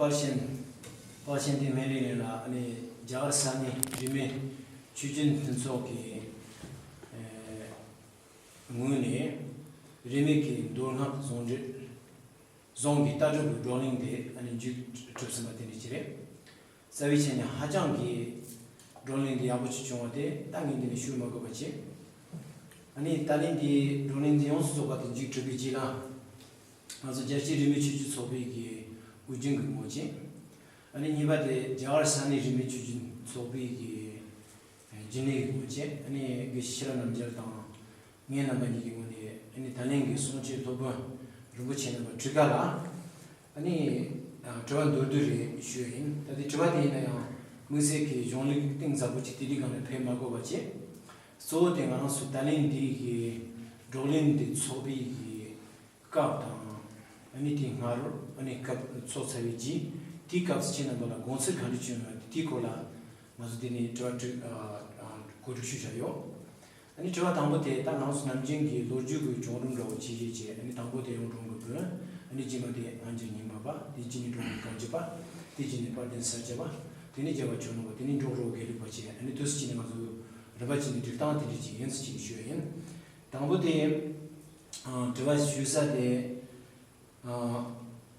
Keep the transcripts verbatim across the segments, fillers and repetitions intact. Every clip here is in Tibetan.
པར་ཤིན། པར་ཤིན་ཏེ་སྨན་རིགས་ལ་ཨ་ནི་རྒྱ་གར་ས་གནས་རིས་མེད་ཆོས་བརྒྱུད་མཐུན་ཚོགས་ཀྱི་ཨེ་ངོས་ནས་རིས་མེད་ཀྱི་མདོ་སྔགས་ཟུང་འབྲེལ་ཟུང་གི་ལྟ་གྲུབ་ཀྱི་བགྲོ་གླེང་དེ་ཨ་ནི་མཇུག་གྲུབ་ཟིན་པ་དེ་འདྲ་ཅིག་རེད། རྩ་བའི་ཆ་ནས་ཧ་ཅང་གི་བགྲོ་གླེང་འདི་ཡག་པོ་ཞིག་བྱུང་བ་དེ་ད་ངས་འདི་ནས་ཞུ་མ་དགོས་པ་བྱས། ཨ་ནི་ད་ལན་འདི་བགྲོ་གླེང་འདི་ཡོངས་སུ་རྫོགས་པ་དེ་མཇུག་གྲུབ་པའི་རྗེས་ལ། ང་ཚོ་རྒྱལ་སྤྱིའི་རིས་མེད་ཆོས་བརྒྱུད་ཚོགས་པའི་གི་དབུ་རྒྱུན་གྱི་ངོས་ནས། ཨ་ནི་གཉིས་པ་དེ་རྒྱ་གར་ས་གནས་རིས་མེད་ཆོས་བརྒྱུད་ཚོགས་པའི་གི་རྒྱུན་ལས་ཀྱི་ངོས་ནས། ཨ་ནི་དགེ་བཤེས་ཤེས་རབ་རྣམ་རྒྱལ་དང་ངེད་རྣམ་པ་གཉིས་ཀྱི་ངོས་ནས་ཨ་ནི་ད་ལན་གྱི་གསུང་ཆོས་སློབ་དཔོན་རིན་པོ་ཆེ་རྣམ་པ་ཁྲི་ཀ་ལ་ཨ་ནི་དྲི་བ་མདོར་བསྡུས་རེ་ཞུས་ཡིན། ད་དེ་དྲི་བ་དེ་ཡིན་ན་ཡང་དམིགས་བསལ་གྱི་གཞུང་ལུགས་གཏིང་ཟབ་པོ་ཅིག་དེ་འདྲའི་སྒང་ལ་ཕེབས་མ་དགོས་པ་བྱས། གཙོ་བོ་དེ་ང་རང་ཚོ་ད་ལན་འདི་གི་བགྲོ་གླེང་འདི་ཚོགས་པའི་གི་སྐབས་དང་། ཨ་ནི་དེ་སྔ་རོལ་ཨ་ནི་སྐབས་ཚོགས་ཚར་བའི་རྗེས་དེའི་སྐབས་སུ་ཁྱེད་རྣམ་པ་ལ་དགོངས་ཚུལ་ག་འདྲ་བྱུང་ཡོད་དེའི་སྐོར་ལ་ང་ཚོ་དེ་ནས་དྲི་བ་དྲི་ཨ་ཨ་གོ་སྒྲིག་ཞུས་བཞག་ཡོད། ཨ་ནི་དྲི་བ་དང་པོ་དེ་ད་ང་ཚོ་ནམ་རྒྱུན་གྱི་ལོ་རྒྱུས་ཀྱི་བྱུང་རིམ་འདྲ་བོ་ཇི་བཞིན་བྱས། ཨ་ནི་དང་པོ་དེ་ཡང་འབྲོང་གི་བོན། ཨ་ནི་རྗེས་མ་དེ་ང་རྒྱལ་རྙིང་མ་པ། དེ་རྗེས་ནས་འབྲོང་གི་གངས་ཅན་པ། དེ་རྗེས་ནས་དཔལ་ལྡན་ས་སྐྱ་པ། དེ་ནས་རྒྱལ་བ་ཇོ་ནང་པ། དེ་ནས་འབྲོག་རོ་དགེ་ལུགས་པ་བཅས། ཨ་ནི་དུས་སུ་ཕྱིན་ནས་ང་ཚོ་རིམ་པ་བྱས་ནས་སྒྲིག་སྟངས་དེ་འདྲ་ཅིག་ཡིན་ཟེར་ཅིག་ཞུ་ཡ་ཡིན། དང་པོ་དེ། ཨ་དྲི་བ་ཞུ་ས་དེ། ཨ་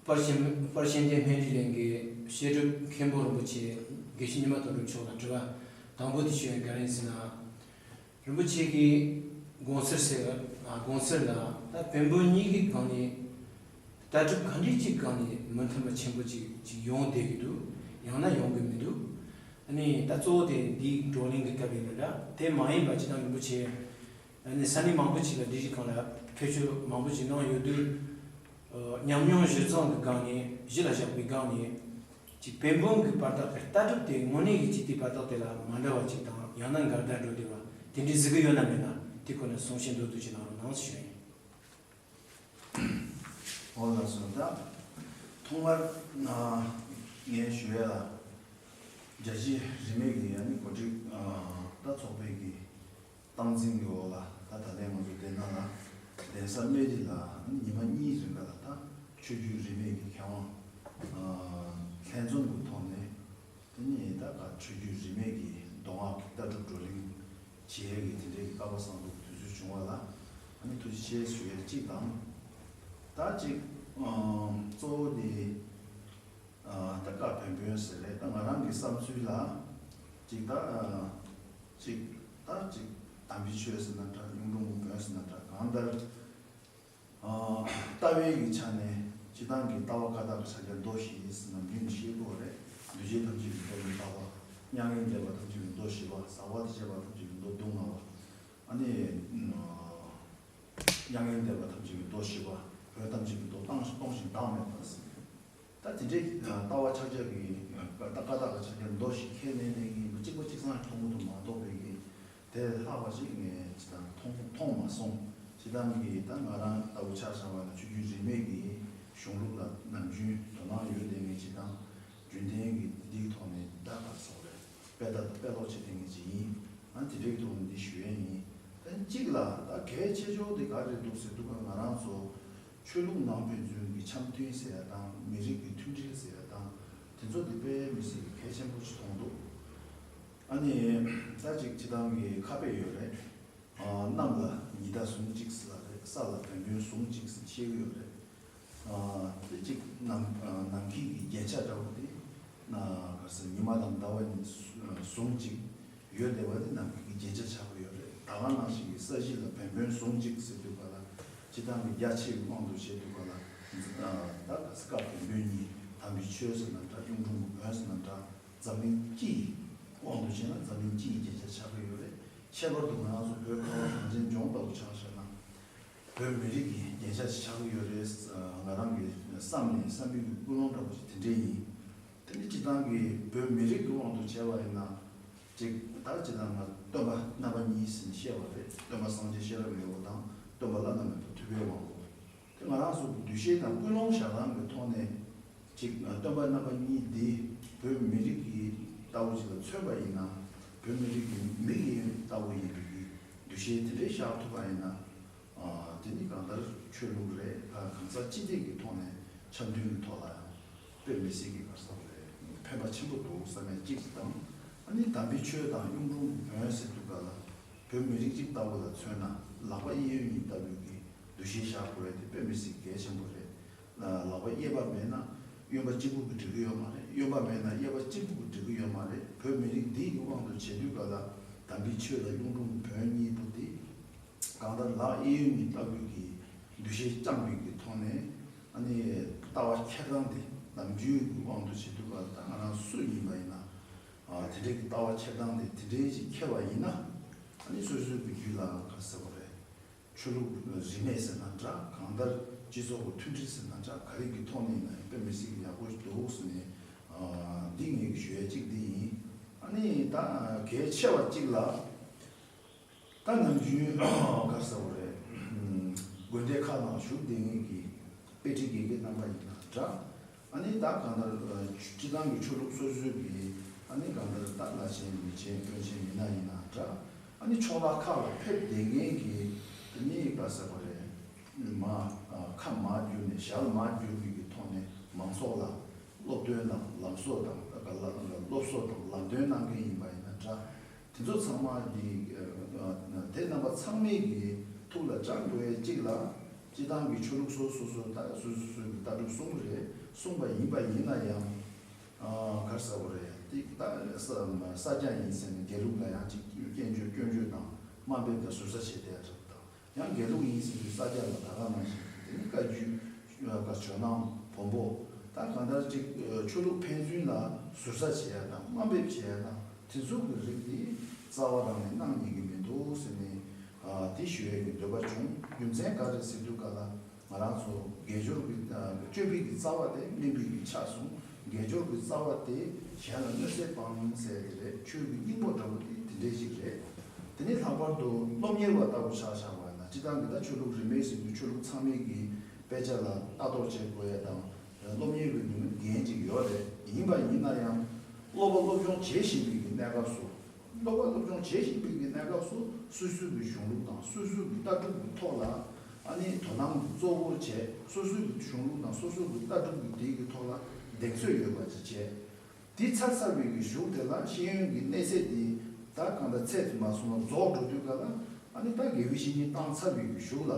པར་ཤིན། པར་ཤིན་ཏེ་སྨན་རིའི་གླིང་གི་བཤད་སྒྲུབ་མཁན་པོ་རིན་པོ་ཆེ་དགེ་བཤེས་ཉི་མ་དོན་གྲུབ་མཆོག་ལ་དྲི་བ་དང་པོ་དེ་ཞུ་ཡ་ག་རེ་ཡིན་ཟེར་ན། རིན་པོ་ཆེ་གི་དགོངས་ཚུལ་ཟེར་བ། ཨ་དགོངས་ཚུལ་ལ་ད་བན་བོན་གཉིས་ཀྱི་སྒང་ནས་ལྟ་གྲུབ་གང་འདྲ་ཅིག་སྒང་ནས་མི་མཐུན་པ་ཆེན་པོ་ཅིག་ཅིག་ཡོང་བསྡད་ཀྱི་འདུག་ཡང་ན་ཡོང་གི་མི་འདུག་ཨ་ནི་ད་གཙོ་བོ་དེ་འདིའི་བགྲོ་གླེང་གི་སྐབས་ཡིན་ན་འདྲ། དེ་མ་ཡིན་པ་ཅི་ལྟར་རིན་པོ་ཆེ་ཨ་ནི་ས་གནས་མང་པོ་ཅིག་ལ་སྒྲིག་གཞི་སྒང་ལ་ཕེབས་བསུ་མང་པོ་ཅིག་གནང་ཡོད་དུས། ཨ་ཉམས་མྱོང་གཞིར་བཟུང་གི་སྒང་ནས་གཞི་ལ་བཞག་པའི་སྒང་ནས་ཅིག་བན་བོན་གྱི་བར་ཐག་གི་ལྟ་གྲུབ་དེ་དངོས་གནས་ཀྱི་ཅིག་དེའི་བར་ཐག་དེ་ལ་མ་འདྲ་བ་ཅིག་དང་། ཡང་ན་འགལ་ཟླ་འགྲོ་བསྡད་པ་དེ་འདྲའི་གཟིགས་ཀྱི་ཡོད་ན་མེད་ན། དེ་ཁོ་ནས་གསུང་བཤད་མདོར་བསྡུས་ཅིག་གནང་རོགས་གནང་ཞུ་ཡིན། འོ་ལགས་སོ། ད་ཐོག་མར་ང་ངས་ཞུ་ཡ་ལ། རྒྱལ་སྤྱིའི་རིས་མེད་ཀྱི་ཨ་ནི་གོ་སྒྲིག་ད་ཚོགས་པའི་གི་སྟངས་འཛིན་གྱི་འོག་ལ་ད་ད་ལན་ང་ཚོ་དེ་ན་ལ་གདན་ས་སྨན་རི་ལ་ཉི་མ་གཉིས་རིང་ག་ལ་ད་ཆོས་བརྒྱུད་རིས་མེད་ཀྱི་མཁས་དབང་ལྷན་འཛོམས་ཀྱི་ཐོག་ནས། དེ་ནས་ད་ག་ཆོས་བརྒྱུད་རིས་མེད་ཀྱི་མདོ་སྔགས་ཀྱི་ལྟ་གྲུབ་བགྲོ་གླེང་བྱེད་ཡས་ཀྱི་དེ་འདྲའི་སྐལ་བ་བཟང་པོ་དུས་ཚོད་བྱུང་བ་ལ་ཨ་ནི་ཐུགས་རྗེ་ཆེ་ཞུ་ཡས་གཅིག་དང་། ད་གཅིག་གཙོ་བོ་དེ་ད་བཀའ་བོན་བོན་ཟེར་རེད། ད་ང་རང་གི་བསམ་ཚུལ་ལ་གཅིག་ད་གཅིག་ད་གཅིག་དམ་པའི་ཆོས་ཟེར་ན་འདྲ། གཡུང་དྲུང་གི་བོན་ཟེར་ན་འདྲ། གང་ལྟར། ལྟ་བའི་གི་ཆ་ནས་སྤྱིར་བཏང་གི་ལྟ་བ་བཀའ་རྟགས་ཀྱི་ཕྱག་རྒྱ་མདོ་བཞི་ཟེར་ནམ་རྒྱུན་ནས་བཤད་ཀྱི་ཡོད་རེད། འདུས་བྱས་ཐམས་ཅད་ཀྱི་མདོ་ནི་ལྟ་བ། མྱ་ངན་འདས་པ་ཐམས་ཅད་ཀྱི་མདོ་བཞི་པ། ཟག་པ་དང་བཅས་པ་ཐམས་ཅད་ཀྱི་མདོ་སྡུག་བསྔལ་བ། ཨ་ནི་མྱ་ངན་འདས་པ་ཐམས་ཅད་ཀྱི་མདོ་བཞི་པ། བོན་ཐམས་ཅད་ཀྱི་མདོ་སྟོང་ཞིང་བདག་མེད་པ་ཟེར། ད་དེ་འདྲའི་ལྟ་བ་ཕྱག་རྒྱ་གི་བཀའ་རྟགས་ཀྱི་ཕྱག་རྒྱ་མདོ་བཞི་ཁས་ལེན་ནས་ཡིན་པ་གཅིག་པ་གཅིག་རྐྱང་མཐོང་གི་འདུག་མ་གཏོགས་པའི་གི་དེ་ལས་ལྷག་པ་ཞིག་ངས་ཅི་ལྟར་མཐོང་མཐོང་མ་སོང་། ཅི་ལྟར་གྱི་ད་ང་རང་ལྟ་བུ་ཆ་བཞག་པ་ན་ཆོས་བརྒྱུད་རིས་མེད་ཀྱི་གཞུང་ལུགས་ལ་ནམ་རྒྱུན་དོ་སྣང་ཡོད་དེ། ངས་ཅི་ལྟར་རྒྱུན་ལྡན་གྱི་འདིའི་ཐོག་ནས་ད་ག་སོགས་རེད། དཔེ་ལྟ་དཔེ་ཀློག་བྱེད་མཁན་ཅིག་ཡིན། ཨ་དེ་འདྲའི་ཐོག་ནས་འདི་ཞུ་ཡས་ཡིན། ད་གཅིག་ལ་ད་གལ་ཆེ་ཤོས་དེ་ག་རེ་འདུག་ཟེར་དུས་ང་རང་ཚོ་ཆོས་ལུགས་ནང་ཕན་ཚུན་གྱི་འཆམ་མཐུན་ཟེར་ཡ་དང་། མི་རིགས་ཀྱི་མཐུན་སྒྲིལ་ཟེར་ཡ་དང་། དེ་ཚོ་དེ་དཔེ་མི་སྲིད་པའི་གལ་ཆེན་པོ་ཞིག་མཐོང་འདུག་ཨ་ནི་ད་ཅིག་སྤྱིར་བཏང་གི་ཁ་དཔེ་ཡོད་རེད། ཨ་གནམ་ལ་ཉི་ཟླ་ཟུང་གཅིག་ཟེར་ལ་རེད། ས་ལ་བན་བོན་ཟུང་གཅིག་ཟེར་བཤད་ཀྱི་ཡོད་རེད། ཨ་དེ་གཅིག་ནམ་ཨ་ནམ་མཁའི་གི་རྒྱན་ཆ་འདྲ་བོ་དེ་ན་ག་ཟེར་ཉི་མ་དང་ཟླ་བ་གཉིས་ཟུང་གཅིག་ཡོད་བསྡད་པ་དེ་ནམ་མཁའི་གི་རྒྱན་ཆ་ཆགས་ཀྱི་ཡོད་རེད། ད་ག་ནང་བཞིན་གྱི་ས་གཞི་ལ་བན་བོན་ཟུང་གཅིག་ཟེར་དུས་ག་ལ་སྤྱིར་བཏང་གི་རྒྱ་ཆེ་བའི་དབང་དུ་བྱས་དུས་ག་ལ་ད་ག་ཟེར་བཀའ་བོན་བོན་གཉིས། དམ་པའི་ཆོས་ཟེར་ན་འདྲ། གཡུང་དྲུང་གི་བོན་ཟེར་ན་འདྲ། འཛམ་གླིང་སྤྱི་ཡི་དབང་དུ་བྱས་ན་འཛམ་གླིང་སྤྱི་ཡི་རྒྱན་ཆ་ཆགས་ཀྱི་ཡོད་རེད། ཁྱད་པར་དུ་ང་རང་ཚོ་བོད་ཁ་བ་གངས་ཅན་ལྗོངས་ལྟ་བུ་ཆ་བཞག་ན་བོད་མི་རིགས་ཀྱི་རྒྱན་ཆ་ཞིག་ཆགས་ཀྱི་ཡོད་རེད། ང་རང་གི་བསམ་ནས་བསམ་པའི་ཀུན་སློང་འདྲ་པོ་ཞིག་དེ་འདྲས་ཡིན། དེ་ནི་སྤྱིར་བཏང་གི་བོད་མི་རིགས་ཀྱི་དབང་དུ་བྱས་པ་ཡིན་ན། ཅིག་ད་སྤྱིར་བཏང་ང་སྟོན་པ་རྣམ་པ་གཉིས་ཟེར་ནས་བཤད་པ་རེད། སྟོན་པ་སངས་རྒྱས་ཤེས་རབ་ཡོད་པ་དང་། སྟོན་པ་བླ་ན་མེད་པ་ཐུབ་པའི་དབང་པོ། དེ་ང་རང་ཚོ་གི་འདུ་ཤེས་དང་ཀུན་སློང་བཞག་སྟངས་ཀྱི་ཐོག་ནས་ཅིག་སྟོན་པ་རྣམ་པ་གཉིས་འདི་བོད་མི་རིགས་ཀྱི་ལྟ་བུ་ཅིག་ལ་མཚོན་པ་ཡིན་ན། བོད་མི་རིགས་ཀྱི་མི་ཡི་ལྟ་བུ་ཡིན་པའི་འདུ་ཤེས་དེ་འདྲའི་བཞག་ཐུབ་པ་ཡིན་ན། དེ་ནི་གང་ལྟར་ཆོས་ལུགས་རེད། གང་ཟག་སྤྱི་སྟེགས་ཀྱི་ཐོག་ནས་འཆམ་མཐུན་གྱི་ཐོག་ལ་ཡང་ དཔེ་མི་སྲིད་ཀྱི་ག་རེ་ཟེར་དགོས་རེད། ཕན་པ་ཆེན་པོ་འདུག་བསམ་ཡས་གཅིག་དང་། ཨ་ནི་དམ་པའི་ཆོས་དང་གཡུང་དྲུང་བོན་ཟེར་དུས་ག་ལ། བོད་མི་རིགས་གཅིག་ལྟ་བུ་ལ་མཚོན་ན་ལག་པ་གཡས་གཡོན་གཉིས་ལྟ་བུའི་གི་འདུ་ཤེས་བཞག་དགོས་ཡས་དེ་དཔེ་མི་སྲིད་གལ་ཆེན་པོ་རེད། ལག་པ་གཡས་པ་མེད་ན་གཡོན་པ་གཅིག་པུ་གིས་འགྲིག་གི་ཡོད་མ་རེད། གཡོན་པ་མེད་ན་གཡས་པ་གཅིག་པུ་གིས་འགྲིག་གི་ཡོད་མ་རེད། བོད་མི་རིགས་འདི་ཡི་དབང་དུ་བྱེད་དུས་ག་ལ། དམ་པའི་ཆོས་ལ་གཡུང་དྲུང་བོན་གཉིས་པོ་འདི། གང་ལྟར་ལག་གཡས་གཡོན་གཉིས་ལྟ་བུའི་གི་འདུ་ཤེས་བཅངས་པའི་གི་ཐོག་ནས། ཨ་ནི་ལྟ་བ་འཁྱེར་སྟངས་དེ་ནམ་རྒྱུན་གྱི་དབང་དུ་བྱེད་དུས་ག་ལ། ད་ང་རང་སུ་ཡིན་པ་ཡིན་ན། ཨ་དེ་འདྲའི་གི་ལྟ་བ་འཁྱེར་སྟངས་དེ་དེ་འདྲའི་ཞིག་འཁྱེར་བ་ཡིན་ན། ཨ་ནི་སོ་སོའི་གི་རྒྱུད་ལ་ག་རེ་ཟེར་དགོས་རེད། ཆོས་ལུགས་རིས་མེད་ཟེར་ན་འདྲ། གང་ལྟར་སྤྱི་ཚོགས་ཀྱི་མཐུན་སྒྲིལ་ཟེར་ན་འདྲ། ག་རེ་གི་ཐོག་ནས་ཡིན་ན་ཡང་དཔེ་མི་སྲིད་ཀྱི་ཡག་པོ་ཞིག་འདུག་ཟེར་ནས། ཨ་འདི་ངས་ཞུ་ཡ་གཅིག་འདི་ཡིན། ཨ་ནི་ད་གལ་ཆེ་བ་གཅིག་ལ། ད་ནམ་རྒྱུན་ག་རེ་ཟེར་དགོས་རེད། དགོན་སྡེ་ཁག་ནང་བཞུགས་བསྡད་མཁན་གྱི་དཔེ་ཁྲིད་དགེ་རྒན་རྣམ་པ་ཡིན་ན་འདྲ། ཨ་ནི་ད་གང་ལྟར་སྤྱི་བཏང་གི་ཆོས་ལུགས་སོ་སོའི་གི། ཨ་ནི་གང་ལྟར་ད་བླ་ཆེན་མི་ཆེན་དཔོན་ཆེན་མི་སྣ་ཡིན་ན་འདྲ། ཨ་ནི་ཕྱོགས་ཁག་ཁག་ལ་ཕེབས་བསྡད་མཁན་གྱི། ཨ་ནི་ག་རེ་ཟེར་དགོས་རེད། མ་ཁ་མར་བསྒྱུར་ནས་ཞལ་མར་བསྒྱུར་བའི་གི་ཐོག་ནས་མང་ཚོགས་ལ་སློབ་སྟོན་དང་ལམ་སྲོལ་དང་། ད་ག་ལ་སློབ་གསོ་དང་ལམ་སྟོན་གནང་མཁན་ཡིན་པ་ཡིན་ན་འདྲ། དེ་ཚོ་ཚང་མ་གི། དེ་རྣམ་པ་ཚང་མའི་གི་ཐུགས་ལ་བཅངས་དགོས་ཡས་གཅིག་ལ། སྤྱི་བཏང་གི་ཆོས་ལུགས་སོ་སོ་སོ་ད་སོ་སོ་སོའི་གི་ལྟ་གྲུབ་གསུངས་རེད། གསུངས་པ་ཡིན་པ་ཡིན་ན་ཡང་། ཨ་ག་རེ་ཟེར་དགོས་རེད། དེ་ད་ས་ས་སྐྱ་ཡིན་ཟེར་ནས་དགེ་ལུགས་ལ་ཡང་ཅིག་སྐྱོན་བརྗོད་སྐྱོན་བརྗོད་དང་དམའ་འབེབས་དང་ཟུར་ཟ་བྱེད་བསྡད་ཡ་རེད་དང་། ཡང་དགེ་ལུགས་ཡིན་ཟེར་དུས་ས་སྐྱ་ལ་ད་ག་ནང་བཞིན། དེ་ནི་བཀའ་བརྒྱུད། ཨ་ཇོ་ནང་བོན་པོ། ད་གང་ལྟར་ཅིག་ཨ་ཆོས་ལུགས་ཕན་ཚུན་ལ་ཟུར་ཟ་བྱེད་ཡ་དང་དམའ་འབེབས་བྱེད་ཡ་དང་། དེ་ཚོ་གི་རིགས་འདི་རྩ་བ་རང་ནས་གནང་ཉན་གི་མི་འདུག་ཟེར་ནས། ཨ་དེ་ཞུ་ཡས་ཀྱི་འདོད་པ་བྱུང་། རྒྱུ་མཚན་ག་རེ་ཟེར་དུས་ག་ལ། ང་རང་ཚོ་དགེ་སྦྱོར་གྱི། ཨ་སྤྱོད་པའི་གི་རྩ་བ་དེ་དམན་པའི་གི་ཆགས་སོང་། དགེ་སྦྱོར་གྱི་རྩ་བ་དེ་གཞན་ལ་གནོད་འཚེ་སྤང་ཟེར་དེ་རེད། ཆོས་ཀྱི་སྙིང་པོ་འདྲ་པོ་དེ་དེ་འདྲས་ཞིག་རེད། དེ་ནས་ལྷག་པར་དུ་སློབ་གཉེར་བ་ལྟ་བུ་ཆ་བཞག་པ་ཡིན་ན། སྤྱི་བཏང་གི་ད་ཆོས་ལུགས་རིས་མེད་ཟེར་དུས་ཆོས་ལུགས་ཚང་མའི་གི་དཔེ་ཆ་ལ་ལྟ་རྟོག་བྱེད་དགོས་ཡ་དང་། སློབ་གཉེར་གྱི་ནུས་པ་འགན་ཅིག་ཡོད་རེད། ཡིན་པ་ཡིན་ན་ཡང་སློབ་པ་སློབ་སྦྱོང་བྱེད་བཞིན་པའི་གི་གནས་སྐབས་སུ། སློབ་པ་སློབ་སྦྱོང་བྱེད་བཞིན་པའི་གི་གནས་སྐབས་སུ། སོ་སོའི་གི་གཞུང་ལུགས་དང་སོ་སོའི་གི་ལྟ་གྲུབ་ཀྱི་ཐོག་ལ། ཨ་ནི་དོ་སྣང་གཙོ་བོ་བྱས། སོ་སོའི་གི་གཞུང་ལུགས་དང་སོ་སོའི་གི་ལྟ་གྲུབ་ཀྱི་དེའི་གི་ཐོག་ལ་གདེང་ཚོད་ཡོད་པ་ཅིག་བྱས། དེ་ཚར་ཚར་བའི་གི་གཞུག་དེ་ལ་ཤེས་ཡོན་གྱི་གནས་ཚད་དེ་ད་གང་ལྟར་ཚད་དུ་མ་སོང་ན་རྫོགས་འགྲོ་དུས་ག་ལ། ཨ་ནི་ད་དགེ་བའི་བཤེས་གཉེན་བཏང་ཚར་བའི་གི་གཞུག་ལ།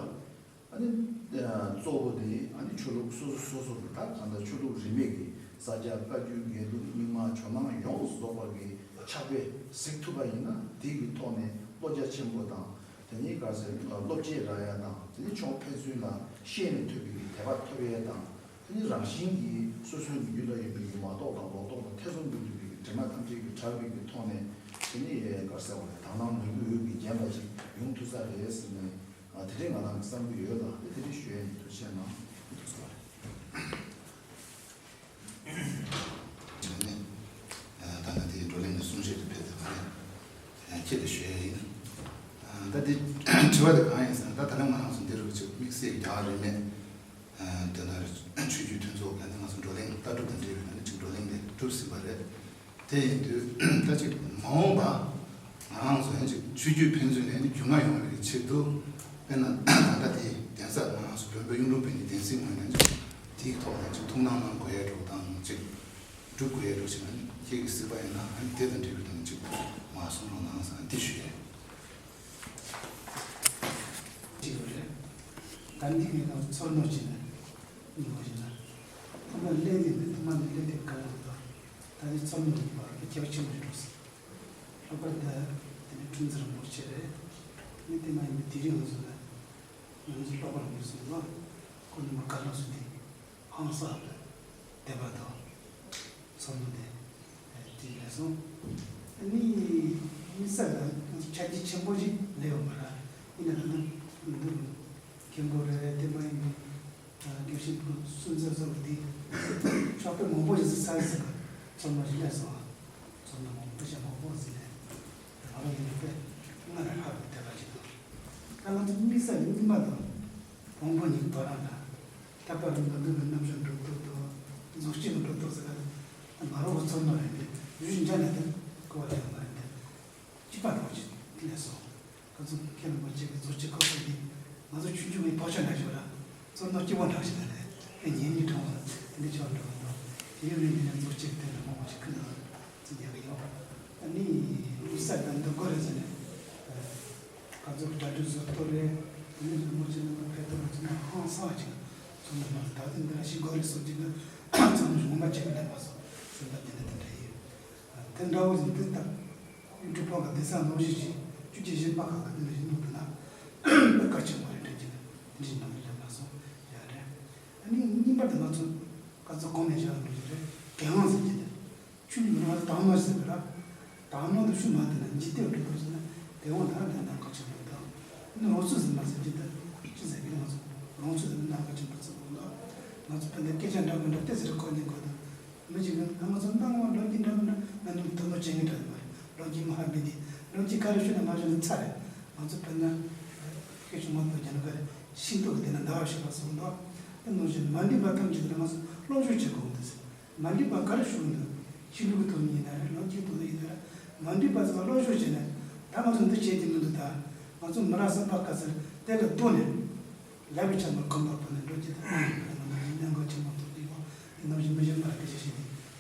ཨ་ནི་གཙོ་བོ་དེ་ཨ་ནི་ཆོས་ལུགས་སོ་སོ་སོ་སོ་གི། ད་གང་ལྟར་ཆོས་ལུགས་རིས་མེད་ཀྱི་ས་སྐྱ་བཀའ་བརྒྱུད་དགེ་ལུགས་རྙིང་མ་ཇོ་ནང་ཡོངས་སུ་རྫོགས་པ་གི་ཕྱག་དཔེ་གཟིགས་ཐུབ་པ་ཡིན་ན། དེ་གི་ཐོག་ནས་བློ་རྒྱ་ཆེན་པོ་དང་། དེ་ནས་ག་ཟེར་བློ་སྐྱེད་རག་ཡ་དང་། དེ་ནས་ཕྱོགས་ཕན་ཚུན་ལ་ཤེས་ནས་ཐུབ་པའི་གི་དད་པ་ཐོབ་ཡ་དང་། དེ་ནས་རང་བཞིན་གྱིས་སོ་སོའི་གི་རྒྱུད་ལ་ཡོད་པའི་གི་མ་རྟོགས་དང་ལོག་རྟོག་དང་ཐེ་ཚོམ་གྱིས་བསྡུས་པའི་གི་དྲི་མ་ཐམས་ཅད་ཀྱིས་བྲལ་བའི་གི་ཐོག་ནས། དེ་ནས་ག་ཟེར་བ་རེད། དག་སྣང་ནོར་བུའི་འོད་ཀྱིས་བརྒྱན་པ་ཅིག་ཡོང་ཐུབ་ས་རེད་ཟེར་ནས། ཨ་དེ་འདྲའི་ང་རང་གི་བསམ་གྱི་ཡོད་ལ། དེ་དེ་འདྲའི་ཞུ་ཡ་ཡིན། ཐུགས་རྗེ་ཆེ་གནང་། ཐུགས་རྗེ་ཆེ། བྱས་ནས་ད་ལྟ་དེའི་བགྲོ་གླེང་གི་གསུང་བཤད་དེ་ཕེབས་ཐུབ་པ་རེད། ཁྱེད་ལ་ཞུ་ཡ་ཡིན། ད་དེ་དྲི་བ་དེ་གང་ཡིན་ཟེར་ན། ད་ད་ལན་ང་རང་ཚོ་འདི་རུ་ཅིག་དམིགས་བསལ་རྒྱ་གར་རིས་མེད། དེ་ན་ཆོས་བརྒྱུད་མཐུན་ཚོགས་ཀྱི་ང་ཚོ་བགྲོ་གླེང་ལྟ་གྲུབ་དང་འབྲེལ་བའི་ནང་ནས་ཅིག་བགྲོ་གླེང་དེ་གྲུབ་ཟིན་པ་རེད། དེ་ཡིན་དུས་ད་ཅིག་མ་འོངས་པ་ང་རང་ཚོ་ཡང་ཅིག་ཆོས་བརྒྱུད་ཕན་ཚུན་ལ་ནི་རྒྱུས་མངའ་ཡོང་བའི་ཆེད་དུ། དཔེར་ན་ད་ལྟ་དེའི་གདན་ས་ང་རང་ཚོ་བོན་པོ་གཡུང་དྲུང་བོན་གྱི་གདན་སའི་ངོས་ནས་ཅིག་དེའི་ཐོག་ལ་ཅིག་ཐུགས་སྣང་གནང་དགོས་ཡ་འདྲ་བོ་དང་། ཅིག་སྒྲུབ་དགོས་ཡ་འདྲ་བོ་ཞིག་ན་ནི། ཁྱེད་ཀྱིས་གཟིགས་པ་ཡིན་ན། ཨ་ནི་དེ་དང་འབྲེལ་བའི་ཐོག་ནས་ཅིག་མར་གསུང་རོགས་གནང་ཟེར་ན་འདི་ཞུ་ཡ་ཡིན། ཅིག་རེད། ད་འདི་ངས་ཀྱང་ཚོར་སྣང་ཅིག་ནས་སྙིང་པོ་ཞིག་ན། ཐོག་མར་གླེང་དེ་མེད། ཐོག་མར་ནས་གླེང་དེ་ག་ལ་འདུག་ད་ནི་ཚོར་སྣང་གི་བར་གྱི་ཁྱད་པར་ཆེན་པོ་ཞིག་འགྲོ་སྲིད། ལྷག་པར་དུ་དེ་ནི་ཁྲིམས་འཛིན་རིན་པོ་ཆེ་རེད། ནི་དེ་མ་ཡིན་པའི་དེ་རིང་ང་ཚོ་ལ་ང་ཚོ་ལྷག་པར་ངོས་བཟུང་ལ་ཁོ་ནི་མ་བཀའ་ལ་སུ་དེ་ཧང་སང་བསྡད་པ་དང་། ཚོར་སྣང་དེ་དེ་ལས་སོང་། ཨ་ནི་དམིགས་བསལ་ལ་ཆ་རྐྱེན་ཆེན་པོ་ཞིག་ལས་ཡོད་མ་རེད། ཡིན་ན་ད་ནི་འདི་མཁན་པོ་རེད། དེ་མ་ཡིན་པའི་དགེ་བཤེས་སུན་ཙེ་སོགས་འདི་ཕྱག་དཔེ་མང་པོ་ཞིག་ཟིན་ས་ཟིན་པ་ཚོར་སྣང་ཞིག་སླེབས་སོང་། ཚོར་སྣང་མང་པོ་ཞིག་མང་པོ་ཟིན་ནས་ང་རང་ཡིན་པས་སྔར་ལས་ལྷག་པའི་དད་པ་ཞིག་དང་། ད་ང་ཚོ་དམིགས་བསལ་རྙིང་མ་དང་བོན་པོ་གཉིས་ཀྱི་དོ་རང་ལ། ད་བར་དུ་མ་འདུག་པའི་རྣམ་གཞག་འགྲོ་ཐུབ་དང་། རྫོགས་ཆེན་གྱི་འགྲོ་ཐུབ་ཟེར་ག་ལ་མ་རོགས་པ་ཚོར་སྣང་རེད་དེ། ཡུལ་འཇའ་ནས་དེ་ཀོ་བ་ལེན་པ་རེད་དེ། སྐྱིད་པ་འདྲ་བོ་ཅིག་སླེབས་སོང་། ཁ་ཚུགས་ཁྱེད་རྣམ་པ་ཅིག་གི་རྫོགས་ཆེན་ཁོ་ཚོ་འདི་ང་ཚོ་ཆུང་ཆུང་གི་དོག་ཆ་འདྲ་ཞིག་ར། ཚོར་སྣང་སྐྱིད་པོ་འདྲ་ཞིག་ལ་ལས་ཨེ་ཉིན་གཉིས་གྲོངས་པ་དེ་འདྲ་ཆགས་འགྲོ་བ་དང་། དེ་ཡང་ནི་འདི་ནས་གཙོ་ཆེ་དེ་འདྲ་མང་པོ་ཞིག་ཁུར་ནས་ཅི་ཉན་གི་ཡོད། ཨ་ནི་ལུགས་གསར་དང་འདི་སྐོར་རེ་ཟེར་ནས་ག་ཚོད་གྲ་སྒྲིག་བཟོ་ཐོ་རེད། དེ་ནས་རི་མོ་ཆེ་ནང་ཕེབས་ཐུབ་པ་ཅིག་ན་ཧང་སང་ཅིག་ཚོང་ནས་མ་ད་དེ་འདི་ལ་ཤི་དགོས་རེད་སོགས་ཀྱི་འདི་ཚང་མ་ངོ་མ་བྱེད་གི་ལས་མ་སོང་སེམས་པ་དེ་འདྲ་དེ་འདྲ་ཡིན། དེ་འདྲ་བོ་ཟིན་དུས་ད་ཡུ་ཊུབ་པོ་ག་དེ་ས་ནོར་བཞིན་ཞིག་བཅུ་གཅིག་བཞི་པ་ག་ག་དེ་འདྲ་ཞིག་ནོར་དུ་ན་དཔེ་གལ་ཆེན་པོ་རེད་དྲན་གྱི་འདུག་དེ་འདྲ་ཞིག་ནོར་ལས་མ་སོང་ཡ་རེད། ཨ་ནི་གཉིས་པ་དེ་ང་ཚོ་ག་ཚོད་གོང་ནས་བཞག་འགྲོ་གི་རེད། དགེ་དབང་ཟེར་གྱི་དེ་ཆུ་ནི་མི་རང་དྭངས་མ་ཟེར་གི་ར། དྭངས་མ་དུ་ཆུ་མ་དེ་ན་འཇིག་རྟེན་འགྲོ་དུ་ཟེར་ན་དགེ་དབང་དང་ལྡན་དང་ག་ཆེན་པོ་དང་ནི་ལོ་ཚོད་ཟིན་པ་ཟེར་གྱི་དེ་ཅི་ཟེར་གྱི་ང་ཚོ་ལོ་ཚོད་ཟིན་ན་ག་ཆེན་པོ་ཚོ་ལ་ང་ཚོ་བོད་ནས་སྐད་ཆ་འདྲ་མི་འདྲ་ཏེ་ཟེར་གོ་ཉན་གོ་དང་། མི་གཅིག་གིས་ང་ཚོ་མདང་དགོང་ལོ་རྒྱུས་འདྲ་མི་འདྲ་ང་ནི་དོ་སྣང་བྱེད་ངེས་འདྲ་མ་རེད། ལོ་རྒྱུས་མ་ཧ་མི་དེ་ལོ་རྒྱུས་ག་རེ་ཤོད་ན་མ་ཤོད་ན་ཚར་རེད། ང་ཚོ་དཔེར་ན་སྐད་ཆུང་མ་གཏོགས་རྒྱ་ནག་ག་རེ་ཤིང་ཏོག་གི་དེ་ན་ཟླ་བ་ཞིག་ལ་སོང་འདུག་དེ་ནང་བཞིན་མ་འགྲིག་པ་ཐམས་ཅད་དེ་ང་ཚོ་སློབ་སྦྱོང་བྱེད་དགོས་འདུག་མ་འགྲིག་པ་ག་རེ་ཤོད་འདུག་ཤིང་ལུག་གི་ཐོག་ནས་ཡིན་ན་རེད། ལོ་རྒྱུས་ཐོག་ནས་ཡིན་ན་རེད། མ་འགྲིག་པ་ཚོ་ལ་སློབ་སྦྱོང་བྱས་ནས་ད་ང་ཚོ་འདི་བྱེད་ཀྱི་མི་འདུག་ད་ང་ཚོ་མི་རབས་གསར་པ་ག་ཚོད་དེ་ལ་ལྟོས་ནས། ལས་པའི་ཆ་ནས་གོམ་པ་སྤོ་ནས་འགྲོ་རྒྱུ་དང་། ཨ་ནི་གནད་འགག་ཆེན་པོ་ཐུག་གི་ཡོད། དེ་ནང་བཞིན་མི་གཞན་པར་སྐད་ཆ་བཤད་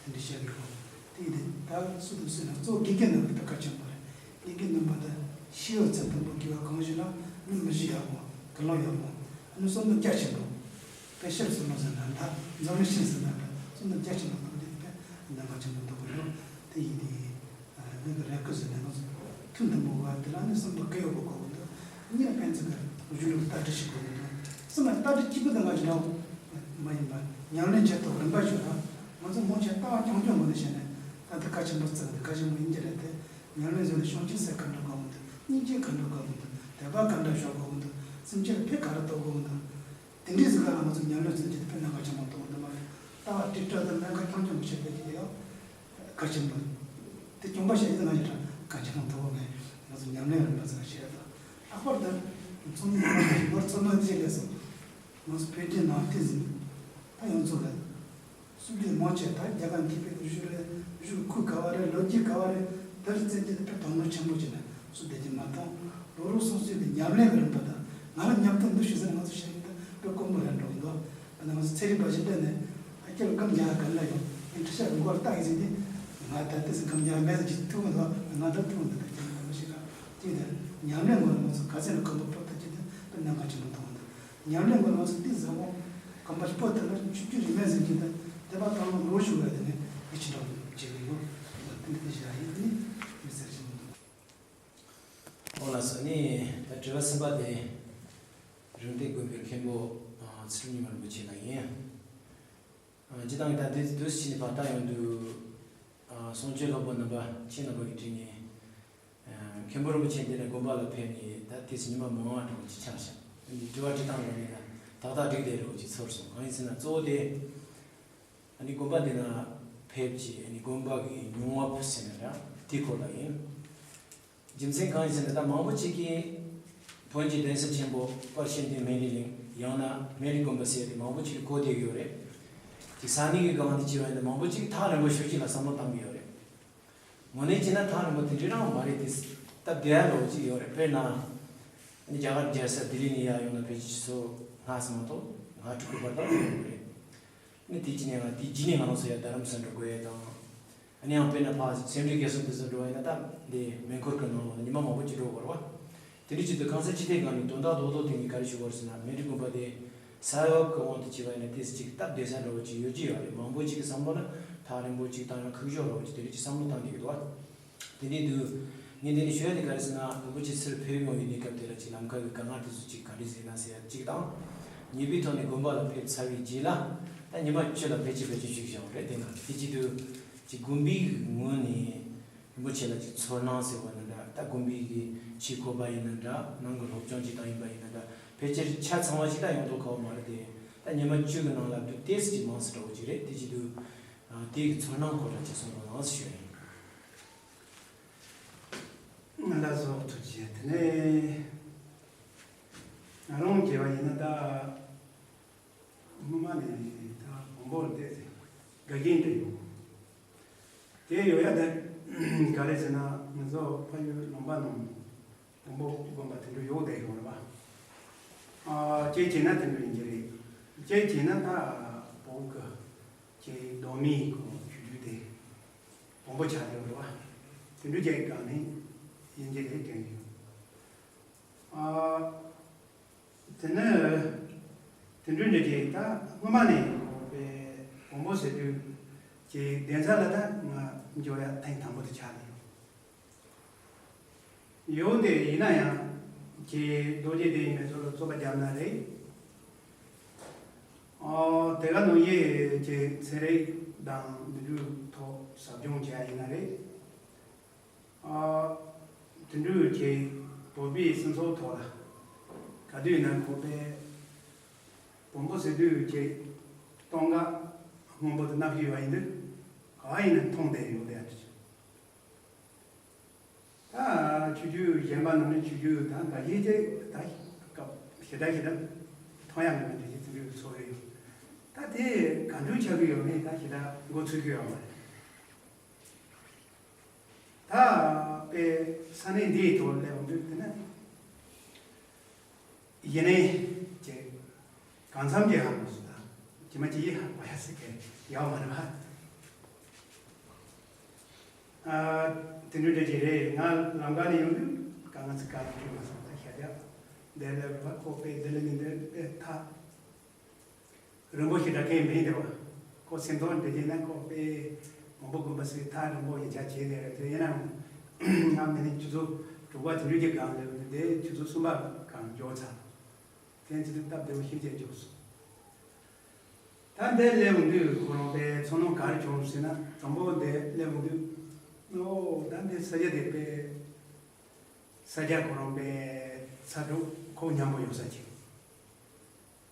དེ་དེ་འདྲ་བཤད་གི་ཡོད། དེ་ཡིན་དུས་ད་སུ་དང་སུ་ན་གཙོ་བོ་དགེ་རྒན་རྣམ་པ་ད་གལ་ཆེན་པོ་རེད། དགེ་རྒན་རྣམ་པ་ད་ཤེས་ཡོན་ཚད་མཐོན་པོ་དགེ་བ་གང་ཞིག་ལ་ནི་མི་གཞི་ཡག་པོ་དགེ་སློང་ཡག་པོ་ཨ་ནི་བསོད་ནམས་རྒྱ་ཆེན་པོ། དཔེ་ཤེར་བསོད་ནམས་ཟེར་ན་ད་འཛམ་གླིང་ཤིང་ཟེར་ན་ད་བསོད་ནམས་རྒྱ་ཆེན་པོ་གཏོང་རྒྱུ་དེ་གནད་འགག་ཆེན་པོ་འདུག་གི་ཡོད། དེ་ཡིན་དུས། ཨ་ནི་གི་རེ་སྐུལ་ཟེར་ནས་ང་ཚོ་ཐུན་དུ་མོ་བ་དེ་ལ་ནི་བསམ་བློ་གི་ཡོད་པ་དགོས་ཀྱི་འདུག་གཉིས་ནི་ཕན་ཚུན་གི་གཞུང་ལུགས་ལྟ་དྲི་ཞིག་དགོས་ཀྱི་འདུག་གསུམ་ནི་ལྟ་དྲི་གཅིག་པུ་དང་ང་ཞིག་འདྲ་མ་ཡིན་པ་ཉམས་ལེན་བྱེད་ཐུབ་རིམ་པ་ཞིག་ལ་ང་ཚོ་མང་ཆེ་ལྟ་བ་རྐྱང་རྐྱང་ངོས་ནས་བཤད་ནས་ད་ལྟ་གལ་ཆེན་པོ་བརྩི་གི་འདུག་གལ་ཆེན་པོ་ཡིན་གྱི་རེད་དེ། ཉམས་ལེན་ཟེར་ནས་བྱང་ཆུབ་སེམས་ག་འདྲ་དགོས་ཀྱི་འདུག་སྙིང་རྗེ་ག་འདྲ་དགོས་ཀྱི་འདུག་དད་པ་ག་འདྲ་བཞག་དགོས་ཀྱི་འདུག་སེམས་ཅན་ལ་ཕན་ག་རེ་ཐོགས་དགོས་ཀྱི་འདུག་དེ་འདྲའི་ཟིག་ག་ལ་ང་ཚོ་ཉམས་ལེན་བྱེད་རྒྱུ་དེ་དཔེ་གནད་འགག་ཆེན་པོ་མཐོང་གི་འདུག་མ་རེད། ལྟ་བ་དྲི་བྲལ་དང་སྨན་ཁང་རྐྱང་རྐྱང་བྱེད་པའི་གི་ཡོད། གལ་ཆེན་པོ། དེ་གྱོང་པ་བཤད་ཡིན་ན་ཡིན་ར་གལ་ཆེན་པོ་མཐོང་གི་མེད། ང་ཚོ་ཉམས་ལེན་རིམ་པ་ཚོ་བྱེད་དང་། ལྷག་པར་དུ་ཚོགས་མི་ནོར་ཚོགས་མི་བཅས་ལས་སོ། ང་ཚོ་བོད་བརྒྱུད་ནང་བསྟན་ཟིན་ད་ཡོངས་རྫོགས་ལ། སུ་ལས་མང་ཆེ་ད་རྒྱ་གར་མཁས་པའི་གཞུང་རེད། གཞུང་ཁུལ་ག་བ་རེད། ལོ་རྒྱུས་ག་བ་རེད། དེར་བཙན་གྱི་དཔེ་དོ་སྣང་ཆེན་པོ་བྱས་ནས་སུ་བསྡད་ཀྱི་མ་མཐོང་། རོགས་རོགས་སོ་སོའི་གི་ཉམས་ལེན་གི་རིམ་པ་དང་ང་ལ་ཉམས་མཐར་འདུ་ཤེས་ཟེར་ང་ཚོ་བཤད་ཡིན་ད་དཔེ་དཀོན་པོ་རེད་འགྲོ་གི་འདུག་ཨ་ནི་ང་ཚོ་ཚན་རིག་པ་ཞིག་བསྡད་ནས་ཨ་ཁྱེད་ལ་སྒམ་རྒྱག་ག་ལ་ཡོང་ཨེ་འཕྲི་ཤག་གི་མགོར་བཏགས་ཡིན་ཟེར་ཏེ་ང་ད་ལྟ་སི་སྒམ་རྒྱག་མེད་ཟེར་གྱི་ཐུག་གི་འདུག་ང་ད་ཐུག་འདུག་ད་ཁྱེད་ལ་མ་ཤེས་ག་ཅིག་ད་ཉམས་ལེན་གི་རིམ་པ་ཚོ་ག་ཚད་ལ་གོམ་པ་སྤོ་ཐུབ་ཀྱི་འདུག་དཔེ་གནད་འགག་ཆེན་པོ་མཐོང་གི་འདུག་ཉམས་ལེན་གྱི་ལམ་སྲོལ་འདི་བཟང་པོ་གོམ་པ་སྤོ་ཐུབ་ན་ཆུ་རྒྱུན་རིང་མོ་ཟིན་གྱི་འདུག་དད་པ་དང་ལོ་ཞུ་བ་དེ་ནི་ཡིད་ཆེས་འདྲ་བོ་བྱེད་ཀྱི་ཡོད། དེ་འདི་བཞག་ཡིན་ནི་མི་ཟེར་བཞིན་འདུག་འོ་ལགས་སོ། ནི་ད་དྲི་བ་གསུམ་པ་དེ་རིམ་བསྟེན་དགོན་པའི་མཁན་པོ་ཚུལ་ཁྲིམས་ཉི་མ་རིན་པོ་ཆེ་ལགས་ཡིན། སྤྱི་བཏང་གི་ད་འདི་དུས་ཕྱིན་བར་ཐག་ཡོང་དུས་གསུང་ཆོས་ལྷུག་པོ་རྣམ་པ་ཁྱེད་རྣམ་པ་གིས་བྲིས་ནས། མཁན་པོ་རིན་པོ་ཆེ་འདི་ནས་དགོན་པ་ལ་ཕེབས་ནས་ད་དེ་ཉི་མ་མང་བ་འགྲོ་གི་ཆགས་ཤག་དྲི་བ་དྲི་སྟངས་ལ་ནི་ད་ཏག་ཏག་འགྲིག་བསྡད་རོགས་ཅིག་ཚོར་སོང་། གང་ཡིན་ཟེར་ན་གཙོ་བོ་དེ་ཨ་ནི་དགོན་པ་འདི་ན་ཕེབས་ཀྱི་ཨ་ནི་དགོན་པ་གི་མྱོང་བ་ཕུད་ཟེར་ན་འདྲ་དེ་སྐོར་ལ་ཡིན། རྒྱུ་མཚན་གང་ཡིན་ཟེར་ན་ད་མང་པོ་ཅིག་གིས་བོན་གྱི་གདན་ས་ཆེན་པོ་དཔལ་གཤེན་བསྟན་སྨན་རིའི་གླིང་ཡང་ན་སྨན་རིའི་དགོན་པ་ཟེར་ཏེ་མང་པོ་ཅིག་གིས་གོ་བསྡད་ཀྱི་ཡོད་རེད། ཅིག་ས་གནས་ཀྱི་སྒང་དེ་བྱས་པ་ཡིན་ན་མང་པོ་ཅིག་ཐག་རིང་པོ་ཞེ་པོ་ཅིག་ལ་བསམ་བློ་བཏང་གི་ཡོད་རེད། དངོས་གནས་བྱས་ན་ཐག་རིང་པོ་དེ་འདྲ་རང་མ་རེད་དེ། སྟབས་བདེ་ཡ་འདྲ་བོ་ཅིག་ཡོད་རེད། དཔེར་ན། ཨ་ནི་རྒྱ་གར་རྒྱལ་ས་ལྡི་ལི་ནས་ཡར་ཡོང་ན་ཕལ་ཆེར་ཆུ་ཚོད་ལྔ་ཙམ་མ་གཏོགས་ལྔ་དྲུག་གི་བར་དུ་ཡོང་གི་རེད། ཨ་ནི་དེ་གཅིག་ནས་ང་དེ་རྗེས་ནས་ང་རང་ཚོ་ཡར་རྡ་རམ་ས་འགྲོ་དགོས་ཡ་དང་། ཨ་ནི་ཡང་དཔེར་ན་ཕར་སེ་འབྲས་དགེ་གསུམ་དེ་ཚོ་འགྲོ་བ་ཡིན་ན་ད་འདི་མེ་འཁོར་གྱི་ནང་ལ་ཉི་མ་མང་པོ་ཅིག་འགྲོ་དགོས་རེད་བ། དེ་འདྲ་བྱེད་དུས་གང་ས་ཅི་ཐད་གང་ནས་དོན་དག་རྡོག་རྡོག་དེ་ངས་ག་རེ་ཞུ་དགོས་རེད་ཟེར་ན་སྨན་རིའི་དགོན་པ་དེ་ས་འོག་གི་དབང་དུ་བྱས་པ་ཡིན་ན་ཏོག་ཙམ་ཅིག་སྟབས་བདེ་ས་འདྲ་བོ་ཅིག་ཡོད་ཀྱི་ཡོད་རེད། མང་པོ་ཅིག་གི་བསམ་བློ་ན་ཐག་རིང་པོ་ཅིག་བཏང་ཡང་ཁུག་ཀྱོག་འདྲ་བོ་ཅིག་དེ་འདྲ་ཅིག་བསམ་བློ་བཏང་བསྡད་ཀྱི་འདུག་བ། དེ་འདྲ་དུས་ངས་འདི་ནས་ཞུ་ཡ་དེ་ག་རེ་ཟེར་ན་རིན་པོ་ཆེ་ཚུར་ཕེབས་ཡོང་བའི་གནས་སྐབས་དེ་ལ་ཅིག་ལམ་ཁ་གི་དཀའ་ངལ་དེ་ཚོ་ཅིག་ག་འདྲ་ཟིག་ཡིན་ན་ཟེར་ཡ་གཅིག་དང་། གཉིས་པའི་ཐོག་ནས་དགོན་པ་ལ་ཕེབས་ཚར་བའི་རྗེས་ལ་ད་ཉི་མ་བཅུ་ལ་ཕལ་ཆེར་ཕལ་ཆེར་བཞུགས་བཞག་པ་རེད། དེ་ན་དེ་བྱེད་དུས་ཅིག་དགོན་པའི་ངོས་ནས། རིན་པོ་ཆེ་ལ་ཅིག་ཚོར་སྣང་ཟེར་བ་ཡིན་ན་འདྲ། ད་དགོན་པའི་གི་ཆེད་མཁོ་པ་ཡིན་ན་འདྲ། ནང་གི་སློབ་སྦྱོང་ཅིག་བཏང་ཡིན་པ་ཡིན་ན་འདྲ། ཕལ་ཆེར་ཆ་ཚང་བ་ཞིག་ད་ཡོང་མདོག་ཁ་པོ་མ་རེད་དེ། ད་ཉི་མ་བཅུ་གི་ནང་ལ་བདུན་ཏོག་ཙམ་ཅིག་མང་ཙམ་འདྲ་བོ་ཅིག་རེད། དེ་བྱེད་དུས་དེའི་གི་ཚོར་སྣང་སྐོར་ལ་ཅིག་གསུང་རོགས་གནང་ཞུ་ཡ་ཡིན། ང་ལ་བཟོ་ཐུབ་ཀྱི་དེ་ནས་ང་རང་སྐྱེ་བ་ཡིན་ན་ད། སྔོན་མ་ནས་ད་བོན་པོར་བལྟས་ཏེ་དགའ་རྒན་དེ་ཡོད། དེ་ཡོད་ཡ་དེ་ག་རེ་ཟེར་ན་ང་ཚོ་ཕ་ཡུལ་ལུང་པ་ནང་བོན་པོ་དགོན་པ་དེ་འདྲ་ཡོད་དེ་ཡོད་རེད་པ། ཨ་སྐྱེས་ཀྱིན་ན་དེ་འདྲ་ཡིན་གྱི་རེད། སྐྱེས་ཀྱིན་ན་ད་བོད་གི་ ཀྱི་གདོང་མའི་གོ་ཆུ་རྒྱུས་དེ་བོན་པོ་ཆགས་ཡོད་རེད་བ། དེ་འདྲ་ཅིག་སྒང་ནས་ཡིན་གྱི་རེད་དྲན་གྱི་ཡོད། ཨ། དེ་ནི་དེ་འདྲ་འདྲ་ཅིག་ད་སྔོན་མ་ནས་གོ་པའི་བོན་པོ་ཟེར་དུས་ཀྱི་གདན་ས་ལ་ད་ང་འགྱོ་ཡ་ཐེངས་དང་པོ་དེ་ཆགས་ནས་ཡོད། ཡོད་དེ་ཡིན་ན་ཡང་ཀྱི་རྡོ་རྗེ་གདན་མེ་ཚོ་ལ་རྩོད་པ་བརྒྱབ་ན་རེད། ཨོ་དེ་ག་ནང་བཞིན་ཀྱི་ཚན་རིག་དང་འདི་འདྲའི་ཐོག་ཟབ་སྦྱོང་བྱས་ཡིན་ན་རེད། ཨོ་དེ་འདྲའི་ཀྱི་བོད་པའི་སྤྱི་ཚོགས་ཐོག་ལ་ག་དུས་ཡིན་ན་ཁོ་པའི་བོན་པོ་ཟེར་དུས་ཀྱི་སྟོད་འགག་སྔོན་པོ་དེ་ནག་ཞིག་ཡོད་པ་ཡིན་དུས་ག་ཡིན་ན་མཐོང་བསྡད་ཡོད་དེ། ད་ཆོས་བརྒྱུད་གཞན་པ་ནང་ནས་ཆོས་བརྒྱུད་དང་འགའ་ཤས་ཀྱིས་ད་སྐབས་ཞེ་དྲག་ཞེ་དྲག་མཐོང་ཡག་མེད་པ་འདྲ་ཞིག་དེ་འདྲའི་ཚོར་གྱི་ཡོད། ད་དེ་ག་འདྲ་ཆགས་ཀྱི་ཡོད་མེད་ད་ཞེ་དྲག་མགོ་ཚོད་ཀྱི་ཡོད་མ་རེད། ད་དཔེ་ས་གནས་འདིའི་ཐོག་སླེབས་འོང་དུས་དེ་ནས། ཡིན་ནའི་ཅིག་གང་འཚམ་གྱི་ཧ་གོ་སོང་ད། ཇི་མ་ཇི་ཡིས་ཧ་གོ་ཡ་ཟེར་མཁན་ཡོད་མ་རེད་བ། ཨ། དེ་འདྲ་འདྲ་ཅིག་རེད། ང་ལམ་ཁ་ནས་ཡོང་དུས་ག་ང་ཚོ་ག་ཡོང་གི་མ་སོང་ད་ཤ་རྒྱག་འདི་ལ་རུ་བ་ཁོ་པས་འདི་ལ་ནི་འདི་དཔེ་ཐག་རིང་པོ་ཞིག་འདྲ་མཁན་མིན་འདི་བ། ཁོ་སེམས་ཐོག་འདྲ་བྱས་ན་ཁོ་དཔེ་མང་པོ་དགོན་པ་ཟིག་ཐག་རིང་པོ་ཡིན་ཆ་བྱས་ནས་རེད་དེ་ཡིན་ནའང་ང་མི་ནི་ཆུ་ཚོད་དྲུག་པ་དེ་འདྲ་ཅིག་གང་ལ་འདི་ཆུ་ཚོད་གསུམ་པ་གང་འབྱོར་ཚར། དེ་ཚོ་སྟབས་བདེ་བོ་ཞིག་བྱས་འཇོག་སོང་། ད་འདི་སླེབས་འོང་དུས་ཁོ་རང་པའི་ཚོར་སྣང་ག་རེ་བྱུང་ཟེར་ན། དང་པོ་འདི་སླེབས་འོང་དུས། ཨོ་ད་འདི་ས་ཆ་དེ་པའི་ས་ཆ་ཁོ་རང་པའི་ཚ་དྲོད་ཁོག་སྙོམས་པོ་ཡོད་ས་ཅིག་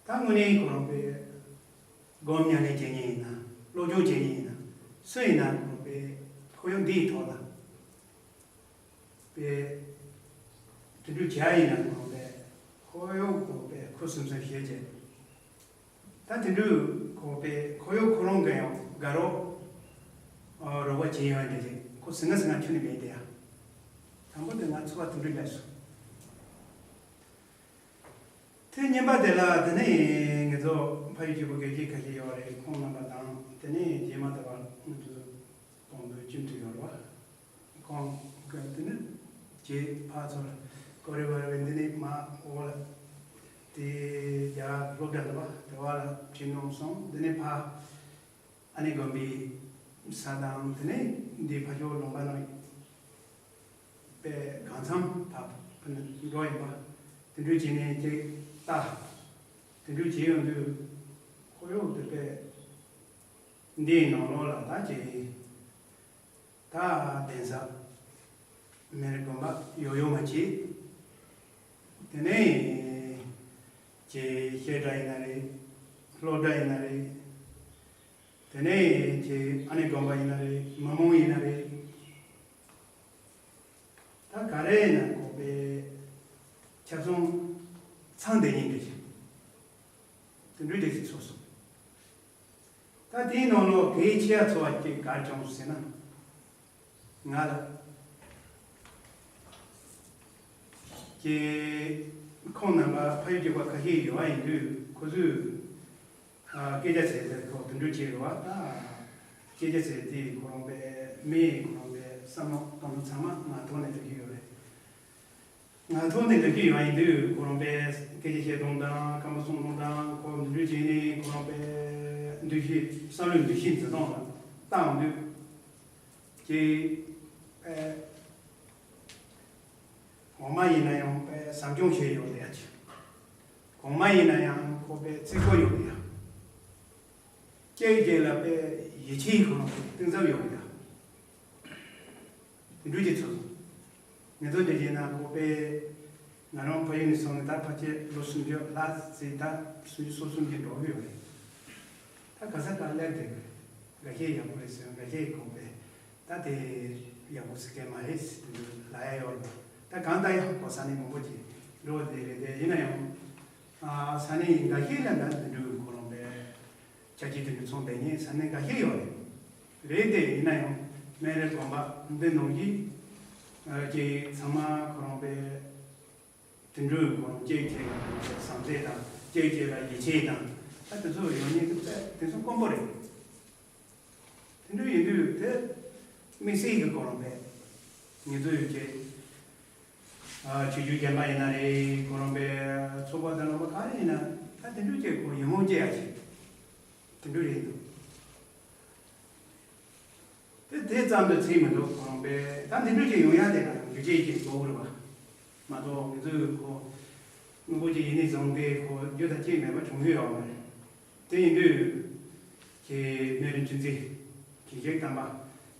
ད་དངོས་གནས་ཁོ་རང་པའི་སྒོམ་ཉམས་ལེན་བྱེད་མཁན་ཡིན་ན། སློབ་སྦྱོང་བྱེད་མཁན་ཡིན་ན། སུ་ཡིན་ན་ཁོ་རང་པའི་ཁོར་ཡུག་འདིའི་ཐོག་ལ། པའི་དེ་འདྲ་བྱ་ཡིན་ན་ཁོ་རང་པའི་ཁོར་ཡུག་ཁོ་པའི་ཁུ་སིམ་སིམ་བྱེད་ཅེས། ད་དེ་འདྲ་ཁོ་པའི་ཁོར་ཡུག་ཁོ་རང་གི་ཡང་དགའ་རོགས་རོགས་པ་བྱེད་ཡོང་འདྲ་ཅིག་ཁོ་ཟིང་ངེ་ཟིང་ངེ་ཁྱོན་ནས་མེད་དེ་ཡ། དང་པོ་དེ་ང་ཚོ་བ་དེ་འདྲ་སླེབས་སོང་། དེ་གཉིས་པ་དེ་ལ་དེ་ནས་ངེད་ཚོ་ཕ་ཡུལ་གྱི་བུ་དགེ་རྒན་ཁ་ཤས་ཡོད་རེད། ཁོང་རྣམ་པ་དང་དེ་ནས་རྗེས་མ་ད་བར་ང་ཚོ་གཏོང་འདོད་ཀྱི་མཐུ་ཡོད་རེད་བ། ཁོང་གི་དེ་ནི་རྗེས་ཕར་ཚུར་ཀོ་རེ་བ་རེ་བའི་འདི་ནས་མ་འོག་ལ་དེ་རྒྱ་གར་སློབ་གྲྭ་འདི་བ་དེ་བ་ལ་བྲིས་གནང་སོང་། དེ་ནས་ཕ་ཨ་ནེ་དགོན་པའི་ས་དང་དེ་ནས་འདི་ཕ་ཇོ་ལུང་པ་ནང་པའི་གང་འཚམ་ཕ་ཕ་ནས་འགྲོ་ཡིན་པ་དེ་འདྲ་བྱས་ནས་ཅིག་ལྟ། དེ་འདྲ་བྱས་ཡོང་དུས་ཁོར་ཡུག་དེ་པའི་འདིའི་ནང་ལོགས་ལ་ད་ཅིག་ད་གདན་ས་མེ་རི་དགོན་པ་ཡོད་ཡོད་མ་བྱེད། དེ་ནས་ཀྱི་བཤད་གྲྭ་ཡིན་ན་རེད། སློབ་གྲྭ་ཡིན་ན་རེད། དེ་ནས་ཀྱི་ཨ་ནེ་དགོན་པ་ཡིན་ན་རེད། མི་མང་ཡིན་ན་རེད། ད་ག་རེ་ཡིན་ན་ཁོ་པའི་ཆ་ཚང་ཚང་བསྡད་ཉིན་རེད། དེ་འདྲའི་རེད་ཅེས་ཚོར་སོང་། ད་དེའི་ནང་ལོགས་གལ་ཆེ་བ་ཚོ་བ་ཅིག་གར་བྱུང་ཟེར་ན། ང་ལ་ཀྱེ་ཁོང་རྣམ་པ་ཕ་ཡུལ་གྱི་བ་ཁ་ཤས་ཡོད་པ་ཡིན་དུས་ཁོ་ཚོས་སྐད་ཆ་བྱས་ཏེ་ཁོ་དེ་འདྲ་བྱས་རེད་བ། ད་སྐད་ཆ་བྱས་ཏེ་ཁོ་རང་པའི་མི་ཁོ་རང་པའི་བསམ་བློ་གཏོང་ཚང་མ་ང་ཐོག་ནས་འགྲོ་གི་ཡོད་རེད། ང་ཐོག་ནས་འགྲོ་གི་ཡོད་པ་ཡིན་དུས་ཁོ་རང་པའི་སྐད་ཆ་བཤད་སྟངས་དང་བཀའ་མོལ་གསུང་སྟངས་དང་ཁོ་འདི་འདྲ་བྱས་ནས་ཁོ་རང་པའི་འདུ་ཤེས་བསམ་བློའི་འདུ་ཤེས་འཛིན་སྟངས་ལ་བལྟ་འོང་དུས་ཀྱེ་ཨེ། ངོ་མ་ཡིན་ན་ཡང་པའི་ཟབ་སྦྱོང་བྱས་ཡོད་ལེ་ཡ་ཅིག་གོང་མ་ཡིན་ན་ཡང་ཁོ་པའི་བརྩི་བཀུར་ཡོད་ལེ་ཡ། སྐྱེ་རྒྱལ་ལ་པའི་ཡིད་ཆེས་ཁོ་རང་གཏིང་ཟབ་ཡོད་ལེ་ཡ། དེ་འདྲ་ཅིག་ཚོར་སོང་། ངེད་ཚོ་དེ་བྱས་ན་ཁོ་པའི་ང་རང་ཕ་ཡུལ་ནས་སོང་ནས་ད་ཕལ་ཆེར་ལོ་སུམ་ཅུ་ལྷག་ཙམ་ད་སུམ་ཅུ་སོ་གསུམ་གྱི་འགྲོ་གི་ཡོད་རེད། ད་ག་ས་ག་སླེབས་བསྡད་ཀྱི་རེད། འགའ་ཤས་ཡག་པོ་རེད་ཟེར། འགའ་ཤས་ཁོ་པའི་ད་དེ་ཡག་པོ་ཟེར་མཁན་མ་རེད་ཟེར་དེ་འདྲ་ལབ་ཡ་ཡོད་རེད། ད་གང་ལྟར་ཡང་ཁོ་ས་གནས་མང་པོ་ཅིག་འགྲོ་བསྡད་རེད་དེ། ཡིན་ན་ཡང་ཨ་ས་གནས་འགའ་ཤས་ལ་ད་དེ་འདྲ་ཁོ་རང་པའི་ཆ་རྐྱེན་དེ་འདྲ་ཚང་བསྡད་མཁན་ས་གནས་འགའ་ཤས་ཡོད་རེད། རེད་དེ་ཡིན་ན་ཡང་སྨན་རི་དགོན་པ་འདི་ནང་བཞིན་ཨ་ཀྱེ་ཚང་མ་ཁོ་རང་པའི་དེ་འདྲ་ཁོ་རང་སྐྱེ་རྒྱལ་ལ་བསམ་ཚད་དང་སྐྱེ་རྒྱལ་ལ་ཡིད་ཆེས་དང་ད་དེ་ཚོ་ཡོད་མཁན་དེ་དེ་ཚོ་དཀོན་པོ་རེད། དེ་འདྲ་ཡིན་དུས་དེ་དམིགས་བསལ་གྱི་ཁོ་རང་པས་ངེད་ཚོ་ཡོད་ཀྱི་ཆོས་བརྒྱུད་རྒན་པ་ཡིན་ན་རེད། ཁོ་རང་པས་ཚོགས་པ་དང་རོགས་པ་ག་རེ་ཡིན་ན་ད་དེ་འདྲ་ཅིག་ཁོ་ཡིད་སྨོན་སྐྱེ་ཡ་ཞིག་དེ་འདྲ་རེད་འདུག་དེ་དེ་ཙམ་དུ་ཚིག་མི་འདུག་ཁོ་རང་པས་ད་འདི་འདྲ་ཅིག་ཡོང་ཡ་དེ་ན་རྒྱུ་རྐྱེན་ཅིག་གཙོ་བོ་རེད་བ། མ་གཏོགས་ངེད་ཚོས་ཁོ་དངོས་པོ་ཅིག་ཡིན་ནས་བཟུང་སྟེ་ཁོ་རྒྱུ་དང་རྐྱེན་མེད་པ་བྱུང་རྒྱུ་ཡོད་མ་རེད། དེ་ཡིན་དུས་ཁྱེད་སྨན་རི་ཆོས་འཛིན་དགེ་བཤེས་དམ་པ་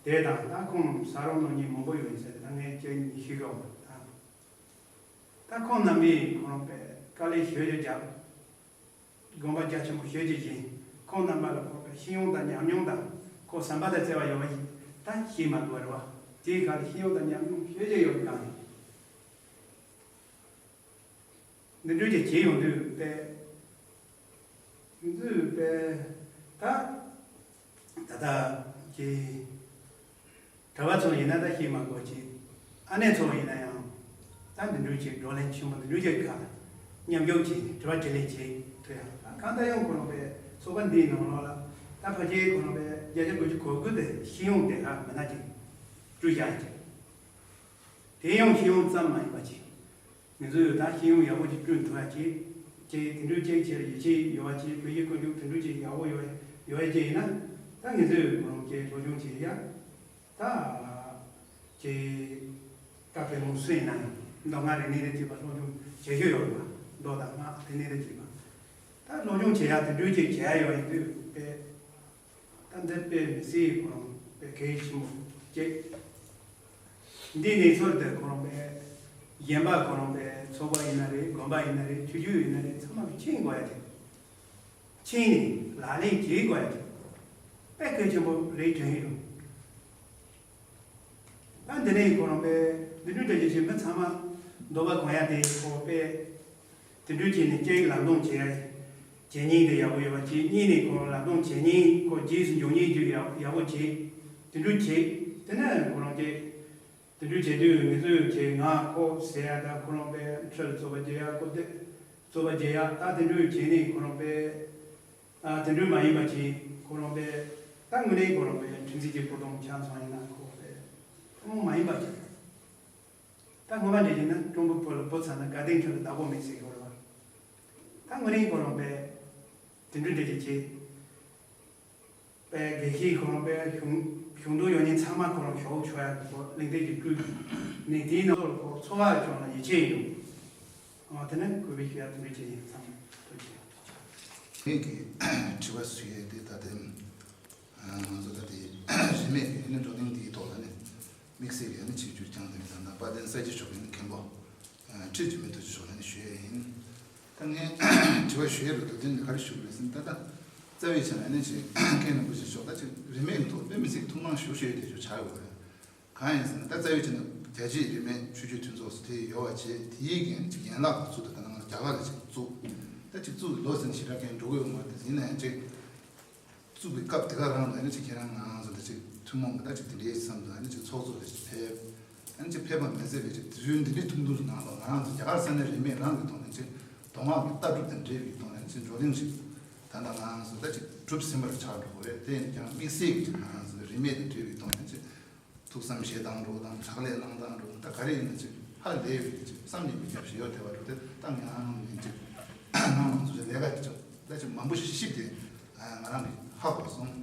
དེ་དང་ད་ཁོང་ས་རོགས་ནང་གཉིས་མང་པོ་ཡོད་ཟེར་ད་ངས་ཁྱེད་གཉིས་ཤེས་ཀྱི་ཡོད་མ་རེད། ད་ཁོང་རྣམ་པས་ཁོ་རང་པས་དཀའ་ལས་ཞེ་པོ་ཅིག་བརྒྱབ། དགོངས་པ་རྒྱ་ཆེན་པོ་ཞེ་པོ་ཅིག་བཞེས། ཁོང་རྣམ་པ་ལ་ཁོ་པའི་ཤེས་ཡོན་དང་ཉམས་མྱོང་དང་ཁོ་བསམ་པ་དང་བརྩེ་བ་ཡོད་པ་ཞིག་ད་ཤེས་མ་ཐུབ་པ་རེད་བ། དེའི་ཁ་ལ་ཤེས་ཡོན་དང་ཉམས་མྱོང་ཞེ་པོ་ཅིག་ཡོད་པའི་སྒང་ནས་འདི་འདྲ་ཅིག་བྱེད་ཡོང་དུས་པས་ང་ཚོས་པས་ད་ད་ལྟ་ཀྱི་གྲྭ་པ་ཚོ་ཡིན་ན་ད་ཤེས་མ་དགོས་ཀྱི། ཨ་ནེ་ཚོ་ཡིན་ན་ཡང་ད་འདི་འདྲ་ཅིག་བགྲོ་གླེང་ཆེན་པོ་འདི་འདྲ་ཅིག་ག་མཉམ་ཞུགས་བྱས་ནས་དྲི་བ་དྲིས་ལན་བྱེད་ཐུབ་ཡ། ད་གང་ལྟར་ཡང་ཁོ་རང་པའི་ཚོགས་པ་འདིའི་ནང་ལོགས་ལ་ད་ཕལ་ཆེར་ཁོ་རང་པའི་བརྒྱ་ཆ་དགུ་བཅུ་གོ་དགུ་དེ་ཤེས་ཡོན་དེ་ཧ་མི་སྣ་ཅིག་བསྐྲུན་བཞག་ཡ་ཅིག་དེ་ཡང་ཤེས་ཡོན་ཙམ་མ་ཡིན་པ་ཅིག་ང་ཚོས་ད་ཤེས་ཡོན་ཡག་པོ་ཅིག་བསྐྲུན་ཐུབ་ཡ་ཅིག་ཅིག་དེ་འདྲའི་ཅིག་ཅིག་ཡིད་ཆེས་ཡོད་པ་ཅིག་མི་ཡི་ཀུན་སྤྱོད་དེ་འདྲའི་ཅིག་ཡག་པོ་ཡོད་ཡོད་ཡ་ཅིག་ཡིན་ན་ད་ང་ཚོས་ཁོ་རང་ཅིག་སློབ་སྦྱོང་བྱེད་ཡ། ད་ཅིག་ད་དཔེ་མོ་སུ་ཡིན་ན་ཡང་མདོ་སྔགས་རིག་གནས་རེ་བྱེད་པ་སློབ་སྦྱོང་བྱེད་རྒྱུ་ཡོད་རེད་པ། མདོ་དང་སྔགས་རིག་གནས་རེ་བྱེད་པ་ད་སློབ་སྦྱོང་བྱེད་ཡ་དེ་འདྲའི་ཅིག་བྱེད་ཡ་ཡོད་ཡིན་དུས་དཔེ། ད་འདི་དཔེ་མི་སྲིད་ཁོ་རང་དཔེ་གལ་ཆེན་པོ་སྐྱེས། འདི་གནས་ཚུལ་འདི་ཁོ་རང་དཔེ་གཞན་པ་ཁོ་རང་དཔེ་ཚོགས་པ་ཡིན་ན་རེད། དགོན་པ་ཡིན་ན་རེད། ཆོས་བརྒྱུད་ཡིན་ན་རེད། ཚང་མ་གིས་མཁྱེན་དགོས་ཡ་དེ། མཁྱེན་ནས་ལག་ལེན་བྱེད་དགོས་ཡ་དེ་དཔེ་གལ་ཆེན་པོ་རེད་དྲན་ཡོད། ད་འདི་ནས་ཁོ་རང་དཔེ་འདི་འདྲའི་འདྲ་ཅིག་བྱས་མི་ཚང་མ་འདོད་པ་གང་ཡ་དེ་ཁོ་དཔེ། དེ་འདྲ་བྱས་ནས་སྐད་ཡིག་ལམ་སྟོན་བྱེད་ཡ་བྱེད་མཁན་དེ་ཡག་པོ་ཡོད་པ་བྱས། གཉིས་ནས་ཁོ་རང་ལམ་སྟོན་བྱེད་མཁན་ཁོ་རྗེས་སུ་འཇུག་མཁན་ཅིག་ཡག་ཡག་པོ་བྱེད། དེ་འདྲ་བྱེད། དེ་ནས་ཁོ་རང་ཀྱིས་དེ་འདྲ་བྱེད་དུས་ངེད་ཚོས་བྱེད་ང་ཁོ་ཟེར་ཡ་དང་ཁོ་རང་པའི་ཁྲིར་རྩོད་པ་བྱེད་ཡ་ཁོ་དེ་རྩོད་པ་བྱེད་ཡ་ད་དེ་འདྲ་བྱས་ནས་ཁོ་རང་པའི་ཨ་དེ་འདྲ་མ་ཡིན་པ་བྱས་ཁོ་རང་པའི་ད་དངོས་གནས་ཁོ་རང་པའི་ཁྲིམས་འཛིན་གྱི་བུ་དང་ཆ་ཚང་ཡིན་ན་ཁོ་པའི་ཐུན་མོང་མ་ཡིན་པ་བྱེད། ད་སྔོན་མ་འདྲ་བྱས་ན་ཀྲུང་གོའི་བུ་ལ་བུ་ཚ་ན་དགའ་ལྡན་ཁྲི་ལ་བདག་པོ་མེད་ཟེར་གྱི་ཡོད་རེད་བ། ད་དངོས་གནས་ཁོ་རང་པས་དེ་འདྲ་འདྲ་ཅིག་བྱས། པས་དགེ་བཤེས་ཁོ་རང་པས་གཞུང་གཞུང་དོན་ཡོད་མཁན་ཚང་མ་ཁོ་རང་ཞོགས་ཆོག་ཡ་གི་སྐོར་གླེང་སྟེགས་ཀྱི་བསྐྲུན་ནས་དེའི་ནང་ལོགས་ཁོ་འཚོ་བ་སྐྱོང་ལ་ཡིད་ཆེས་ཡོད། ཨ་དེ་ནས་གུས་པས་ཞུ་ཡ་དེ་འདྲ་བྱས་ཡིན། ཚང་མ་ཐུགས་རྗེ་ཆེ། ངེད་ཀྱི་དྲི་བ་ཞུ་ཡས་དེ་ད་ལྟའི་ང་ཚོ་ད་ལྟའི་རིས་མེད་ཀྱི་ནི་བགྲོ་གླེང་འདིའི་ཐོག་ལ་ནི་དམིགས་བསལ་གྱི་ནི་ཆིབས་བསྒྱུར་བསྐྱངས་ཏེ་ད་ལྟ་དཔལ་ལྡན་ས་སྐྱ་མཆོག་གི་ནི་མཁན་པོ་ཁྲི་འཇིགས་མེད་རྡོ་རྗེ་མཆོག་ལ་ནི་ཞུ་ཡས་ཡིན། ད་ངས་དྲི་བ་ཞུ་ཡས་རེད་འདུག་དེ་ནི་ག་རེ་ཞུ་དགོས་རེད་ཟེར་ན་ད་ལྟ་རྩ་བའི་ཆ་ནས་ནི་ཅིག་མཁན་རིན་པོ་ཆེ་མཆོག་ད་ཅིག་རིས་མེད་ཀྱི་ཐོག་དཔེ་མི་སྲིད་ཀྱི་ཐུགས་སྣང་ཞེ་པོ་ཞིག་དེ་ཚོ་བྱ་ཡོད་རེད། གང་ཡིན་ཟེར་ན་ད་རྩ་བའི་ཆ་ནས་རྒྱལ་སྤྱིའི་རིས་མེད་ཆོས་བརྒྱུད་མཐུན་ཚོགས་སུ་དེ་ཡོད་པ་བྱས་དེའི་འགན་ཅིག་ཡན་ལག་ཏུ་བཙུགས་ཏེ་ད་ནང་ལ་རྒྱ་གར་ལ་ཅིག་བཙུགས། ད་ཅིག་བཙུགས་ལོ་ཟིན་ཞེ་དྲག་གིན་འགྲོ་གི་ཡོད་མ་རེད། དེ་ཡིན་ན་ཡང་ཅིག་བཙུགས་པའི་སྐབས་དེ་ག་རང་ལ་ནི་ཅིག་ཁྱེད་རང་ང་རང་ཚོ་འདི་ཅིག་ཐུན་མོང་གི་ད་ཅིག་དེ་འདྲའི་བསམ་དུ་ཨ་ནི་ཅིག་ཚོགས་གཙོ་ལ་ཅིག་ཕེབས། ཨ་ནི་ཅིག་ཕེབས་པ་མ་ཟད་པའི་ཅིག་དུས་ཡུན་འདི་འདྲའི་ཐུང་ཐུང་གི་ནང་ལ་ང་རང་ཚོ་རྒྱ་གར་ས་གནས་རིས་མེད་རང་གི་ཐོག་ནས་ཅིག་མདོ་སྔགས་ཀྱི་ལྟ་གྲུབ་དང་འབྲེལ་བའི་ཐོག་ནས་ཅིག་བགྲོ་གླེང་ཞིག་ད་ལྟ་ང་རང་ཚོ་ད་ཅིག་གྲུབ་ཟིན་པར་ཆགས་འགྲོ་གི་རེད། དེ་ཡིན་ཀྱང་དམིགས་བསལ་གྱི་ཅིག་ང་རང་ཚོ་རིས་མེད་དང་འབྲེལ་བའི་ཐོག་ནས་ཅིག་ཐུགས་བསམ་བཞེས་སྟངས་འགྲོ་དང་ཕྱག་ལས་གནང་སྟངས་འགྲོ་དང་ད་ག་རེ་ཡིན་ན་ཅིག་ཧ་ལས་པའི་ཅིག་བསམ་གྱིས་མི་ཁྱབ་ཞིག་ཡོད་བསྡད་པ་འགྲོ་དེ་ད་ང་རང་ནས་ཅིག་ནང་ལ་ཚོ་ཅིག་ལས་ཀ་ཅིག་ད་ཅིག་མང་པོ་ཞིག་ཞིབ་དེ་ང་རང་གིས་ཧ་གོ་སོང་།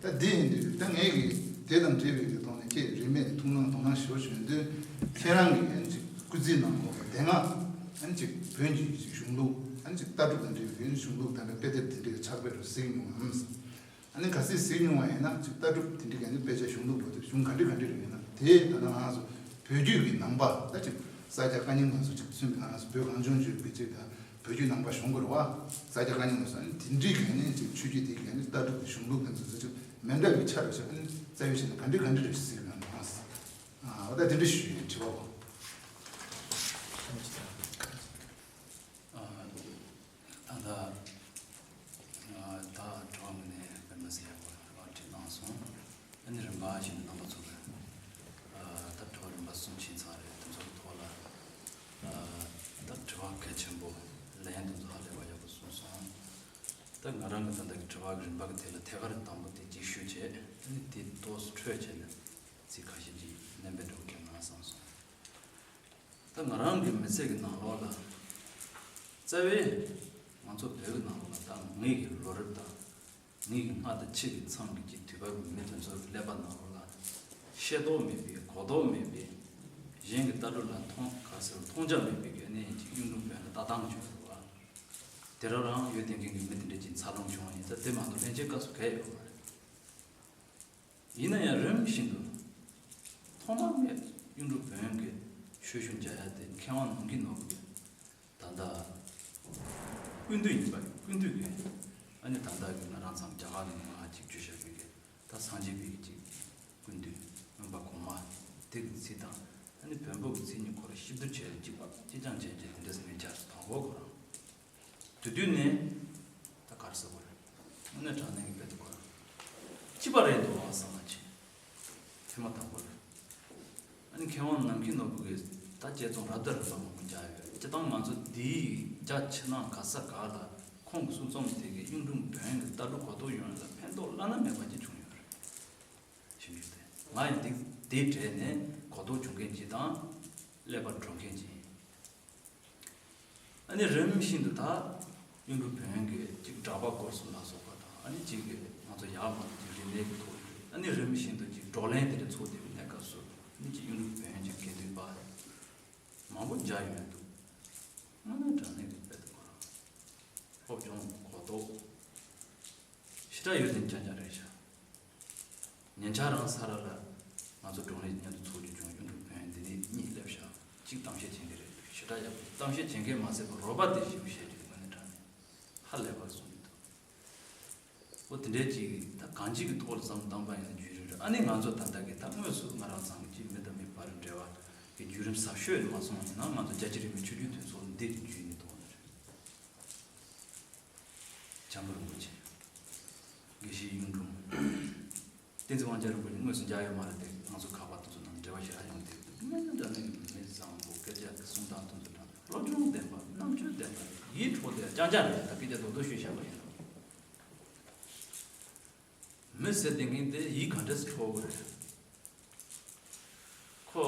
ད་འདི་ཡིན་དུས་ད་ངས་ཀྱིས་དེ་དང་འབྲེལ་བའི་གི་ཐོག་ནས་ཁྱེད་རིས་མེད་ཐུགས་སྣང་དོ་སྣང་ཞུ་ཞུ་འདོད་ཁྱེད་རང་གིས་ཨ་ནི་ཅིག་སྐུ་རྩིས་གནང་དགོས་པ་དེ་སྔ་ཨ་ནི་ཅིག་བོད་ཀྱི་ཅིག་གཞུང་ལུགས་ཨ་ནི་ཅིག་ལྟ་གྲུབ་དང་འབྲེལ་བའི་གི་གཞུང་ལུགས་དང་དཔེ་དེབ་དེ་འདྲའི་ཕྱག་དཔེ་རུ་གཟིགས་མྱོང་ངམ། ཨ་ནི་གལ་སྲིད་གཟིགས་མྱོང་བ་ཡིན་ན་ཅིག་ལྟ་གྲུབ་དེ་འདྲའི་ག་ནི་དཔེ་ཆ་གཞུང་ལུགས་འགྲོ་དེ་གཞུང་ག་འདྲ་ག་འདྲ་རེད་ཡིན་ན་དེ་ད་ལྟ་ང་ཚོ་བོད་བརྒྱུད་ཀྱི་ནང་པ་ད་ཅིག་ས་སྐྱ་བཀའ་རྙིང་ལ་སོགས་ཅིག་ཚུད་པའི་ང་ཚོ་བོད་གངས་ལྗོངས་ཆོས་པའི་ཅིག་དང་བོད་བརྒྱུད་ནང་པ་གཞུང་གི་རེད་བ། ས་སྐྱ་བཀའ་རྙིང་ལ་སོགས་ཨ་ནི་དེ་འདྲའི་ག་ནི་ཅིག་ཆོས་བརྒྱུད་དེ་ག་ནི་ལྟ་གྲུབ་ཀྱི་གཞུང་ལུགས་དེ་ཚོ་ཚོ་ཅིག་མི་འདྲ་བའི་ཆ་རུ་ཞིག་ཨ་ནི་རྩ་བའི་ཆ་ནས་ག་འདྲ་ག་འདྲ་རེད་ཞིག་གཟིགས་ཡོང་ང་། ཨ་ད་དེ་འདྲ་ཞུ་ཡིན་དྲི་བ་བ། ད་ལྟ་ད་དྲི་བ་ངོས་ནས་དཔེ་མི་སྲིད་ཡག་པོ་རང་དྲིས་གནང་སོང་། ཨ་ནི་རིམ་པ་བཞིན་རྣམ་པ་ཚོ་གི་ད་དྲི་བ་རིམ་པ་གསུམ་ཕྱིན་ཚར་རེད། དེ་ཚོ་གི་ཐོག་ལ་ད་དྲི་བ་གལ་ཆེན་པོ་ལན་དེ་ཚོ་ཧ་ལས་པ་ཡག་པོ་གསུངས་སོང་། ད་ང་རང་གི་ད་ལྟ་གི་དྲི་བ་གི་རིམ་པ་གི་ཐད་ལ་ཐད་ཀར་དང་པོ་དེ་གཅིག་ཞུས་བྱས། ཨ་ནི་དེ་ཏོག་ཙམ་འཕྲོས་བྱས་ནས་ཚིག་ཁ་ཤས་ཅིག་ལན་འདེབས་འདྲ་བོ་སླེབས་ན་བསམ་སོང་། ད་ང་རང་གི་མི་ཚེ་གི་ནང་ལོགས་ལ་རྩ་བའི་ང་ཚོ་བོད་ཀྱི་ནང་ལོགས་ལ་ད་ངེད་ཀྱི་ལོ་རབས་དང་ངེད་ཀྱི་སྔ་དང་ཕྱི་གི་མཚམས་ཀྱི་ཅིག་དུས་བབ་ཀྱི་མི་དེ་ཚོ་གི་ཀླད་པ་ནང་ལོགས་ལ་ཤེས་རྟོགས་མེད་པའི་གོ་རྟོགས་མེད་པའི་གཞན་གྱི་ལྟ་གྲུབ་ལ་མཐོང་ག་ཟེར་མཐོང་རྒྱ་མེད་པའི་གི་གནས་ཅིག་གཡུང་དྲུང་བོན་ལ་ལྟ་སྟངས་བྱུང་ཡོད་པ། དེ་རང་རང་ཡོད་དེ་མཁན་གྱི་མི་དེ་འདྲ་ཅིག་འཚར་ལོངས་བྱུང་བ་ཡིན་ཙང་དེ་མ་གཏོགས་ལྷན་སྐྱེས་སྐབས་སུ་གལ་ཡོད་མ་རེད། ཡིན་ན་ཡང་རིམ་བཞིན་དུ་ཐོག་མར་ངས་གཡུང་དྲུང་བོན་གྱི་ཆོས་ཞུ་མཇལ་ཡ་དེ་མཁས་དབང་ནམ་མཁའི་ནོར་བུ་གི་ད་ལྟ་ཀུན་བཏུས་ཡིན་པ་ཀུན་བཏུས་ཀྱི་ཨ་ནི་ད་ལྟ་གི་ང་རང་ཚང་རྒྱ་གར་ནས་མ་ཅིག་བརྗོད་བྱ་བའི་གི་ད་སངས་རྒྱས་པའི་གི་ཅིག་ཀུན་བཏུས་མངོན་པ་གོང་མ་དེ་གི་ཚིག་དང་ཨ་ནི་བོན་པོ་གི་ཚིག་གཉིས་ཁོ་ར་གཤིབ་བསྡུར་བྱས་ལ་གཅིག་པ་གཅིག་རྐྱང་བྱས་རྗེས་དེ་འདྲ་ཟེར་ནས་བྱས་སུ་དང་པོ་ཁོ་རང་། དེ་དུས་ནས་ད་ག་རེ་ཟེར་དགོས་རེད། དངོས་གནས་དྲང་གནས་ཀྱི་དཔེ་དེ་དགོས་རེད། ཅི་པ་རེད་འདུག་ཨང་བསམ་པ་བྱས། ཐེངས་མ་དང་པོ་རེད། ཨ་ནི་མཁས་དབང་ནམ་མཁའི་ནོར་བུ་གིས་ད་དཔྱད་རྩོམ་རབ་དང་རིམ་པ་མང་པོ་མཇལ་ཡོད་རེད། སྤྱིར་བཏང་ང་ཚོ་འདིའི་རྒྱ་ཆེ་ན་ག་ས་ག་ལ་ཁོང་གི་གསུང་རྩོམ་དེ་གིས་གཡུང་དྲུང་བོན་གྱི་ལྟ་གྲུབ་གོ་རྟོགས་ཡོང་ཡ་ལ་ཕན་ཐོགས་བླ་ན་མེད་པ་ཅིག་བྱུང་ཡོད་རེད། ཞིབ་འཇུག་དེ་ང་ཡི་འདི་དེའི་གྲས་ནས་གོ་རྟོགས་བྱུང་མཁན་ཅིག་དང་ཀླད་པ་གྲོལ་མཁན་ཅིག་ཡིན། ཨ་ནི་རིམ་བཞིན་དུ་ད་གཡུང་དྲུང་བོན་གྱི་གཅིག་གྲགས་པ་སྐོར་གསུམ་ལ་སོགས་པ་དང་ཨ་ནི་གཅིག་གི་ང་ཚོ་ཡག་མ་གི་རིག་གནས་ཀྱི་ཐོག་ནས་ཨ་ནི་རིམ་བཞིན་དུ་གཅིག་བགྲོ་གླེང་དེ་འདྲ་ཚོགས་བསྡད་པའི་གནས་སྐབས་སུ་ཨ་ནི་གཅིག་གཡུང་དྲུང་བོན་གྱི་དགེ་འདུན་པ་མང་པོ་མཇལ་ཡོང་འདུག་དངོས་གནས་དྲང་གནས་ཀྱི་དཔེ་དེ་ཁོ་རང་སློབ་སྦྱོང་གོ་རྟོགས། ཞེ་དྲག་ཡོད་དེ་རྐྱང་རྐྱང་རེད་ཤག་ཉེ་ཆར་རང་ས་ར་ལ་ང་ཚོ་བགྲོ་གླེང་མཉམ་དུ་ཚོགས་རྒྱུ་བྱུང་། གཡུང་དྲུང་བོན་འདི་ནས་གཉིས་སླེབས་ཤག་གཅིག་གཏམ་བཤད་བྱེད་མཁན་རེད་འདུག་ཞེ་དྲག་ཡག་པོ་གཏམ་བཤད་བྱེད་མཁན་མ་ཟད་པར་རོགས་པ་དེ་ཞིབ་བཤད་རྒྱུ་དངོས་གནས་དྲང་གནས་ཧ་ལས་པར་གསུངས་ཀྱི་འདུག་ཨོ་དེ་འདྲའི་ཅིག་ད་གང་ཅིག་གི་ཐོག་ལ་བསམ་བློ་བཏང་པ་ཡིན་ན་བརྒྱུད་རིམ་རེད། ཨ་ནི་ང་ཚོ་ད་ལྟ་གི་ད་དངོས་སུ་ང་རང་ཚང་གི་ཅིག་མི་དང་མི་བར་འབྲེལ་བ་གི་བརྒྱུད་རིམ་ཟབ་ཤོས་ལ་མ་སོང་བ་ཡིན་ན་ང་ཚོ་རྒྱལ་སྤྱི་རིས་མེད་ཆོས་བརྒྱུད་དེ་ཚོ་འདིར་བརྒྱུད་ནས་ཐོག་ནས་རེད། བྱམས་པ་རིན་པོ་ཆེ། དགེ་བཤེས་གཡུང་དྲུང་། བསྟན་འཛིན་དབང་རྒྱལ་རིན་པོ་ཆེ་དངོས་སུ་མཇལ་ཡོད་མ་རེད་དེ། ང་ཚོ་ཁ་པར་དེ་ཚོ་ནང་འབྲེལ་བ་ཞེ་དྲག་ཡོང་གི་འདུག་དངོས་གནས་དྲང་གནས་ཀྱི་མི་བཟང་པོ་སྐད་ཆ་གི་གསུང་སྟངས་དེ་ཚོ་དྲང་བློ་སྦྱོང་ལྡན་པ་རྣམ་དཔྱོད་ལྡན་པ་ཡིད་འཕྲོག་བསྡད་སྐྱང་སྐྱང་རེད། ད་སྐད་ཆ་རྡོག་རྡོག་ཤོད་བཤད་པ་ཡིན་ན། མི་ཟེར་བསྡད་མཁན་དེ་ཡིད་ག་འདྲས་སེ་འཕྲོག་དགོས་རེད། ཁོ་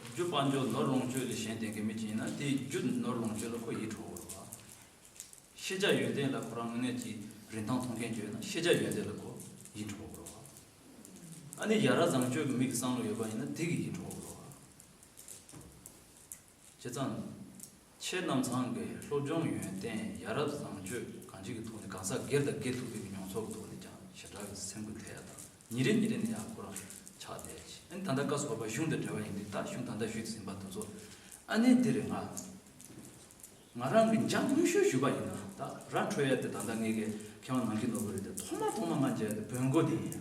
རྒྱུ་དཔལ་འབྱོར་ནོར་ལོངས་སྤྱོད་ལས་གཞན་བསྡད་མཁན་མི་གཅིག་ཡིན་ན་དེའི་རྒྱུ་ནོར་ལོངས་སྤྱོད་ལ་ཁོ་ཡིད་འཕྲོག་དགོས་རེད་བ། ཤེས་བྱ་ཡོན་ཏན་ལ་ཁོ་རང་དངོས་གནས་ཀྱི་རིན་ཐང་མཐོང་མཁན་ཅིག་ཡོད་ན་ཤེས་བྱ་ཡོན་ཏན་ལ་ཁོ་ཡིད་འཕྲོག་དགོས་རེད་བ། ཨ་ནི་ཡ་རབས་བཟང་སྤྱོད་ཀྱི་མིག་གིས་བསམ་བློ་ཡོད་པ་ཡིན་ན་དེ་གིས་ཡིད་འཕྲོག་དགོས་རེད་བ། བྱས་ཙང་། ཁྱེད་རྣམ་ཚང་གི་སློབ་སྦྱོང་ཡོན་ཏན་ཡ་རབས་བཟང་སྤྱོད་གང་ཅིའི་ཐོག་ནས་གང་ཟག་སྒེར་དང་སྒེར་ཐུག་པའི་མྱོང་ཚོར་གྱི་ཐོག་ནས་ཀྱང་ཞེ་དྲག་གི་སེམས་འགུལ་ཐེབས་ཡ་དང་ཉིན་རེ་ཉིན་རེ་ནས་ཡང་ཁོ་རང་ཆགས་བསྡད་ཅིང་། ཨ་ནི་ད་ལྟ་སྐབས་སུ་བབས་པ་གཞུང་དང་འབྲེལ་བ་ཡིན་དུས་ད་གཞུང་ད་ལྟ་ཞུས་ཟིན་པ་དེ་ཚོ་ཨ་ནི་དེ་རེད། ང་ང་རང་གི་འཇམ་དངོས་ཤོས་ཞུས་པ་ཡིན་ན་ད་ར་འཕྲོད་ཡ་དེ་ད་ལྟ་ངེད་ཀྱི་མཁས་དབང་ནམ་མཁའི་ནོར་བུ་རེད་དེ། ཐོག་མ་ཐོག་མ་ང་མཇལ་དེ་བོན་སྒོ་དེ་ཡིན།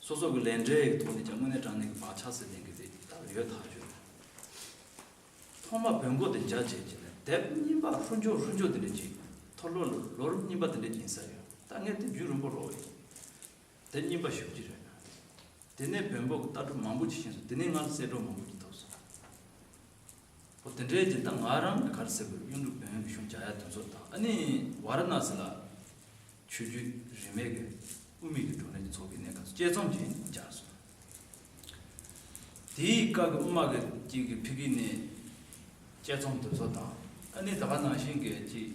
སོ་སོ་གི་ལས་འབྲས་ཀྱི་ཐོག་ནས་ཀྱང་དངོས་གནས་དྲང་གནས་ཀྱི་བག་ཆགས་ཟེར་ལྡན་གྱི་དེ་ལྟར་ཡོད་ཐག་ཆོད། ཐོག་མ་བོན་སྒོ་དེ་མཇལ་བྱས་ཀྱི་ནས་དེབ་རྙིང་པ་ཧྲུལ་འཇོག་ཧྲུལ་འཇོག་དེ་འདྲ་ཅིག་ཐོ་ལོ་ལོ་རིམ་རྙིང་པ་དེ་འདྲ་ཅིག་ཡིན་ས་ཡོད། ད་ངས་དེ་རྒྱུན་རིང་པོ་རོལ་ཡིན། དེབ་རྙིང་པ་ཞེ་པོ་ཅིག་རེད། དེ་ནས་བོན་པོ་གི་ལྟ་གྲུབ་མང་པོ་ཅིག་ཤེས་སོང་། དེ་ནས་ང་ལ་གསལ་སྒྲོན་མང་པོ་ཅིག་ཐོབ་སོང་། འོ་དེ་འདྲའི་ཅིག་ད་ང་རང་གི་ག་རེ་ཟེར་དགོས། གཡུང་དྲུང་བོན་གྱི་གཞུང་མཇལ་ཡ་དེ་ཚོ་དང་། ཨ་ནི་ཝཱ་ར་ཎ་སི་ལ་ཆོས་བརྒྱུད་རིས་མེད་ཀྱི་དབུ་མའི་གི་བགྲོ་གླེང་ཚོགས་པའི་གནས་སྐབས་སུ་དཔྱད་རྩོམ་ཅིག་མཇལ་སོང་། དེའི་སྐབས་ཀྱི་དབུ་མ་གི་ཅིག་གི་ཕ་གི་ནས་དཔྱད་རྩོམ་དེ་ཚོ་དང་། ཨ་ནི་ད་ག་ནང་བཞིན་གྱི་ཅིག་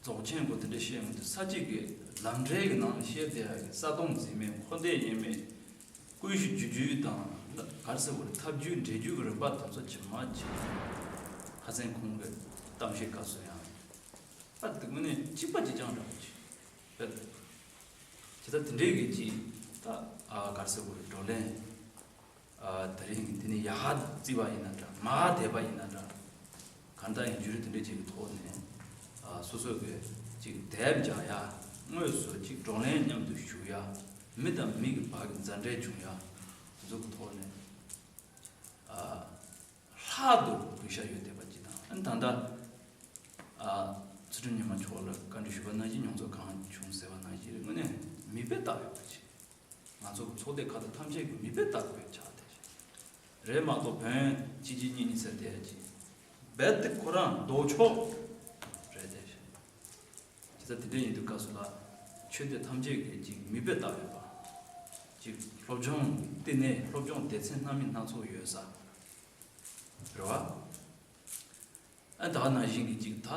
རྫོགས་ཆེན་སྐོར་དེ་འདྲ་བཤད་ཡོང་དུས་ས་བཅད་ཀྱི་ལམ་འབྲས་ཀྱི་ནང་བཤད་བསྡད་ཡ་གི་ས་དོང་འཛིན་མེད་འཁོར་འདས་དབྱེར་མེད། ཀུན་གཞི་རྒྱུ་རྒྱུད་དང་ག་རེ་ཟེར་དགོས་རེད། ཐབས་རྒྱུད་འབྲས་རྒྱུད་ཀྱི་རིམ་པ་དེ་ཚོ་ཇི་མ་ཇི་བཞིན་ཁ་སང་ཁོང་གི་གཏམ་བཤད་སྐབས་སུ་ཡང་ཨ་དེ་དངོས་གནས་གཅིག་པ་གཅིག་རྐྱང་འདྲ་པོ་ཅིག་རེད། ཇི་ལྟར་དེ་འདྲའི་གི་ཅིག་ད་ཨ་ག་རེ་ཟེར་དགོས་རེད། བགྲོ་གླེང་ཨ་དེ་རིང་འདི་ནས་ཡར་བརྩིས་པ་ཡིན་ན་འདྲ། མར་བསྡད་པ་ཡིན་ན་འདྲ། གང་ལྟར་ཡང་བརྒྱུད་རིམ་དེ་འདྲ་ཅིག་གི་ཐོག་ནས་ཨ་སོ་སོ་གི་ཅིག་དེབ་མཇལ་ཡ། དངོས་སུ་ཅིག་བགྲོ་གླེང་མཉམ་དུ་ཞུགས་ཡ། མི་དང་མི་གི་བར་གྱི་མཛའ་འབྲེལ་བྱུང་ཡ། དེ་ཚོ་གི་ཐོག་ནས་ཨ་ལྷག་ཏུ་གུས་ཞབས་ཡོད་བསྡད་པ་ཅིག་དང་། ཨ་ནི་ད་ལྟ་ཨ་ཚུལ་ཁྲིམས་ཉི་མ་མཆོག་ལ་བཀའ་འདྲི་ཞུས་པ་ནང་བཞིན་མྱོང་ཚོར་གང་བྱུང་ཟེར་བ་ནང་བཞིན་དངོས་གནས་མིག་དཔེ་ལྟ་ཡོད་པ་ཅིག་ང་ཚོ་གི་ཚོགས་སྡེ་ཁག་དང་ཐམས་ཅད་ཀྱི་མིག་དཔེ་ལྟ་དགོས་ཆགས་བསྡད་ཤག་རེད་མ་གཏོགས་བོན་གཅིག་གཅིག་གཉིས་གཉིས་ཟེར་བསྡད་ཀྱི་རྦད་དེ་ཁོ་རང་ལྡོག་ཕྱོགས་རེད་བསྡད་ཤག་ཇི་ དེ་འདྲ་ཡིན་དུས་སྐབས་སུ་ལ་ཆོས་སྡེ་ཐམས་ཅད་ཀྱི་ཅིག་མིག་དཔེ་ལྟ་འོས་པ། ཅིག་སློབ་སྦྱོང་གི་བསྟི་གནས་སློབ་སྦྱོང་སྡེ་ཚན་སྣ་མིན་སྣ་ཚོགས་ཡོད་ས་རེད་བ། ཨ་ད་ག་ནང་བཞིན་གྱི་ཅིག་ད་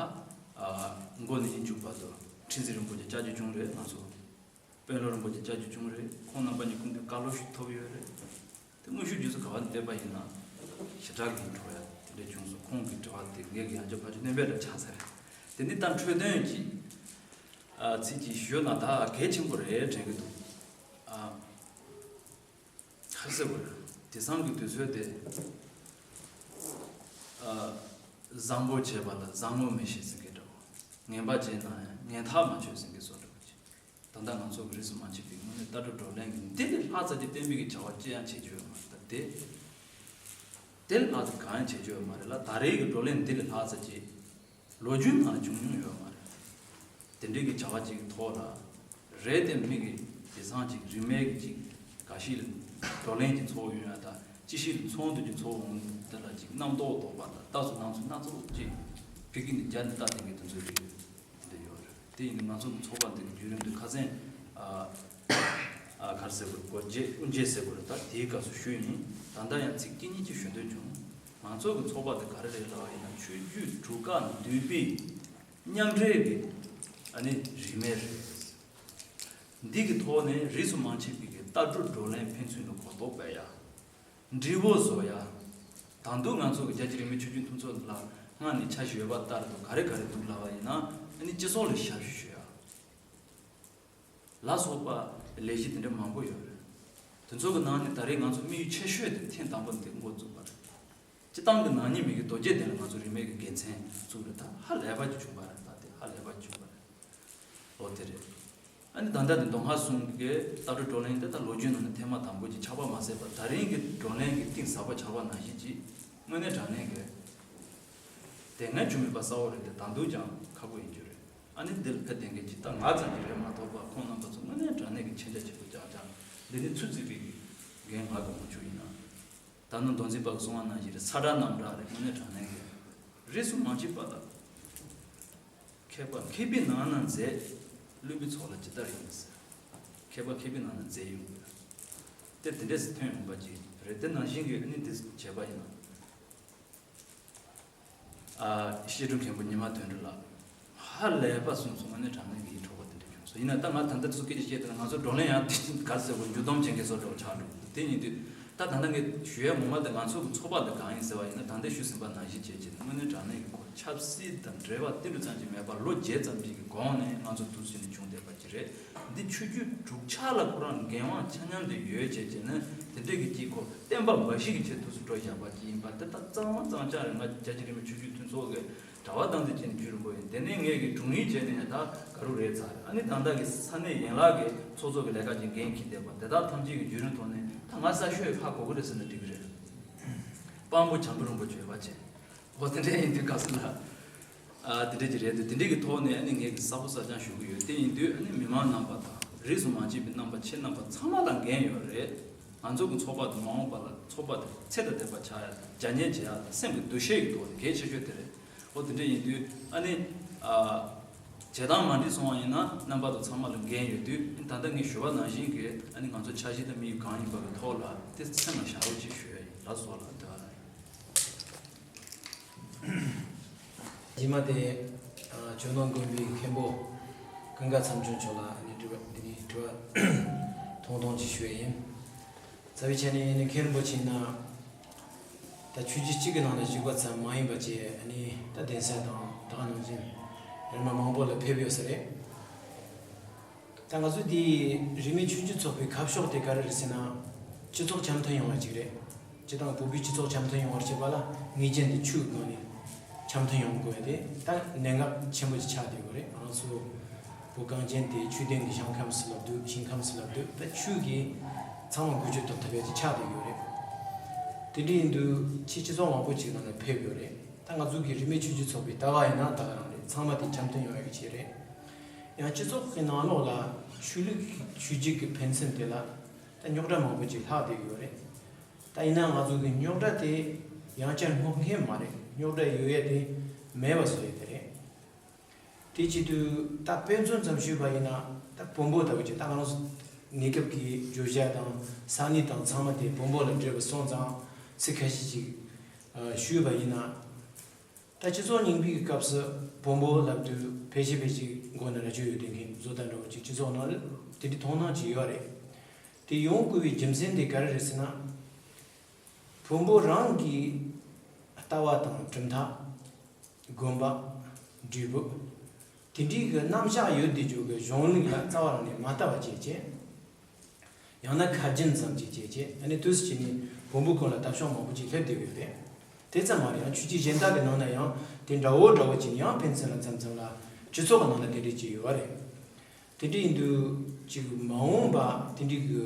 ཨ་མགོ་ནས་མཇུག་བར་དུ་ཁྲི་འཛིན་རིན་པོ་ཆེ་བཅར་རྒྱུ་བྱུང་རེད་ང་ཚོ། དཔོན་སློབ་རིན་པོ་ཆེ་བཅར་རྒྱུ་བྱུང་རེད། ཁོང་རྣམ་པ་གཉིས་ཀུན་ཏུ་བཀའ་སློབ་ཞིག་ཐོབ་ཡོད་རེད། དེ་དངོས་ཤུགས་རྒྱུ་ཚོ་ག་བ་བལྟས་པ་ཡིན་ན་ཞེ་དྲག་གི་འགྲོ་ཡ་དེ་འདྲ་བྱུང་སོང་། ཁོང་གི་དྲི་བ་དེ་ངས་ཀྱི་ཡང་བསྐྱར་ཕར་ཚུར་སྣོན་པ་འདྲ་ཆགས་ཚར་རེད། དེ་ནི་ད་འཕྲོས་དོན་གྱི་ཨ་ཚིག་ཅིག་ཞུས་ན་ད་གལ་ཆེན་པོ་རེད་དྲན་གྱི་འདུག་ཨ་ག་རེ་ཟེར་དགོས་རེད། དེང་སང་གི་དུས་ཚོད་དེ་ཨ་བཟང་པོ་བྱས་པ་ལ་བཟང་ངོ་མི་ཤེས་ཟེར་མཁན་འདྲ་བོ། ངན་པ་བྱས་ན་ཡང་ངན་ཐབས་མ་ཆོད་ཟེར་མཁན་བཟོ་འདྲ་བོ་ཅིག་ད་ལྟ་ང་ཚོ་གི་རིས་སུ་མ་ཆད་པའི་དངོས་གནས་ལྟ་གྲུབ་བགྲོ་གླེང་གི་འདི་ལས་ལྷག་ཙམ་ཅིག་བསྟན་པའི་གི་བྱ་བ་ཅི་ཡང་བྱེད་རྒྱུ་ཡོད་མ་རེད། ད་དེ་དེ་ལས་ལྷག་ཙམ་གང་ཡང་བྱེད་རྒྱུ་ཡོད་མ་རེད་ལ། ད་རེས་ཀྱི་བགྲོ་གླེང་འདི་ལས་ལྷག་ཙམ་ཅིག་ལོ་རྒྱུས་ནང་ལ་བྱུང་མྱོང་ཡོད་མ་རེད། དེ་འདྲའི་གི་བྱ་བ་ཅིག་གི་ཐོག་ལ་རེད་དེ་མི་གི་དེང་སང་ཅིག་རིས་མེད་ཀྱི་ཅིག་འགའ་ཞིག་ལ་བགྲོ་གླེང་ཅིག་ཚོགས་ཡོང་ཡ་ད་ཅི་ཞིག་ལ་ཚོགས་འདུ་ཅིག་ཚོགས་འོང་དེ་ལ་ཅིག་རྣམ་རྟོག་དོག་པ་དང་ལྟ་ཚུལ་སྣང་ཚུལ་སྣ་ཚོགས་ཅིག་ཕ་གི་ནས་རྒྱ་ནས་ལྟ་བསྡད་མཁན་དེ་ཚོ་རེད། དེ་འདྲ་ཡོད་རེད། དེ་ཡིན་དུས་ང་ཚོ་གི་ཚོགས་པ་འདི་གི་བརྒྱུད་རིམ་དེ་ཁ་སང་ཨ་ཨ་ག་རེ་ཟེར་དགོས་རེད། སྒོ་འབྱེད་དབུ་འབྱེད་ཟེར་དགོས་རེད། ད་དེའི་སྐབས་སུ་ཞུས་ཡིན། ད་ལྟ་ཡང་ཚིག་གཅིག་གཉིས་ཅིག་ཞུ་འདོད་བྱུང་། ང་ཚོ་གི་ཚོགས་པ་འདི་ག་རེ་རེད་ལབ་པ་ཡིན་ན་ཆོས་བརྒྱུད་གྲུབ་ཁག་འདུས་པའི་མཉམ་འབྲེལ་གྱི་ཨ་ནི་རིས་མེད་རེད། འདི་གི་ཐོག་ནས་རིས་སུ་མ་ཆད་པའི་གི་ལྟ་གྲུབ་བགྲོ་གླེང་ཕན་ཚུན་ལ་གོ་རྟོགས་སྤེལ་ཡ། འབྲས་བུ་བཟོ་ཡ། ད་དུང་ང་ཚོ་གི་རྒྱལ་སྤྱིའི་རིས་མེད་ཆོས་བརྒྱུད་མཐུན་ཚོགས་ལ་སྔར་ནས་འཆར་གཞི་ཡོད་པ་ལྟར་དུ་ག་རེ་ག་རེ་འདུག་ལབ་པ་ཡིན་ན་ཨ་ནི་སྤྱི་ཚོགས་ལ་ཞབས་ཞུ་ཞུ་ཡ། ལ་སོགས་པ་ལས་གཞི་དེ་འདྲ་མང་པོ་ཡོད་རེད། དེ་ཚོ་གི་ནང་ནས་ད་རེས་ང་ཚོ་དམིགས་ཡུལ་ཆེ་ཤོས་དེ་ཐེངས་དང་པོ་འདི་འགོ་བཙུགས་པ་རེད། སྤྱི་བཏང་གི་ནག་ཉེས་མི་གི་རྡོ་རྗེ་གདན་ལ་ང་ཚོ་རིས་མེད་ཀྱི་དགེ་མཚན་བཙུགས་རེད། ད་ཧ་ལས་པ་ཅིག་བྱུང་བ་རེད། ད་དེ་ཧ་ལས་པ་ཅིག་བྱུང་བ་རེད། ཨོ་དེ་རེད། ཨ་ནི་ད་ལྟ་དེ་མདོ་སྔགས་གསུམ་གྱི་ལྟ་གྲུབ་བགྲོ་གླེང་དེ་ད་ལོ་རྒྱུས་ནང་ནས་ཐེངས་མ་དང་པོ་ཅིག་ཆགས་པ་མ་ཟད་པར་ད་རིང་གི་བགྲོ་གླེང་གི་གཏིང་ཟབ་པ་ཆགས་པ་ནང་བཞིན་ཅིག་དངོས་གནས་དྲང་གནས་ཀྱི་དེ་སྔ་བྱུང་མེད་པ་གསལ་བོ་རེད་དེ་ད་དུང་ཀྱང་ཁག་པོ་ཡིན་རྒྱུ་རེད། ཨ་ནི་འདི་ལ་ཕེབས་བསྡད་མཁན་ཅིག་ད་ང་ཙམ་ཅིག་རེད་མ་གཏོགས་པ་ཁོང་རྣམ་པ་ཚོ་དངོས་གནས་དྲང་གནས་ཀྱི་མཁྱེན་རྒྱ་ཆེན་པོ་རྐྱང་རྐྱང་འདི་ནི་ཚུར་བརྩིས་པའི་འགན་ང་གི་མ་བྱུང་ཡིན་ན། ད་ནི་མདོ་འཛིན་པ་གི་གསུང་བ་ནང་བཞིན་རེད། ས་བཀྲ་རྣམ་བཀྲ་རེད། དངོས་གནས་དྲང་གནས་ཀྱི་རིས་སུ་མ་ཆད་པ་དང་། མཁས་པ་མཁས་པའི་ནང་ན་མཛེས། བླུན་པོའི་ཚོགས་ལ་ཇི་ལྟར་ཡོང་ཟེར། མཁས་པ་མཁས་པའི་ནང་ན་མཛེས་ཡོང་དགོས། དེ་དེ་འདྲས་སུ་ཐོན་ཡོང་པ་ཅིག་རེད། དེ་ནང་བཞིན་གྱི་ཨ་ནི་དེ་བྱས་པ་ཡིན་ན། ཨ་བཤད་སྒྲུབ་མཁན་པོ་ཉི་མ་དོན་གྲུབ་ལགས་ཧ་ལས་པ་གསུངས་སོང་། དངོས་གནས་དྲང་གནས་ཀྱི་ཡིད་འཕྲོག་པ་དེ་འདྲ་བྱུང་སོང་། ཡིན་ན་ད་ང་ད་ལྟ་ཚུར་སྐད་ཆ་བཤད་དུས་ང་ཚོ་བགྲོ་གླེང་ཡང་དེ་ག་རེ་ཟེར་དགོས། འགྱུར་སྡོམ་བྱེད་མཁན་བཟོ་འདྲ་བོ་ཆགས་འགྲོ་གི་འདུག་དེ་ཡིན་དུས་ད་ད་ལྟ་ངས་ཞུ་ཡ་ངོ་མ་དེ་ང་ཚོ་གི་ཚོགས་པ་དེ་གང་ཡིན་ཟེར་བ་ཡིན་ན་ད་ལྟ་ཞུས་ཟིན་པ་ནང་བཞིན་བྱས་བྱས་ནས་དངོས་གནས་དྲང་གནས་ཀྱི་ཁོ་ཆབ་སྲིད་དང་འབྲེལ་བ་ཏིལ་འབྲུ་ཙམ་ཅིག་མེད་པར་ལོ་བརྒྱད་ཙམ་ཅིག་གི་གོང་ནས་ང་ཚོ་འདུག་ཟེར་ནས་བྱུང་བསྡད་པ་ཅིག་རེད། འདི་ཆོས་བརྒྱུད་དྲུག་ཆ་ལ་ཁོ་རང་འགན་དབང་ཆ་མཉམ་དུ་ཡོད་བྱས་བྱས་ནས་དེ་འདྲས་ཀྱི་ཅིག་ཁོ་བསྟན་པ་འབའ་ཞིག་གི་ཆེད་དུ་སུ་འགྲོ་བཞག་པ་ཅིག་ཡིན་པ་དེ་ད་གཙང་མ་གཙང་རྐྱང་རེད། ང་རྒྱལ་སྤྱིའི་རིས་མེད་ཆོས་བརྒྱུད་མཐུན་ཚོགས་ཀྱི་གྲྭ་པ་བསྟན་འཛིན་ཅན་རྒྱུད་རིང་པོ་ཡིན། དེ་ནས་ངས་ཀྱི་དྲུང་ཡིག་བྱས་ནས་ད་ག་རུ་རེད་ཚར། ཨ་ནི་ད་ལྟ་གི་ས་གནས་ཡན་ལག་གི་ཚོགས་གཙོ་གི་ལས་ཀ་ཅིག་འགན་འཁྱེར་བསྡད་པ་དེ་དག་ཐམས་ཅད་ཀྱི་བརྒྱུད་རིམ་ཐོག་ནས་ད་ང་གསར་ཤོས་ཧ་གོ་གི་རེད་ཟེར་ན་འགྲིག་གི་རེད། དཔང་པོ་བྱམས་པ་རིན་པོ་ཆེ་ཡོད་པ་བྱས། འོ་དེ་འདྲ་ཡིན་དུས་ག་ས་ལ། ཨ་དེ་འདྲ་ཅིག་རེད་འདུག་དེ་འདྲ་གི་ཐོག་ནས་ཨ་ནི་ངས་ཀྱི་གསལ་པོ་གསལ་རྐྱང་ཞུ་གི་ཡོད། དེ་ཡིན་དུས་ཨ་ནི་མི་མང་རྣམ་པ་དང་རིས་སུ་མ་ཆད་པའི་རྣམ་པ་ཁྱེད་རྣམ་པ་ཚང་མ་ལ་འགན་ཡོད་རེད། ང་ཚོ་གི་ཚོགས་པ་དང་མ་འོངས་པ་ལ་ཚོགས་པ་དེ་ཚེ་དང་ལྡན་པ་ཆགས་ཡ་དང་རྒྱ་སྙན་བྱེད་ཡ་དང་སེམས་ཀྱི་འདུ་ཤེས་ཀྱི་ཐོག་ནས་གལ་ཆེ་ཤོས་དེ་རེད། འོ་དེ་འདྲ་ཡིན་དུས་ཨ་ནི། ཨ། བྱེད་སྟངས་མ་འགྲིག་སོང་བ་ཡིན་ན་རྣམ་པ་དང་ཚང་མ་ལ་འགན་ཡོད་དུས་ཨ་ནི་ད་ལྟ་ངས་ཞུ་བ་ནང་བཞིན་གྱི་ཨ་ནི་ང་ཚོ་འཆར་གཞི་དང་དམིགས་ཡུལ་གང་ཡིན་པ་གི་ཐོག་ལ་དེ་སེམས་ལ་བཞག་རོགས་ཅེས་ཞུ་ཡ་ཡིན། ལགས་སོ་ལགས། དེ་ག་རང་ཡིན། རྗེས་མ་དེ། ཨ། ཇོ་ནང་དགོན་པའི་མཁན་པོ་ཀུན་དགའ་མཚམས་སྦྱོར་མཆོག་ལ་ཨ་ནི་དྲི་བ་འདི་ནི་དྲི་བ་ཐུང་ཐུང་ཅིག་ཞུ་ཡ་ཡིན། རྩ་བའི་ཆ་ནས་ཨ་ནི་མཁན་རིན་པོ་ཆེ་ཡིན་ན་ད་ཆོས་བརྒྱུད་གཅིག་གི་ནང་ན་བཞུགས་པ་ཙམ་མ་ཡིན་པ་བཅས་ཨ་ནི་ད་གདན་ས་དང་ད་ག་ནང་བཞིན་རིམ་པ་མང་པོ་ལ་ཕེབས་ཡོད་ས་རེད། ད་ང་ཚོ་འདི་རིས་མེད་ཆོས་བརྒྱུད་ཚོགས་པའི་ཁ་ཕྱོགས་དེ་ག་རེ་རེད་ཟེར་ན། སྤྱི་ཚོགས་འཆམ་མཐུན་ཡོང་བ་ཅིག་རེད། སྤྱི་དང་བོད་པའི་སྤྱི་ཚོགས་འཆམ་མཐུན་ཡོང་བར་བྱེད་པ་ལ་ངེས་ཅན་དེ་ཆོས་ཀྱི་སྒང་ནས་འཆམ་མཐུན་ཡོང་དགོས་ཡ་དེ་ད་གནད་འགག་ཆེན་པོ་ཅིག་ཆགས་བསྡད་ཡོད་རེད། ང་ཚོ་བོད་གངས་ཅན་དེ་ཆོས་ལྡན་གྱི་ཞིང་ཁམས་སུ་ལབ་དུས་ཞིང་ཁམས་སུ་ལབ་དུས་ད་ཆོས་ཀྱིས་ཚང་མ་འགུལ་སྐྱོད་གཏོང་ཐུབ་ཡ་ཅིག་ཆགས་བསྡད་ཡོད་རེད། དེ་འདྲ་ཡིན་དུས་ཕྱི་སྤྱི་ཚོགས་མང་པོ་ཅིག་ནང་ལ་ཕེབས་ཡོད་རེད། ད་ང་ཚོ་གི་རིས་མེད་ཆོས་བརྒྱུད་ཚོགས་པའི་ལྟ་བ་ཡིན་ན་ད་ག་རང་རེད། ཚང་མ་དེ་འཆམ་མཐུན་ཡོང་ཡ་གི་ཆེད་རེད། ཡང་སྤྱི་ཚོགས་ཀྱི་ནང་ལོགས་ལ་ཆོས་ལུགས་ཀྱི་ཆོས་བརྒྱུད་ཀྱི་ཕན་ཚུན་དེ་ལ་ད་རྙོག་དྲ་མང་པོ་ཅིག་ལྷག་བསྡད་ཡོད་རེད། ད་ཡིན་ན་ང་ཚོ་གི་རྙོག་དྲ་དེ་ཡང་བསྐྱར་སྔོག་མཁན་མ་རེད། རྙོག་དྲ་ཡོད་ཡ་དེ་མེད་པ་བཟོ་ཡ་དེ་རེད། དེ་བྱེད་དུས་ད་དཔེ་མཚོན་ཙམ་ཞུས་པ་ཡིན་ན། ད་བོན་པོ་ལྟ་བུ་ཅིག་ད་ང་རང་ཚོ་གནས་སྐབས་ཀྱི་བརྗོད་བྱ་དང་ས་གནས་དང་ཚང་མ་དེ་བོན་པོ་ལ་འབྲེལ་བ་སོང་ཙང་ཚིག་ཁ་ཤས་ཅིག་ཨ་ཞུས་པ་ཡིན་ན། ད་སྤྱི་ཚོགས་རྙིང་པའི་སྐབས་སུ་བོན་པོ་ལབ་དུས་ཕལ་ཆེར་ཕལ་ཆེར་མགོ་ནས་ར་ཆོས་ཡོད་དེ་མཁན་བཟོ་ལྟ་འདྲ་བོ་ཅིག་སྤྱི་ཚོགས་ནང་ལ་དེ་འདྲའི་མཐོང་སྣང་ཅིག་ཡོད་རེད། དེ་ཡོང་དགོས་པའི་རྒྱུ་མཚན་དེ་ག་རེ་རེད་ཟེར་ན། བོན་པོ་རང་གི་ལྟ་བ་དང་གྲུབ་མཐའ། དགོན་པ། འབྲས་བུ། དེ་འདྲའི་གི་རྣམ་གཞག་ཡོད་དེ་འཇོག་གི་གཞུང་ལུགས་ལ་རྩ་བ་རང་ནས་མ་ལྟ་བ་བྱས་བྱས། ཡང་ན་ཁ་རྒྱུན་ཙམ་ཅིག་བྱས་བྱས། ཨ་ནི་དུས་སུ་བྱས་ནས་བོན་པོ་ཀུན་ལ་ལྟ་ཕྱོགས་མང་པོ་ཅིག་སླེབས་བསྡད་ཡོད་རེད། དེ་ཙམ་མ་རེད། ཡང་ཆོས་བརྒྱུད་གཞན་དག་གི་ནང་ན་ཡང་དེ་འདྲ་བོ་འདྲ་བོ་ཅིག་ཡང་ཕན་ཚུན་ལ་མཚམས་མཚམས་ལ་སྤྱི་ཚོགས་ཀྱི་ནང་ན་དེ་འདྲས་ཅིག་ཡོད་རེད། དེ་འདྲ་ཡིན་དུས་ཅིག་མ་འོངས་པ་དེ་འདྲའི་གི་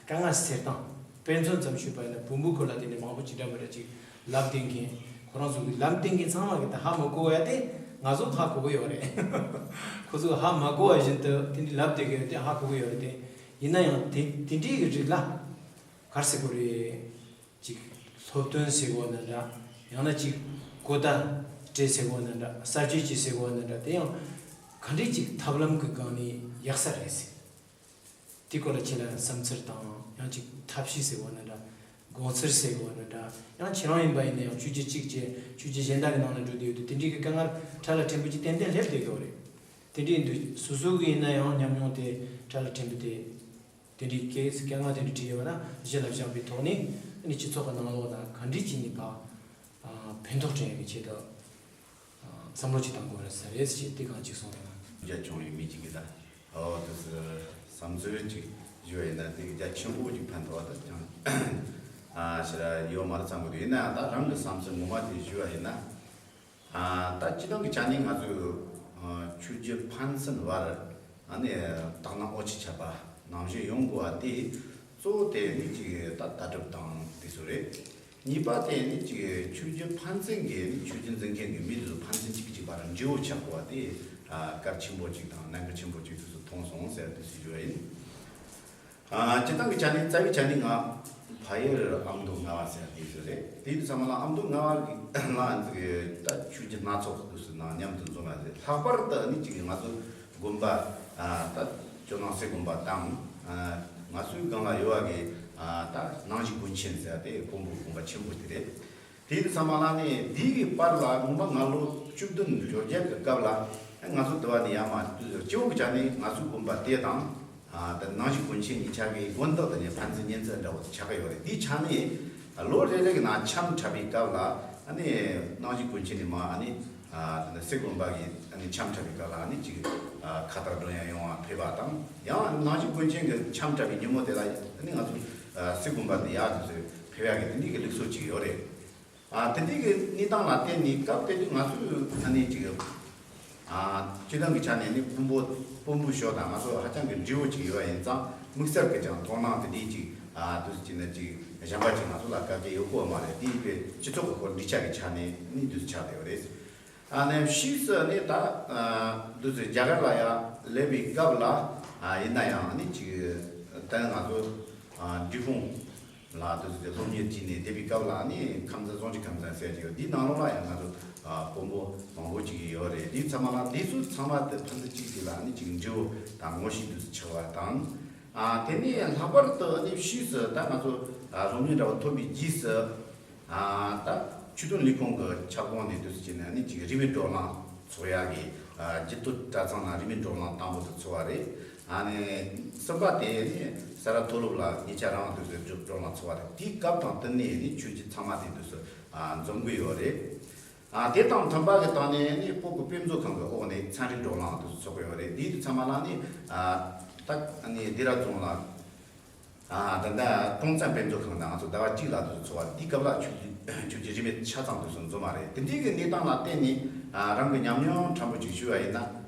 དཀའ་ངལ་སེལ་སྟངས། དཔེ་མཚོན་ཙམ་ཞུས་པ་ཡིན་ན་བོན་པོ་ཁུལ་ལ་དེ་འདྲའི་མང་པོ་ཅིག་འདྲ་མི་འདྲ་ཅིག་ལབ་བསྡད་མཁན། ཁོ་རང་ཚོ་གི་ལབ་བསྡད་མཁན་ཚང་མ་གི་ད་ཧ་མ་གོ་བ་ཡ་དེ་ང་ཚོ་ཧ་གོ་གི་ཡོད་རེད། ཁོ་ཚོ་ཧ་མ་གོ་བ་བཞིན་དུ་དེ་འདྲའི་ལབ་བསྡད་གི་ཡོད་དེ་ཧ་གོ་གི་ཡོད་རེད་དེ། ཡིན་ན་ཡང་དེ་དེ་འདྲའི་གི་རིགས་ལ་ག་རེ་ཟེར་དགོས་རེད། ཅིག་སློབ་སྟོན་ཟེར་དགོས་ན་འདྲ། ཡང་ན་ཅིག་གོ་བརྡ་སྤྲད་ཟེར་དགོས་ན་འདྲ། གསར་བརྗེ་ཅིག་ཟེར་དགོས་ན་འདྲ། དེ་ཡང་ག་འདྲས་ཅིག་ཐབས་ལམ་གྱི་སྒང་ནས་ཡག་ས་རེད་ཟེར། དེ་སྐོར་ལ་ཁྱེད་ལ་བསམ་ཚུལ་དང་། ཡང་ཅིག་ཐབས་ཤེས་ཟེར་དགོས་ན་འདྲ། དགོངས་ཚུལ་ཟེར་དགོས་ན་འདྲ། ཡང་ཁྱེད་རང་ཡིན་པ་ཡིན་ན་ཡང་ཆོས་བརྒྱུད་གཅིག་བྱས་ཆོས་བརྒྱུད་གཞན་དག་གི་ནང་ལ་འགྲོ་བསྡད་ཡོད་དུས་དེ་འདྲའི་གི་དཀའ་ངལ་ཕྲ་ལ་ཕྲན་བུ་ཅིག་ཏན་ཏན་སླེབས་བསྡད་ཡོད་རེད། དེ་འདྲ་ཡིན་དུས་སོ་སོ་གི་ཡིན་ན་ཡང་ཉམས་མྱོང་དེ་ཕྲ་ལ་ཕྲན་བུ་དེ། དེ་འདྲའི་སྐད་སྐད་ངག་དེ་འདྲ་བྲིས་ཡོད་ན་གཞི་ལ་བཞག་པའི་ཐོག་ནས། ཨ་ནི་སྤྱི་ཚོགས་ཀྱི་ནང་ལོགས་ལ་ག་འདྲས་བྱས་ནས་ཕར་ཨ་ཕན་ཐོགས་སྤྲད་ཡག་གི་ཆེད་དུ་ཨ་བསམ་བློ་ཅིག་བཏང་དགོས་རེད་ཟེར་རེད་ཅེས་དེ་གང་ཅིག་གསུངས་རེད་ལ། རྒྱ་ཆུང་བའི་མི་གཅིག་གིས་ད་ཨོ་དེ་བསམ་ཚུལ་ཅིག་ཞུ་བ་ཡིན་ན་དེ་རྒྱ་ཆེན་པོ་ཅིག་ཕན་ཐོགས་ད་ཅང་ཨ་ཞེ་དྲག་ཡོད་མ་རེད་བསམ་གི་འདུག་ཡིན་ན་ཡང་ད་རང་གི་བསམ་ཚུལ་ངོ་མ་དེ་ཞུ་བ་ཡིན་ན། ཨ་ད་སྤྱི་བཏང་གི་ཆ་ནས་ང་ཚོས་ཨ་ཆོས་བརྒྱུད་ཕན་ཚུན་བར་ཨ་ནི་དག་སྣང་དབུ་ཁྲིད་ཆགས་པ་ནང་བཞིན་ཡོང་དགོས་པ་དེ་གཙོ་བོ་དེ་ནི་གཅིག་ད་ལྟ་གྲུབ་དང་དེ་ཚོ་རེད། གཉིས་པ་དེ་ནི་གཅིག་ཆོས་བརྒྱུད་ཕན་ཚུན་གྱི་ནི་ཆོས་བརྒྱུད་འཛིན་མཁན་གྱི་མི་དེ་ཚོ་ཕན་ཚུན་གཅིག་གིས་གཅིག་བར་འབྲེལ་བོ་ཆགས་དགོས་པ་དེ་ཨ་གལ་ཆེན་པོ་གཅིག་དང་གནད་འགག་ཆེན་པོ་གཅིག་དེ་ཚོ་མཐོང་སོང་ཟེར་དུས་སུ་ཞུ་བ་ཡིན། ཨ་སྤྱི་བཏང་གི་ཆ་ནས་རྩ་བའི་ཆ་ནས་ང་ཕ་ཡུལ་ཨ་མདོ་རྔ་བ་ཟེར་དེ་ཚོ་རེད། དེ་དུས་ཚང་མ་ལ་ཨ་མདོ་རྔ་བ་གི་ལ་འཛུགས་ད་ཆོས་བརྒྱུད་སྣ་ཚོགས་དུས་སུ་ནང་མཉམ་དུ་འཛོམས་པ་རེད། ལྷག་པར་དུ་ནི་གཅིག་ང་ཚོ་དགོན་པ་ཨ་ད་ཇོ་ནང་སྲས་དགོན་པ་དང་ཨ་ང་ཚོའི་སྒང་ལ་ཡོད་པ་གི་ཨ་ད་ནང་བཞིན་དགོན་ཆེན་ཟེར་དེ་ཀོང་པོ་དགོན་པ་ཆེན་པོ་དེ་རེད། དེ་ཚང་མ་ལ་ནི་འདི་གི་བར་ལ་ངོ་མ་ང་ལོ་བཅུ་བདུན་བཅོ་བརྒྱད་ཀྱི་སྐབས་ལ་ང་ཚོ་དུ་བ་ནི་ཡ་མ་སྤྱི་བོ་གི་ཆ་ནས་ང་ཚོའི་དགོན་པ་དེ་དང་ཨ་ད་ནང་བཞིན་དགོན་ཆེན་གཉིས་ཆ་གི་དགོན་བདག་དང་ནི་ཕན་ཚུན་གཉེན་ཚན་འདྲ་བོ་ཆགས་ཀྱི་ཡོད་རེད། འདི་ཆ་ནས་ལོ་རེ་རེ་གི་ནང་འཆམ་འཁྲབ་པའི་སྐབས་ལ་ཨ་ནི་ནང་བཞིན་དགོན་ཆེན་ནས་མ་ཨ་ནི་ཨ་ད་སྲས་དགོན་པ་གི་ཨ་ནི་འཆམ་འཁྲབ་པའི་སྐབས་ལ་ཨ་ནི་ཅིག་ཨ་ཁ་བཏགས་སྒྲོན་ཡ་ཡོང་བ་ཕེབས་པ་དང་། ཡང་ནང་བཞིན་དགོན་ཆེན་གི་འཆམ་འཁྲབ་པའི་ཉིན་མོ་དེ་ལ་ཨ་ནི་ང་ཚོ་ཨ་སྲས་དགོན་པ་ནས་ཡར་དུ་ཚོ་ཕེབས་ཡ་གི་དེ་འདྲའི་གི་ལུགས་སྲོལ་ཅིག་ཡོད་རེད། ཨ་དེ་འདྲའི་གི་གནས་སྟངས་ལ་བརྟེན་ནས་སྐབས་དེ་དུས་ང་ཚོས་ཨ་ནི་ཅིག་ཨ་སྤྱི་བཏང་གི་ཆ་ནས་ནི་དཔོན་པོ་དཔོན་པོའི་ཕྱོགས་དང་ང་ཚོ་ཧ་ཅང་གི་འབྲེལ་བོ་ཅིག་ཡོད་པ་ཡིན་ཙང་། དམིགས་བསལ་གི་ཅང་མཐོང་སྣང་དེ་འདྲའི་ཅིག་ཨ་དུས་ཅིག་ན་ཅིག་གཞན་པ་ཅིག་ང་ཚོ་ལ་བཀག་རྒྱ་ཡོད་གོ་མ་རེད། དེ་ཡིན་པའི་སྤྱི་ཚོགས་ཀྱི་སྐོར་འགྲིག་ཆགས་ཀྱི་ཆ་ནས་ནི་དུས་ཆགས་བསྡད་ཡོད་རེད། ཨ་ནི་ཕྱིས་སུ་ནི་ད་ཨ་དུས་ཚོད་རྒྱ་གར་ལ་ཡང་སླེབས་པའི་སྐབས་ལ་ཨ་ཡིན་ན་ཡང་ནི་ཅིག་ད་ང་ཚོ་ཨ་འབྲས་སྤུངས་ལ་དུས་ཚོད་སློབ་གཉེར་བྱས་ནས་བསྡད་པའི་སྐབས་ལ་ནི་ཁམས་ཚན་བཙན་བྱོལ་ཁམས་ཚན་ཟེར་གྱི་ཡོད། འདིའི་ནང་ལོགས་ལ་ཡང་ང་ཚོ་ཨ་དཔོན་པོ་མང་པོ་ཅིག་ཡོད་རེད། འདི་ཚང་མ་ལ་འདི་ཚོ་ཚང་མ་དེ་ཕན་ཚུན་གཅིག་གཅིག་ལ་ནི་ཅིག་འབྲེལ་བོ་དང་ངོ་ཤེས་དུས་ཚོད་ཆགས་པ་དང་། ཨ་དེ་ནས་ལྷག་པར་དུ་ནི་ཕྱིས་སུ་ད་ང་ཚོ་ཨ་སློབ་གཉེར་འདྲ་བོ་ཐོབ་པའི་རྗེས་སུ། ཨ་ད་ཆོས་དོན་ལས་ཁུངས་ཀྱི་ཁྱབ་ཁོངས་ནས་དུས་སུ་བྱས་ནས་ནི་ཅིག་རིས་མེད་བགྲོ་གླེང་ཚོགས་ཡག་གི་ཨ་རྒྱུད་སྟོད་གྲྭ་ཚང་ནང་རིས་མེད་བགྲོ་གླེང་དང་པོ་དེ་ཚོགས་པ་རེད། ཨ་ནི་གསུམ་པ་དེ་ནི་ས་རཱ་མཐོ་སློབ་ལ་ཉེ་ཆར་རང་དུས་སུ་བགྲོ་གླེང་ཚོགས་པ་རེད། དེའི་སྐབས་དང་བསྟུན་ནས་ནི་ཆོས་བརྒྱུད་ཚང་མ་དེ་དུས་སུ་ཨ་འཛོམས་གི་ཡོད་རེད། ཨ་དེ་དང་མཐུན་པ་གི་སྟེང་ནས་ནི་བོད་ཀྱི་དཔེ་མཛོད་ཁང་གི་འོག་ནས་ཚན་རིག་བགྲོ་གླེང་དུ་ཚོགས་ཀྱི་ཡོད་རེད། དེའི་དུས་ཚང་མ་ལ་ནི་ཨ་ད་ནི་སྡེ་ར་ལྡུན་ལ་ཨ་ད་ལྟ་ཀྲོང་ཙན་དཔེ་མཛོད་ཁང་དང་ང་ཚོ་ཟླ་བ་གཅིག་ལ་དུ་ཚོགས་པ། དེའི་སྐབས་ལ་ཆོས་བརྒྱུད་ཆོས་བརྒྱུད་རིས་མེད་ཆ་ཚང་དུ་སོང་འཛོམས་པ་རེད། དེ་འདྲའི་གི་གནས་སྟངས་ལ་བརྟེན་ནས་ཨ་རང་གི་ཉམས་མྱོང་ཕྲན་བུ་ཅིག་ཞུ་བ་ཡིན་ན།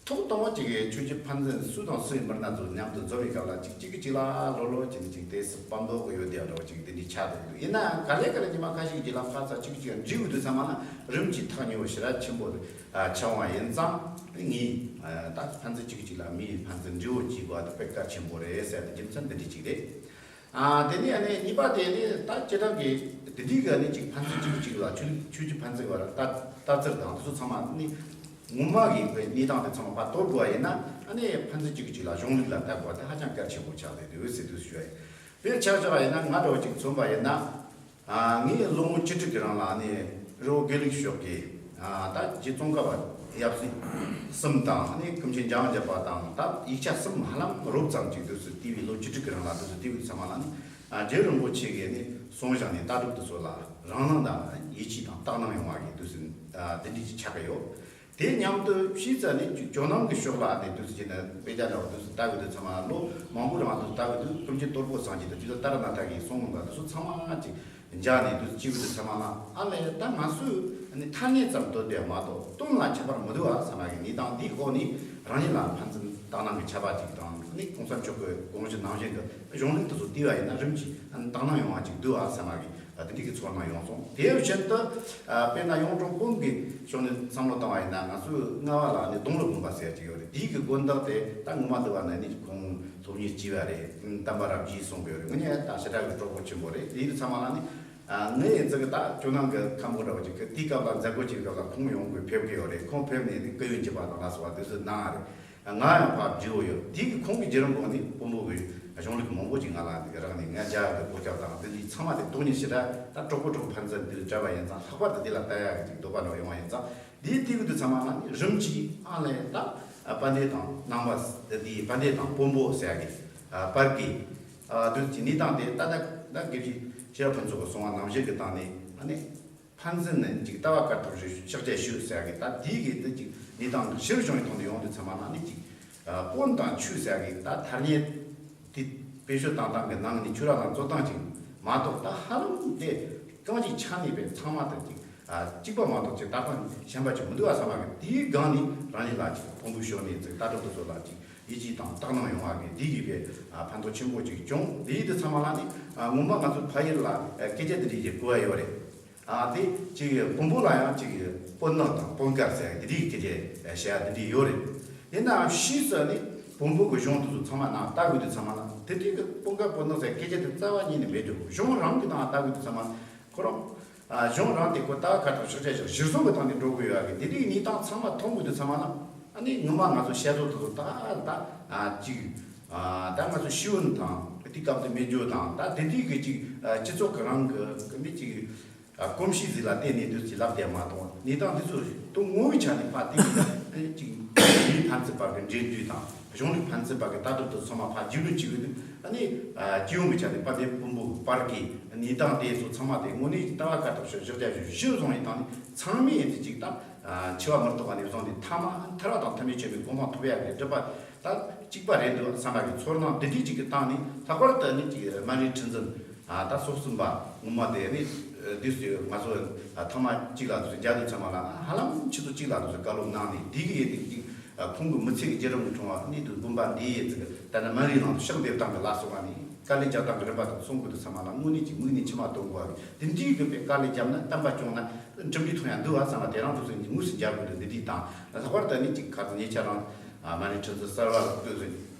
ཐོག་དང་པོ་ཅིག་གི་ཆོས་བརྒྱུད་ཕན་ཚུན་སུ་དང་སུའི་མི་སྣ་ཚོ་མཉམ་དུ་འཛོམས་པའི་སྐབས་ལ་ཅིག་གཅིག་གིས་གཅིག་ལ་ལོ་ལོ་ཅིག་ཅིག་དེ་སུ་སྤམ་མདོག་གི་ཡོད་དེ་འདྲ་བོ་ཅིག་དེ་འདྲའི་ཆགས་འདུག་ཡིན་ནའང་ག་ལེ་ག་ལེ་ཉི་མ་ཁ་ཤས་ཀྱི་རྗེས་ལ་ཕར་ཚུར་གཅིག་གིས་གཅིག་འདྲི་འོང་དུས་ཚང་མ་ལ་རིམ་གྱིས་ཐག་ཉེ་བོ་ཞེ་དྲག་ཆེན་པོ་ཆགས་འོང་བ་ཡིན་ཙང་། ངས་ད་ཕན་ཚུན་གཅིག་གིས་གཅིག་ལ་མིའི་ཕན་ཚུན་འབྲེལ་བོ་བྱེད་དགོས་པ་དེ་དཔེ་གལ་ཆེན་པོ་རེད་ཟེར་ཏེ་རྒྱུ་མཚན་འདི་འདྲ་ཅིག་རེད། ཨ་དེ་ནས་ཨ་ནི་གཉིས་པ་དེ་ནི་ད་སྤྱིར་བཏང་གི་དེ་འདྲའི་གི་ཨ་ནི་ཅིག་ཕན་ཚུན་གཅིག་གིས་གཅིག་ལ་ཆོས་ཆོས་ཀྱི་ཕན་ཚུན་བར་ལྟ་ལྟ་ཚུལ་དང་དེ་ཚོ་ཚང་མ་ནི་ ངོ་མ་གི་དཔེ་གནས་སྟངས་དེ་ཚང་མ་ཕར་གཏོར་དགོས་པ་ཡིན་ན། ཨ་ནི་ཕན་ཚུན་གཅིག་གིས་གཅིག་ལ་གཞུང་ལུགས་ལ་ལྟ་དགོས་པ་དེ་ཧ་ཅང་གལ་ཆེན་པོ་ཆགས་བསྡད་འདུག་ཟེར་དུས་ཞུ་བ་ཡིན། དཔེར་ཆ་བཞག་པ་ཡིན་ན། ང་འདྲ་བོ་གཅིག་མཚོན་པ་ཡིན་ན། ཨ། ངས་ལོ་ངོ་བཅུ་དྲུག་གི་རིང་ལ་ནི་རི་བོ་དགེ་ལུགས་ཕྱོགས་ཀྱི། ཨ། ད་རྗེ་ཙོང་ཁ་པ་ཡབ་སྲས་གསུམ་དང་། ཨ་ནི་ཀུན་མཁྱེན་འཇམ་དབྱངས་བརྒྱད་པ་དང་། ད་ཡིག་ཆ་གསུམ་ཧ་ལམ་རོབ་ཙམ་ཅིག་དུས་སུ་བལྟས་པའི། ལོ་བཅུ་དྲུག་གི་རིང་ལ་དུས་སུ་བལྟས་པའི་ཚང་མ་ལ་ནི། ཨ། རྗེ་རིན་པོ་ཆེ་གིས་ནི་གསུངས་བཞག་ནས་ལྟ་གྲུབ་དེ་ཚོ་ལ་རང་སྣང་དང་ཡིད་ཆེས་དང་དག་སྣང་ཡོང་བ་གི་དུས་སུ། ཨ། དེ་འདྲ་ཅིག་ཆགས་ཀྱི་ཡོད། དེ་མཉམ་དུ་ཕྱིས་ཙ་ནས་ཇོ་ནང་གི་ཕྱོགས་ལ་ནི་དུས་སུ་བྱས་ན། དཔེ་ཆ་འདྲ་བོ་དུས་སུ་ལྟ་གི་དུས་ཚང་མ་ལ། ལོ་མང་པོ་རིང་དུས་ལྟ་གི་དུས། ཀུན་མཁྱེན་དོལ་པོ་སངས་རྒྱས་དང་། དུས་སུ་ཏཱ་ར་ནཱ་ཐ་གིས་གསུངས་གནང་བ་དེ་ཚོ་ཚང་མ་ཅིག་མཇལ་ནས། དུས་སུ་བྱེད་གི་དུས་ཚང་མ་ལ། ཨ་ལས། ད་ང་ཚོས་ནི་ཐ་སྙད་ཙམ་བཏོན་པ་མ་གཏོགས་དོན་ལ་ཁྱད་པར་མི་འདུག་པ་བསམ་པ་གི་གནས་སྟངས་འདིའི་འོག་ནས། རང་ཉིད་ལ་ཕན་ཚུན་དག་སྣང་གི་ཆ་བ་ཅིག་དང་། ནི་གོང་ས་མཆོག་གི་དགོངས་གཞི་ནང་བཞིན་གྱི་གཞུང་ལུགས་དེ་ཚོ་བལྟས་པ་ཡིན་ན། རིམ་གྱིས་དག་སྣང་ཡོང་བ་ཅིག་འདུག་པ་བསམ་པ་གི། ཨ། དེ་འདྲའི་གི་ཚོར་སྣང་ཡོང་སོང་། དེ་བཞིན་དུ། ཨ། དཔེར་ན་གཡུང་དྲུང་བོན་གྱི་ཕྱོགས་ནས་བསམ་བློ་བཏང་བ་ཡིན་ན། ང་ཚོའི་རྔ་བ་ལ་ནི་གདོང་ལུ་དགོན་པ་ཟེར་གྱི་ཡོད་རེད། དེའི་གི་དགོན་བདག་དེ་ད་ངོ་མ་བསྡུ་བ་ན་ནི་ཁོང་སློབ་གཉེར་བགྱིས་པ་རེད། བསྟན་པ་རབ་རྒྱས་གསུངས་པ་ཡོད་རེད། ངོས་ནས་ད་ཞེ་དྲག་གི་གྲོགས་པོ་ཆེན་པོ་རེད། དེའི་ཚང་མ་ལ་ནི། ཨ། ངའི་ཡིན་ཙང་གི་ད་ཇོ་ནང་གི་མཁན་པོ་འདྲ་བོ་ཅིག་གི་དེའི་སྐབས་ལ་མཛད་སྒོ་ཅིག་སྐབས་ལ་ཁོང་ཡོང་དགོས་ཕེབས་ཀྱི་ཡོད་རེད། ཁོང་ཕེབས་ནས་ནི་སྐུ་ཡོན་བགྱིས་པ་དང་ལ་སོགས་པ་དེ་ཚོ་གནང་བ་རེད། ང་ཡང་ཕར་བགྱིས་ཡོད། དེའི་གི་ཁོང་གི་བརྒྱུད་རིམ་འོག་ནས་བོན་པོ་གི་གཞུང་ལུགས་མང་པོ་ཅིག་ང་ལ་འདི་ག་རག་ནས། ང་མཇལ་ཡག་གི་གོ་སྐབས་དང་། འདི་འདི་ཚང་མ་དེ་སྟོང་ཉིད་ཞེ་དྲག་ད་གྲོགས་པོ་གྲོགས་ཕན་ཚུན་འདི་འདྲ་བ་ཡིན་ཙང་། ལྷག་པར་དུ་འདི་ལ་ལྟ་ཡག་གི་ཅིག་འདོད་པ་འདྲ་བ་ཡོང་བ་ཡིན་ཙང་། འདིའི་དུས་ཀྱི་དུས་ཚང་མ་ལ་ནི་རིམ་གྱིས། ཨ་ལས། ད་དཔལ་ལྡན་དང་ནང་པ་ཟེར། དེའི་དཔལ་ལྡན་དང་བོན་པོ་ཟེར་ཡག་གི། ཨ། བར་གྱི། ཨ། དུས་ཀྱི་གནས་སྟངས་དེ་ད་ད་ད་དགེ་བཤེས་ཤེས་རབ་ཕུན་ཚོགས་ཀྱིས་གསུངས་པ་ནང་བཞིན་གྱི་སྟེང་ནས། ཨ་ནི་ཕན་ཚུན་ནི་ཅིག་ལྟ་བ་དཀར་ཐོབ་ཕྱག་རྒྱ་ཞུ་ཟེར་ཡག་གི། ད་དེའི་གི་དེ་ཅིག་གནས་སྟངས་གཞིར་བཟུང་གི་ཐོག་ནས་ཡོང་དུས་ཚང་མ་ལ་ནི་ཅིག། ཨ། དཔོན་དང་ཆོས་ཟེར་ཡག་གི་ད་ཐ་སྙད་དེ་དཔེ་བཤད་བཏང་སྟངས་ཀྱི་ནང་ནས་ཆོས་ར་ལ་རྩོད་སྟངས་ཅིག་མ་གཏོགས། ད་ཧ་ལམ་དེ་གང་ཅིག་ཆ་ནས་པའི་ཚང་མ་དེ་ཅིག། ཨ། གཅིག་པ་མ་གཏོགས་ཅིག་ད་གང་གཞན་པ་ཅིག་མི་འདུག་པ་བསམ་པ་གི། དེའི་སྒང་ནས་རང་ཉིད་ལ་ཅིག་བོན་པོའི་ཕྱོགས་ནས་ཅིག་ལྟ་གྲུབ་དེ་ཚོ་ལ་ཅིག་ཡིད་ཆེས་དང་དག་སྣང་ཡོང་བ་གི། དེ་གི་དཔེ། ཨ། ཕན་ཐོགས་ཆེན་པོ་ཅིག་བྱུང་། དེའི་དུས་ཚང་མ་ལ་ནི། ཨ། ངོ་མ་ང་ཚོ་ཕ་ཡུལ་ལ། ཨ། སྐད་ཆ་དེ་འདྲའི་ཞིག་གོ་བ་ཡོད་རེད། ཨ། དེ་ཅིག་བོན་པོ་ལ་ཡང་ཅིག་དཔོན་ནག་དང་དཔོན་དཀར་ཟེར་དེ་འདྲའི་སྐད་ཆ་བཤད་ཡ་དེ་འདྲ་ཡོད་རེད། ཡིན་ནའང་ཕྱིས་སུ་ནི་བོན་པོ་གི་གཞུང་དེ་ཚོ་ཚང་མ་ནང་ལྟ་དགོས་དུས་ཚང་མ་ལ། དེ་དུས་ཀྱི་དཔོན་དཀར་དཔོན་ནག་ཟེར་སྐད་ཆ་དེ་རྩ་བ་ཉིད་ནས་མེད་འགྲོ། གཞུང་རང་གི་ནང་ལྟ་དགོས་དུས་ཚང་མ་ཁོ་རང་། ཨ། གཞུང་རང་དེ་ཁོ་ལྟ་བ་དཀར་ཐོབ་ཕྱག་རྒྱ་ཞུ་གཞིར་བཟུང་གི་སྟེང་ནས་འགྲོ་དགོས་ཡོད་གི། དེ་འདྲའི་གནས་སྟངས་ཚང་མ་མཐོང་དགོས་དུས་ཚང་མ་ལ། ཨ་ནི་ངོ་མ་ང་ཚོ་བཤད་སྲོལ་དེ་ཚོ་ད་ད། ཨ། ཅིག། ཨ། ད་ང་ཚོ་ཤེས་ཡོན་དང་དེ་སྐབས་དེ་མེད་རྒྱུ་དང་། ད་དེ་དུས་ཀྱི་ཅིག། ཨ། སྤྱི་ཚོགས་ཀྱི་རང་གི་གི་མི་ཅིག། ཨ། གོམས་གཤིས་ཟིག་ལ་བརྟེན་ནས་དུས་ཀྱི་ལབ་བསྡད་མ་གཏོགས། གནས་སྟངས་འདི་ཚོ་དོན་ངོ་བོའི་ཆ་ནས་ཕར་བལྟས་ན། ཨ་ནི་ཅིག་མི་ཕན་ཚུན་བར་གྱི་འབྲེལ་འདྲིས་དང་། གཞུང་ལུགས་ཕན་ཚུན་བར་གྱི་ལྟ་གྲུབ་དེ་ཚང་མ་ཕར་རྒྱུས་ལོན་བྱེད་དགོས་དུས། ཨ་ནི། ཨ། སྤྱི་ཡོངས་ཀྱི་ཆ་ནས་དཔལ་ལྡན་བོན་པོ་བར་གྱི་གནས་སྟངས་དེ་ཚོ་ཚང་མ་དེ་དངོས་གནས་ཀྱི་ལྟ་བ་དཀར་ཐོབ་ཕྱག་རྒྱ་ཞུ་གཞིར་བཟུང་ཡིན་སྟངས་ནི། ཚང་མས་ཡིན་དུས་ཅིག་ད། ཨ། འཆི་བ་མི་རྟག་པ་ནས་བཟུང་སྟེ་ཐ་མ་ཐར་པ་དང་ཐ་མལ་ཆོས་མེད་གོ་འཕང་ཐོབ་ཡག་གི་སྒྲུབ་པ་ད་གཅིག་པ་རེད་འདུག་བསམ་པ་གི་ཚོར་སྣང་འདི་འདྲའི་ཅིག་གི་སྟེང་ནས། ལྷག་པར་དུ་ནི་ཅིག་སྨན་རིའི་ཁྲི་འཛིན། ཨ། ད་སོ་གསུམ་པ་ངོ་མ་དེ་ནི། ཨ། དུས་སུ་ང་ཚོ། ཨ། ཐེངས་མ་གཅིག་ལ་དུས་སུ་རྒྱ་དུ་ཚང་མ་ལ་ཧ་ལམ་ཆུ་ཚོད་གཅིག་ལ་དུས་སུ་བཀའ་སློབ་གནང་ནས། དེ་གི་ཡེ་དེ་ཅིག། ཨ། ཁོང་གི་མི་ཚེ་གི་བརྒྱུད་རིམ་གི་ཐོག་ནས་དུས་བོན་པ་འདི་ཡེ་ཅིག་ད་ནི་སྨན་རིའི་ནང་དུ་ཕྱག་འདེབས་སྟངས་ཀྱི་ལ་སོགས་པ་ནས། དཀའ་ལས་རྒྱག་སྟངས་ཀྱི་རིམ་པ་དང་གསུང་དགོས་དུས་ཚང་མ་ལ་དངོས་གནས་ཀྱི་མིག་ནས་མཆི་མ་གཏོང་དགོས་པ་རེད། དེ་འདྲའི་གི་དཔེ་དཀའ་ལས་བརྒྱབ་ན་བསྟན་པ་སྐྱོང་ན་འགྲིམ་འགྲུལ་ཐུབ་ཡག་འདུག་བ་བསམ་པ། དེ་རང་དུས་སུ་དངོས་སུ་མཇལ་དགོས་དུས་འདི་འདྲའི་དང་། ལྷག་པར་དུ་ནི་ཅིག་ཁ་ཚ་ཉེ་ཆར་རང་། ཨ། སྨན་རིའི་ཁྲི་འཛིན་གསར་པ་ལ་ལྟོས་ཟིན་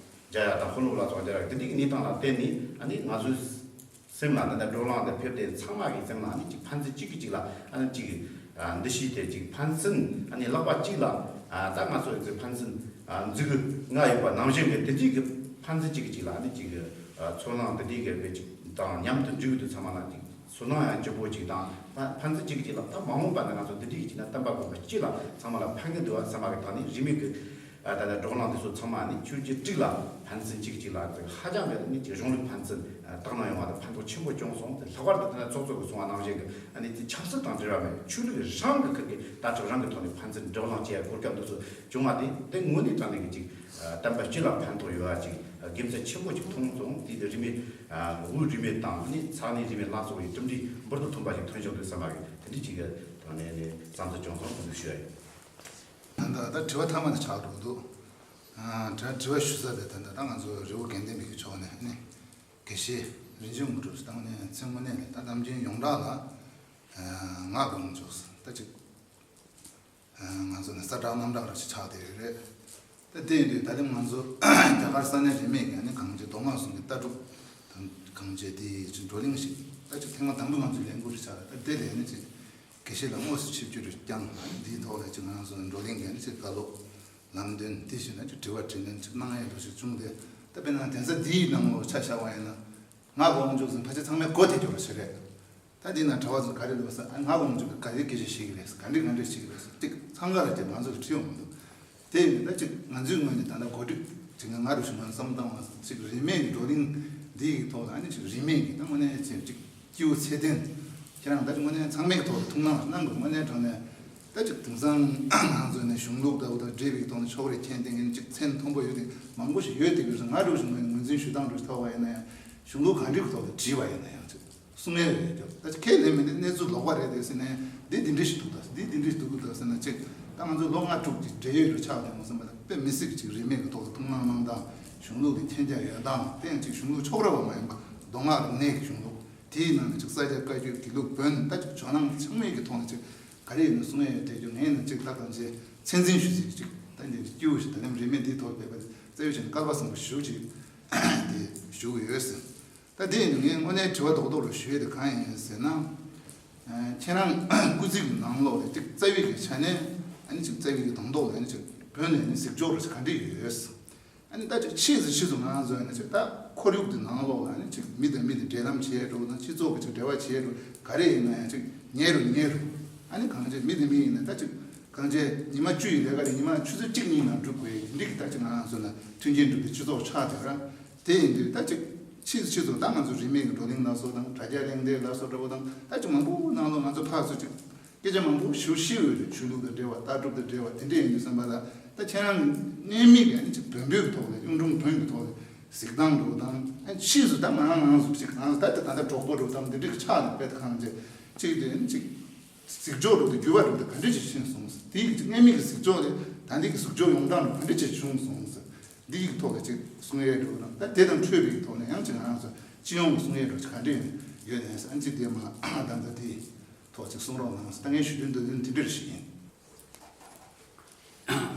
མཇལ་ཡག་དང་། དཔོན་སློབ་ལ་སོགས་མཇལ་ཡག་དེ་འདྲའི་གི་གནས་སྟངས་ལ་བརྟེན་ནས། ཨ་ནི་ང་ཚོའི་སེམས་ལ། འདི་འདྲ་བགྲོ་གླེང་དུ་ཕེབས་ཏེ་ཚང་མ་གི་སེམས་ལ་ནི་ཅིག་ཕན་ཚུན་གཅིག་གིས་གཅིག་ལ། ཨ་ནི་ཅིག། ཨ། འདུ་ཤེས་དེ་ཅིག་ཕན་ཚུན། ཨ་ནི་ལག་པ་གཅིག་ལ། ཨ། ད་ང་ཚོ་ཅིག་ཕན་ཚུན། ཨ། མཛུབ་གུ་ལྔ་ཡོད་པ་ནང་བཞིན་གྱི་དེ་འདྲའི་གི་ཕན་ཚུན་གཅིག་གིས་གཅིག་ལ་ནི་ཅིག། ཨ། ཚོར་སྣང་འདི་འདྲའི་གི་དཔེ་ཅིག་དང་མཉམ་དུ་འགྲིག་དུས་ཚང་མ་ལ་ཅིག་ཚོར་སྣང་ཡང་སྐྱིད་པོ་ཅིག་དང་། ཕན་ཕན་ཚུན་གཅིག་གིས་གཅིག་ལ། ད་མ་འོངས་པ་ན་ང་ཚོ་འདི་འདྲའི་གི་བྱས་ན་བསྟན་པ་དགོན་པ་སྤྱི་ལ་ཚང་མ་ལ་ཕན་གི་འདུག་བ་བསམ་པ་གི་ཐོག་ནས། རིས་མེད་གི། ཨ། ད་ལྟ་བགྲོ་གླེང་འདི་ཚོ་ཚང་མ་ནི་ཆོས་བརྒྱུད་དཀྲུགས་ལ་ཕན་ཚུན་གཅིག་གཅིག་ལ་ཧ་ཅང་གི་ནི་ཅིག་གཞུང་ལུགས་ཕན་ཚུན། ཨ། དག་སྣང་ཡོང་བ་དང་ཕན་ཐོགས་ཆེན་པོ་བྱུང་སོང་། དེ་ལྷག་པར་དུ་ད་ལྟ་ཚོགས་གཙོ་གིས་གསུངས་པ་ནང་བཞིན་གྱི། ཨ་ནི་དེ་ཆབ་སྲིད་དང་འབྲེལ་བ་མེད། ཆོས་ལུགས་རང་གི་ཁུར་གི་ལྟ་གྲུབ་རང་གི་ཐོག་ནས་ཕན་ཚུན་བགྲོ་གླེང་བྱེད་ཡ་གོ་སྐབས་འདི་ཚོ་བྱུང་བ་དེ། དེ་དངོས་གནས་དྲང་གནས་ཀྱི་ཅིག། ཨ། བསྟན་པ་སྤྱི་ལ་ཕན་ཐོགས་ཡོད་ཡ་ཅིག། ཨ། དགེ་མཚན་ཆེན་པོ་ཅིག་མཐོང་སོང་། དེ་དེ་རིས་མེད། ཨ། དབུས་རིས་མེད་དང་ནི་ས་གནས་རིས་མེད་ལ་སོགས་པའི་གྲུབ་འབྲས་འབུར་དུ་ཐོན་པ་ཞིག་ཐོན་བྱུང་འདུག་བསམ་པ་གི་དེ་འདྲའི་ཅིག་གི་དྲང་གནས་ནས་བསམ་ཚུལ་བྱུང་སོང་། དེ་འདུག་ཞུ་ཡ་ཡིན། ད་ལྟ་ད་དྲི་བ་མཐའ་མ་དེ་ཆགས་འགྲོ་འདུག། ཨ། དྲི་དྲི་བ་ཞུ་ས་དེ་ད་ལྟ་ད་ང་ཚོ་རི་བོ་དགེ་ལྡན་པའི་ཕྱོགས་ནས་ནི་དགེ་བཤེས་རིན་ཆེན་དངོས་གྲུབ་ཟེར། ད་ངོ་ནས་མཚན་དངོས་གནས་ནས་ད་དམ་ཅན་ཡོངས་གྲགས་ལ། ཨ། ང་དགོངས་འཇོག་ད་ཅིག། ཨ། ང་ཚོ་ནི་གསལ་བསྒྲགས་རྣམ་གྲངས་རང་ཞིག་ཆགས་བསྡད་ཡོད་རེད། ད་དེ་ཡིན་དུས་ད་ལྟ་ང་ཚོ་རྒྱ་གར་ས་གནས་རིས་མེད་ཀྱི་ནི་གངས་ཅན་མདོ་སྔགས་ཟུང་གི་ལྟ་གྲུབ་དང་། གངས་ཅན་དེའི་ཅིག་བགྲོ་གླེང་ཞིག་ད་ཅིག་ཐེངས་མ་དང་པོ་ང་ཚོས་ལས་འགུལ་ཞིག་ཆགས་རེད། ད་དེ་ལས་ནི་ཅིག། དགེ་བཤེས་ལ་དངོས་སུ་ཆིབས་བསྒྱུར་བསྐྱངས། འདིའི་ཐོག་ལ་ཅིག་ང་རང་ཚོ་བགྲོ་གླེང་གི་ཅིག་བཀའ་སློབ་ལམ་སྟོན་དེ་བཞིན་ན་ཅིག་དྲི་བ་དྲིས་ལན་ཅིག་གནང་ཡས་འདྲ་ཞིག་བྱུང་སྟེ། ད་དཔེར་ན་གདན་ས་འདིའི་ནང་ལོགས་ཆ་བཞག་པ་ཡིན་ན། ང་དགོངས་འཇུག་ཟིན་ཕལ་ཆེར་ཚང་མས་གོ་བདེ་རྒྱུ་རེད་ཟེར་རེད། ད་འདི་ན་གྲྭ་བ་ཚོ་ག་རེ་ལབ་ས། ཨ། ང་དགོངས་འཇུག་གི་ག་རེ་སྐད་ཆ་བཤད་ཀྱི་རེད་ཟེར། ག་འདྲ་ག་འདྲ་བཤད་ཀྱི་རེད་ཟེར། ཅིག་འཚང་ཁ་ལ་ཅིག་ང་ཚོ་ལ་དྲི་ཡོང་མི་འདུག་དེ་ཡིན་ད་ཅིག་ང་ཚོའི་ངོས་ནས་ད་ལྟ་གོ་སྒྲིག་ཅིག་ང་རུ་ཞུ་ང་བསམ་བཏང་བ་ཅིག་རིས་མེད་ཀྱི་བགྲོ་གླེང་འདི་ཡི་ཐོག་ལ། ཨ་ནི་ཅིག་རིས་མེད་ཀྱི་ད་དངོས་གནས་ཅིག་ཅིག་སྐྱིད་པོ་ཚད་ལྡན། ཁྱེད་རང་ད་ཅིག་དངོས་གནས་ཚང་མའི་ཐོག་ལ་ཐུགས་སྣང་གནང་དགོས། དངོས་གནས་དྲང་གནས་ད་ཅིག་དེང་སང་ང་ཚོ་ནས་གཞུང་ལུགས་ལྟ་བུ་དང་འབྲེལ་བའི་ཐོག་ནས་ཕྱོགས་རིས་མཁྱེན་ལྡན་གྱི་ཅིག་མཚན་མཐོན་པོ་ཡོད་དེ་མང་པོ་ཞིག་ཡོད་དེ། གི་ང་རུ་ཞུ་ངོས་ངོས་འཛིན་ཞུ་སྟངས་རུ་ཐོག་བ་ཡིན་ན་ཡང་གཞུང་ལུགས་གང་འདྲ་གི་ཐོག་ལ་བྲིས་པ་ཡིན་ན་ཡང་ཅིག་གསུང་ཡས་ཡོད་ཀྱང་། ད་ཁས་ལེན་མི་འདི་གནས་ཚུལ་ལོག་པ་རེད་དེ་ཟེར་ནས། འདི་འདི་འདྲ་ཞིག་འདུག་ད་འདི་འདི་འདྲ་ཞིག་འདུག་ད་ཟེར་ན་ཅིག་ད་ང་ཚོ་ལོ་ལྔ་དྲུག་གི་འབྲེལ་ཡོད་རུ་ཆགས་བསྡད་ཡོང་བསམ་པ་ལ། དཔེ་མི་སྲིད་ཀྱི་ཅིག་རིས་མེད་ཀྱི་ཐོག་ཏུ་ཐུགས་སྣང་གནང་སྟངས། གཞུང་ལུགས་ཀྱི་མཁྱེན་རྒྱ་ཡོད་སྟངས། དེ་ཡང་ཅིག་གཞུང་ལུགས་ཕྱོགས་རིས་པ་མ་ཡིན་པ། མདོ་སྔགས་རིག་གནས་ཀྱི་གཞུང་ལུགས། དེའི་ནང་ནས་ཅིག་ས་སྐྱ་བཀའ་བརྒྱུད་དགེ་ལུགས་བོན་ད་ཅིག་ཇོ་ནང་ཚང་མའི་གི་ཐོག་ནས་ཅིག་ག་རེ་ཡིན་ན་གསུང་ཡས་ཡོད་དེ། རྒྱུ་ངས་ནི་ཅིག་ད་གང་ཅི་མཚན་འཛིན་ཞུ་ཟིག་ཅིག་ད་འདི་སྐྱིད་པོ་ཞིག་ད་ལམ་རིས་མེད་འདིའི་ཐོག་ཕེབས་པ་རྩ་བའི་ཆ་ནས་སྐལ་པ་བཟང་པོ་ཞེ་པོ་ཅིག་དེ་ཞུ་གི་ཡོད་ཟེར། ད་དེ་ཡིན་དུས་ངས་དངོས་གནས་དྲི་བ་རྡོག་རྡོག་རུ་ཞུ་ཡས་དེ་གང་ཡིན་ཟེར་ན། ཨ། ཁྱེད་རང་སྐུ་ཚེ་གི་ནང་ལོགས་ལ་ཅིག་རྩ་བའི་གི་ཆ་ནས། ཨ་ནི་ཅིག་རྩ་བའི་གི་དང་ཐོག་ལ་ཨ་ནི་ཅིག་བོན་ལ་ཨ་ནི་གཟིགས་ཕྱོགས་རུ་ག་འདྲ་ཡོད་ཟེར། ཨ་ནི་ད་ཅིག་ཕྱིས་སུ་ཕྱིས་སུ་ང་ཚོ་ཨ་ནི་ཅིག་ད་ཁོར་ཡུག་གི་ནང་ལོགས་ལ་ཨ་ནི་ཅིག་མི་དང་མི་དང་འབྲེལ་ལམ་བྱེད་འགྲོ་དང་། སྤྱི་ཚོགས་ཀྱི་ཅིག་འབྲེལ་བ་བྱེད་འགྲོ། ག་རེ་ཡིན་ན་ཡང་ཅིག་ཉེ་རུ་ཉེ་རུ། ཨ་ནི་གང་བྱས་མི་དང་མི་ཡིན་ན་ད་ཅིག་གང་བྱས་ཉི་མ་བཅུ་ཡི་ལས་ཀ་རེད། ཉི་མ་ཆུ་ཚོད་གཅིག་གཉིས་ནང་འགྲུབ་དགོས་ཡིན་འདི་གི་ད་ཅིག་ང་རང་ཚོ་ལ་མཐུན་རྐྱེན་འགྲུབ་པའི་སྤྱི་ཚོགས་ཆགས་བསྡད་ར། དེ་ཡིན་དུས་ད་ཅིག་ཕྱིས་སུ་ཕྱིས་སུ་ད་ང་ཚོ་རིས་མེད་ཀྱི་བགྲོ་གླེང་ལ་སོགས་དང་། དྲ་རྒྱ་གླེང་སྟེགས་ལ་སོགས་འདྲ་པོ་དང་། ད་ཅིག་མང་པོ་ནང་ལོགས་ང་ཚོ་ཕར་ཚུར་ཅིག་སྐད་ཆ་མང་པོ་ཞུ་ཤེས་ཡོད་རེད། ཆོས་ལུགས་དང་འབྲེལ་བ། ལྟ་གྲུབ་དང་འབྲེལ་བ་དེ་འདྲས་ཡིན་དུས་ཙམ་པ་ལ། ད་ཁྱེད་རང་གནད་མིག་གི་ཨ་ནི་ཅིག་བོན་པོའི་ཐོག་ལ། གཡུང་དྲུང་བོན་གྱི་ཐོག་ལ་གཟིགས་སྟངས་འདྲ་པོ་དང་། ཨ་ཕྱིས་སུ་ད་ང་རང་ང་རང་ཚོ་ཅིག་ང་ད་ལྟ་ད་ལྟ་གྲོགས་པོ་འདྲ་པོ་དང་འདི་འདྲས་ཆགས་ནས་དཔེ་ད་གང་བྱས་ཅིག་དེ་ཨ་ནི་ཅིག་གཟིགས་ཕྱོགས་འདྲ་པོ་དང་འགྱུར་བ་འདྲ་པོ་དང་ག་འདྲ་ཅིག་ཕྱིན་སོང་ཟེར། དེའི་གི་ཅིག་གནད་མིག་གི་གཟིགས་ཕྱོགས་དེ་ད་འདི་གི་གཟིགས་ཕྱོགས་ཡོང་སྟངས་འདྲ་པོ་ག་འདྲ་ཅིག་བྱུང་སོང་ཟེར། འདི་གི་ཐོག་ལ་ཅིག་གསུང་ཡས་འདྲ་པོ་དང་། ད་དེ་དང་འཕྲོས་པའི་ཐོག་ནས་ཡང་ཅིག་ང་རང་ཚོ་སྤྱི་ཡོངས་ཀྱི་གསུང་ཡས་འདྲ་པོ་ཅིག་ག་འདྲ་ཡོད་ནས་ཟེར། ཨ་ནི་ཅིག་དེ་མ་ད་ལྟ་དེའི་ཐོག་ཅིག་གསུང་རོགས་གནང་ཟེར། ད་ངས་ཞུ་དོན་འདོད་དོན་དེ་འདྲ་ཞིག་ཡིན།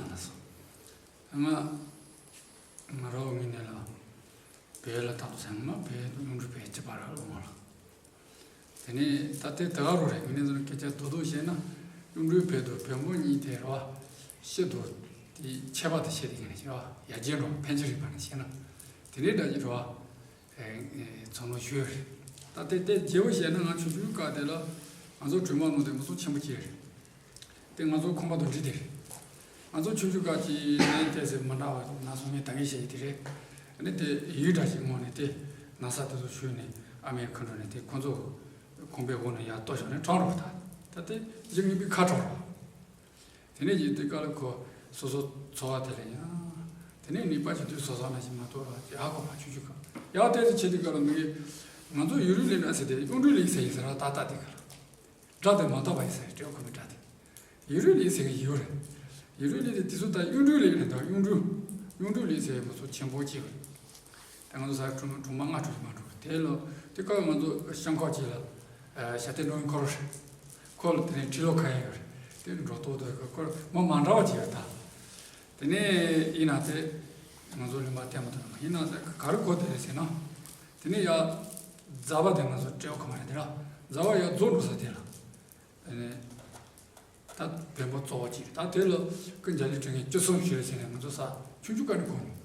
ལགས་སོ། ང་ང་རོ་ངི་ནས་ལ་བལ་ལ་ད་ཚང་མ་བལ་གཡུང་དྲུང་བལ་གཅིག་པ་ར་ལོ་མ་ལ། དེ་ནས་ད་ལྟའི་ད་ག་རུ་རེད། ངི་ནས་ཚོ་སྐད་ཆ་རྡོག་རྡོག་བཤད་ན། གཡུང་དྲུང་བལ་དང་བོན་པོ་གཉིས་དེ་ར་བ་ཤི་དུ་དེ་ཁྱད་པར་དུ་བཤད་དེ་ངི་ནས་ཤི་བ་ཡ་རྒྱན་རོ་ཕན་ཆེ་རིག་པ་ནས་བཤད་ན་དེ་ནས་འདྲ་གི་ར་བ། ཚང་མ་ཞུས་རེད། ད་དེ་དེ་རྒྱལ་པོ་བཤད་ན་ང་ཆུང་ཆུང་སྐབས་དེ་ལ་ང་ཚོ་གྲོས་མང་ནང་དེ་མི་ཚོ་ཆེན་པོ་སྐྱེས་རེད། དེ་ང་ཚོ་ཁང་པ་དང་འདྲི་དེ་རེད། ང་ཚོ་ཆུང་ཆུང་སྐབས་ཀྱི་ནས་དེ་ཟེར་མ་འདྲ་བ་ན་སོང་ངས་ད་གིན་བཤད་ཡི་དེ་རེད། ཨ་ནི་དེ་ཡུལ་འདྲ་ཞིག་ངོ་ནས་དེ་ན་ས་དེ་ཚོ་ཞུས་ནས་ཨ་མའི་ཁ་འགྲོ་ནས་དེ་ཁོ་ཚོ་ཁང་པའི་འོག་ནས་ཡར་ལྟོ་ཞོག་ནས་གྲང་རུ་ད་ད་དེ་ཡིན་ངེས་པའི་ཁ་གྲང་རུ། དེ་ནས་ཡིན་དུས་སྐབས་ལ་ཁོ་སོ་སོ་འཚོ་བ་དེ་ལ་ཡང་། དེ་ནས་ནི་པ་ཅིག་དུས་སོ་སོ་ན་ཞིག་མ་གཏོགས་ར་ཡག་གོ་མ་ཆུང་ཆུང་ག་ཡག་དེ་ཚོ་བྱེད་དུས་སྐབས་ལ་མི་གི་ང་ཚོ་ཡུ་རུ་ལི་ན་ཟེར་དེ་གཡུང་དྲུང་ལི་ཟེར་ཡིན་ཟེར་ར། ད་ལྟ་དེ་ག་ལ་སྒྲ་དེ་མ་གཏོགས་པ་ཡིན་ཟེར་སྤྲེའུ་ཁོ་མི་སྒྲ་དེ་ཡུ་རུ་ལི་ཟེར་གི་ཡོད་རེད། ཡུ་རུ་ལི་དེ་དེ་ཚོ་ད་གཡུང་དྲུང་ལི་རེད། ད་གཡུང་དྲུང་གཡུང་དྲུང་ལི་ཟེར་མ་ཚོ་ཆེན་པོ་ཅིག་རེད། དེ་ང་ཚོ་ས་གྲོང་གྲོང་པ་ལྔ་དྲུག་ཅིག་མ་འགྲོ་རེད། དེ་ལོ་དེ་སྐབས་ང་ཚོ་ཤང་ཁོག་ཅིག་ལ་ཞྭ་ཏི་འགྲོ་མཁན་ཁོ་རོ་རེད། ཁོ་ལ་དེ་ནས་ཁྲི་ལོ་ཁ་ཡས་ཡོད་རེད། དེ་འགྲོ་ཐོག་ཐོག་ཁོ་མ་མ་འདྲ་བ་ཅིག་ཡོད་ད། དེ་ནས་ཡིན་ན་དེ་ང་ཚོ་ལུང་པ་བསྟན་མ་ཐུབ་ན་ཡིན་ན་དེ་ག་རེ་གོ་དེ་རེད་ཟེར་ན། དེ་ནས་ཡ་རྫ་བ་དེ་ང་ཚོ་སྤྲེའུ་ཁ་མ་རེད་དེ་ར། རྫ་བ་ཡ་རྫོགས་འགྲོ་ས་དེ་ལ། དེ་ནས་ད་བོན་པོ་གཙོ་བོ་ཅིག་རེད། ད་དེ་ལ་ཀུན་རྒྱ་ལི་དྲི་ངན་བཅུ་གསུམ་ཞུ་རེད་ཟེར་ནས་ང་ཚོ་ས་ཆུང་ཆུང་ཀ་ནས་གོ་ནས།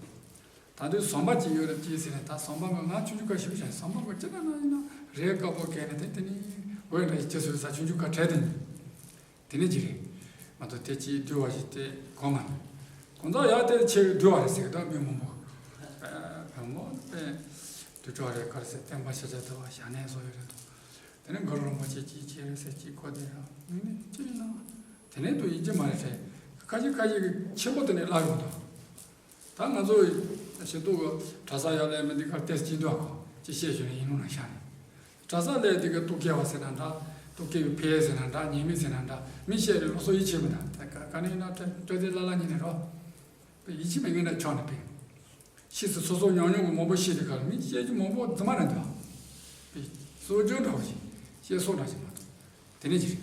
ད་དུང་ཟམ་པ་ཅིག་ཡོད་རེད་ཅེས་ཟེར་ནས། ད་ཟམ་པ་ང་ང་ཆུང་ཆུང་ཀ་ཞིག་བྱས་ཟམ་པ་ང་ཅི་ན་ན་ཡིན་ན་རས་དཀར་པོ་གས་ནས་དེ་དེ་ནི་འོད་འདྲ་ཞིག་ཅི་སོང་ས་ཆུང་ཆུང་ཀ་བྲལ་དེ་ནི་དེ་ནི་ཅི་རེད་མ་གཏོགས་དེ་ཅིག་འདུལ་བ་ཞིག་དེ་གོ་མ་ནི། གང་ཟག་ཡག་དེ་ཆེ་བའི་འདུལ་བ་རེད་ཟེར་གི་ད་མི་མང་པོ་བོན་མོ་དཔེ་དུ་ཅོག་རེད་ག་རེ་ཟེར་བསྟན་པ་ཤ་ཆ་དུ་བ་ཞྭ་ནས་བཟོ་ཡོད་རེད་དོ། དེ་ནི་གུ་རུ་རིན་པོ་ཆེ་ཅིག་ཅེས་རེད་ཟེར་ཅིག་གོ་དེ་ར་མི་ནི་ཅི་ཡིན་ན་དེ་ནས་དུ་ཡིན་གྱི་མ་རེད་དྲན། ཁ་ཤས་ཁ་ཤས་ཀྱི་ཆེན་པོ་དེ་ནས་བརླག་ཡོང་དོ། ད་ང་ཚོ་ཞེ་ཏོག་གི་གྲྭ་ས་ཡར་ལས་མི་འདི་གར་ཏེས་ཅི་འདུག་གོ་ཅི་བཤད་ཞུ་ནས་ཡིན་ནོ་ན་ཤ་ནས། གྲྭ་ས་ལས་འདི་ག་ཏུ་སྐྱེ་བ་ཟེར་ན་འདྲ། ཏུ་སྐྱེ་བའི་ཕེ་ཟེར་ན་འདྲ། ཉེས་མེད་ཟེར་ན་འདྲ། མི་བཤད་རེ་ལོ་སོ་ཡིད་ཆེས་མི་འདྲ། ད་ག་ག་ནས་ཡིན་ན་སྤྲོད་དེ་ལ་ལ་ཉིན་ནས་རོ། ཡིད་ཆེས་མེད་ངེས་ན་ཆོག་ནས་ཕེ། ཕྱིས་སུ་སོ་སོ་ཉམས་མྱོང་གི་མང་པོ་ཤེས་དེ་གར་མི་བཤད་རྒྱུ་མང་པོ་རྫུན་མ་རེད་འདུག་ཨ། སོ་བརྗོད་འདྲ་བོ་ཞིག་བཤད་སོ་འདྲ་ཞིག་མ་གཏོགས། དེ་ནས་ཅི་རེད།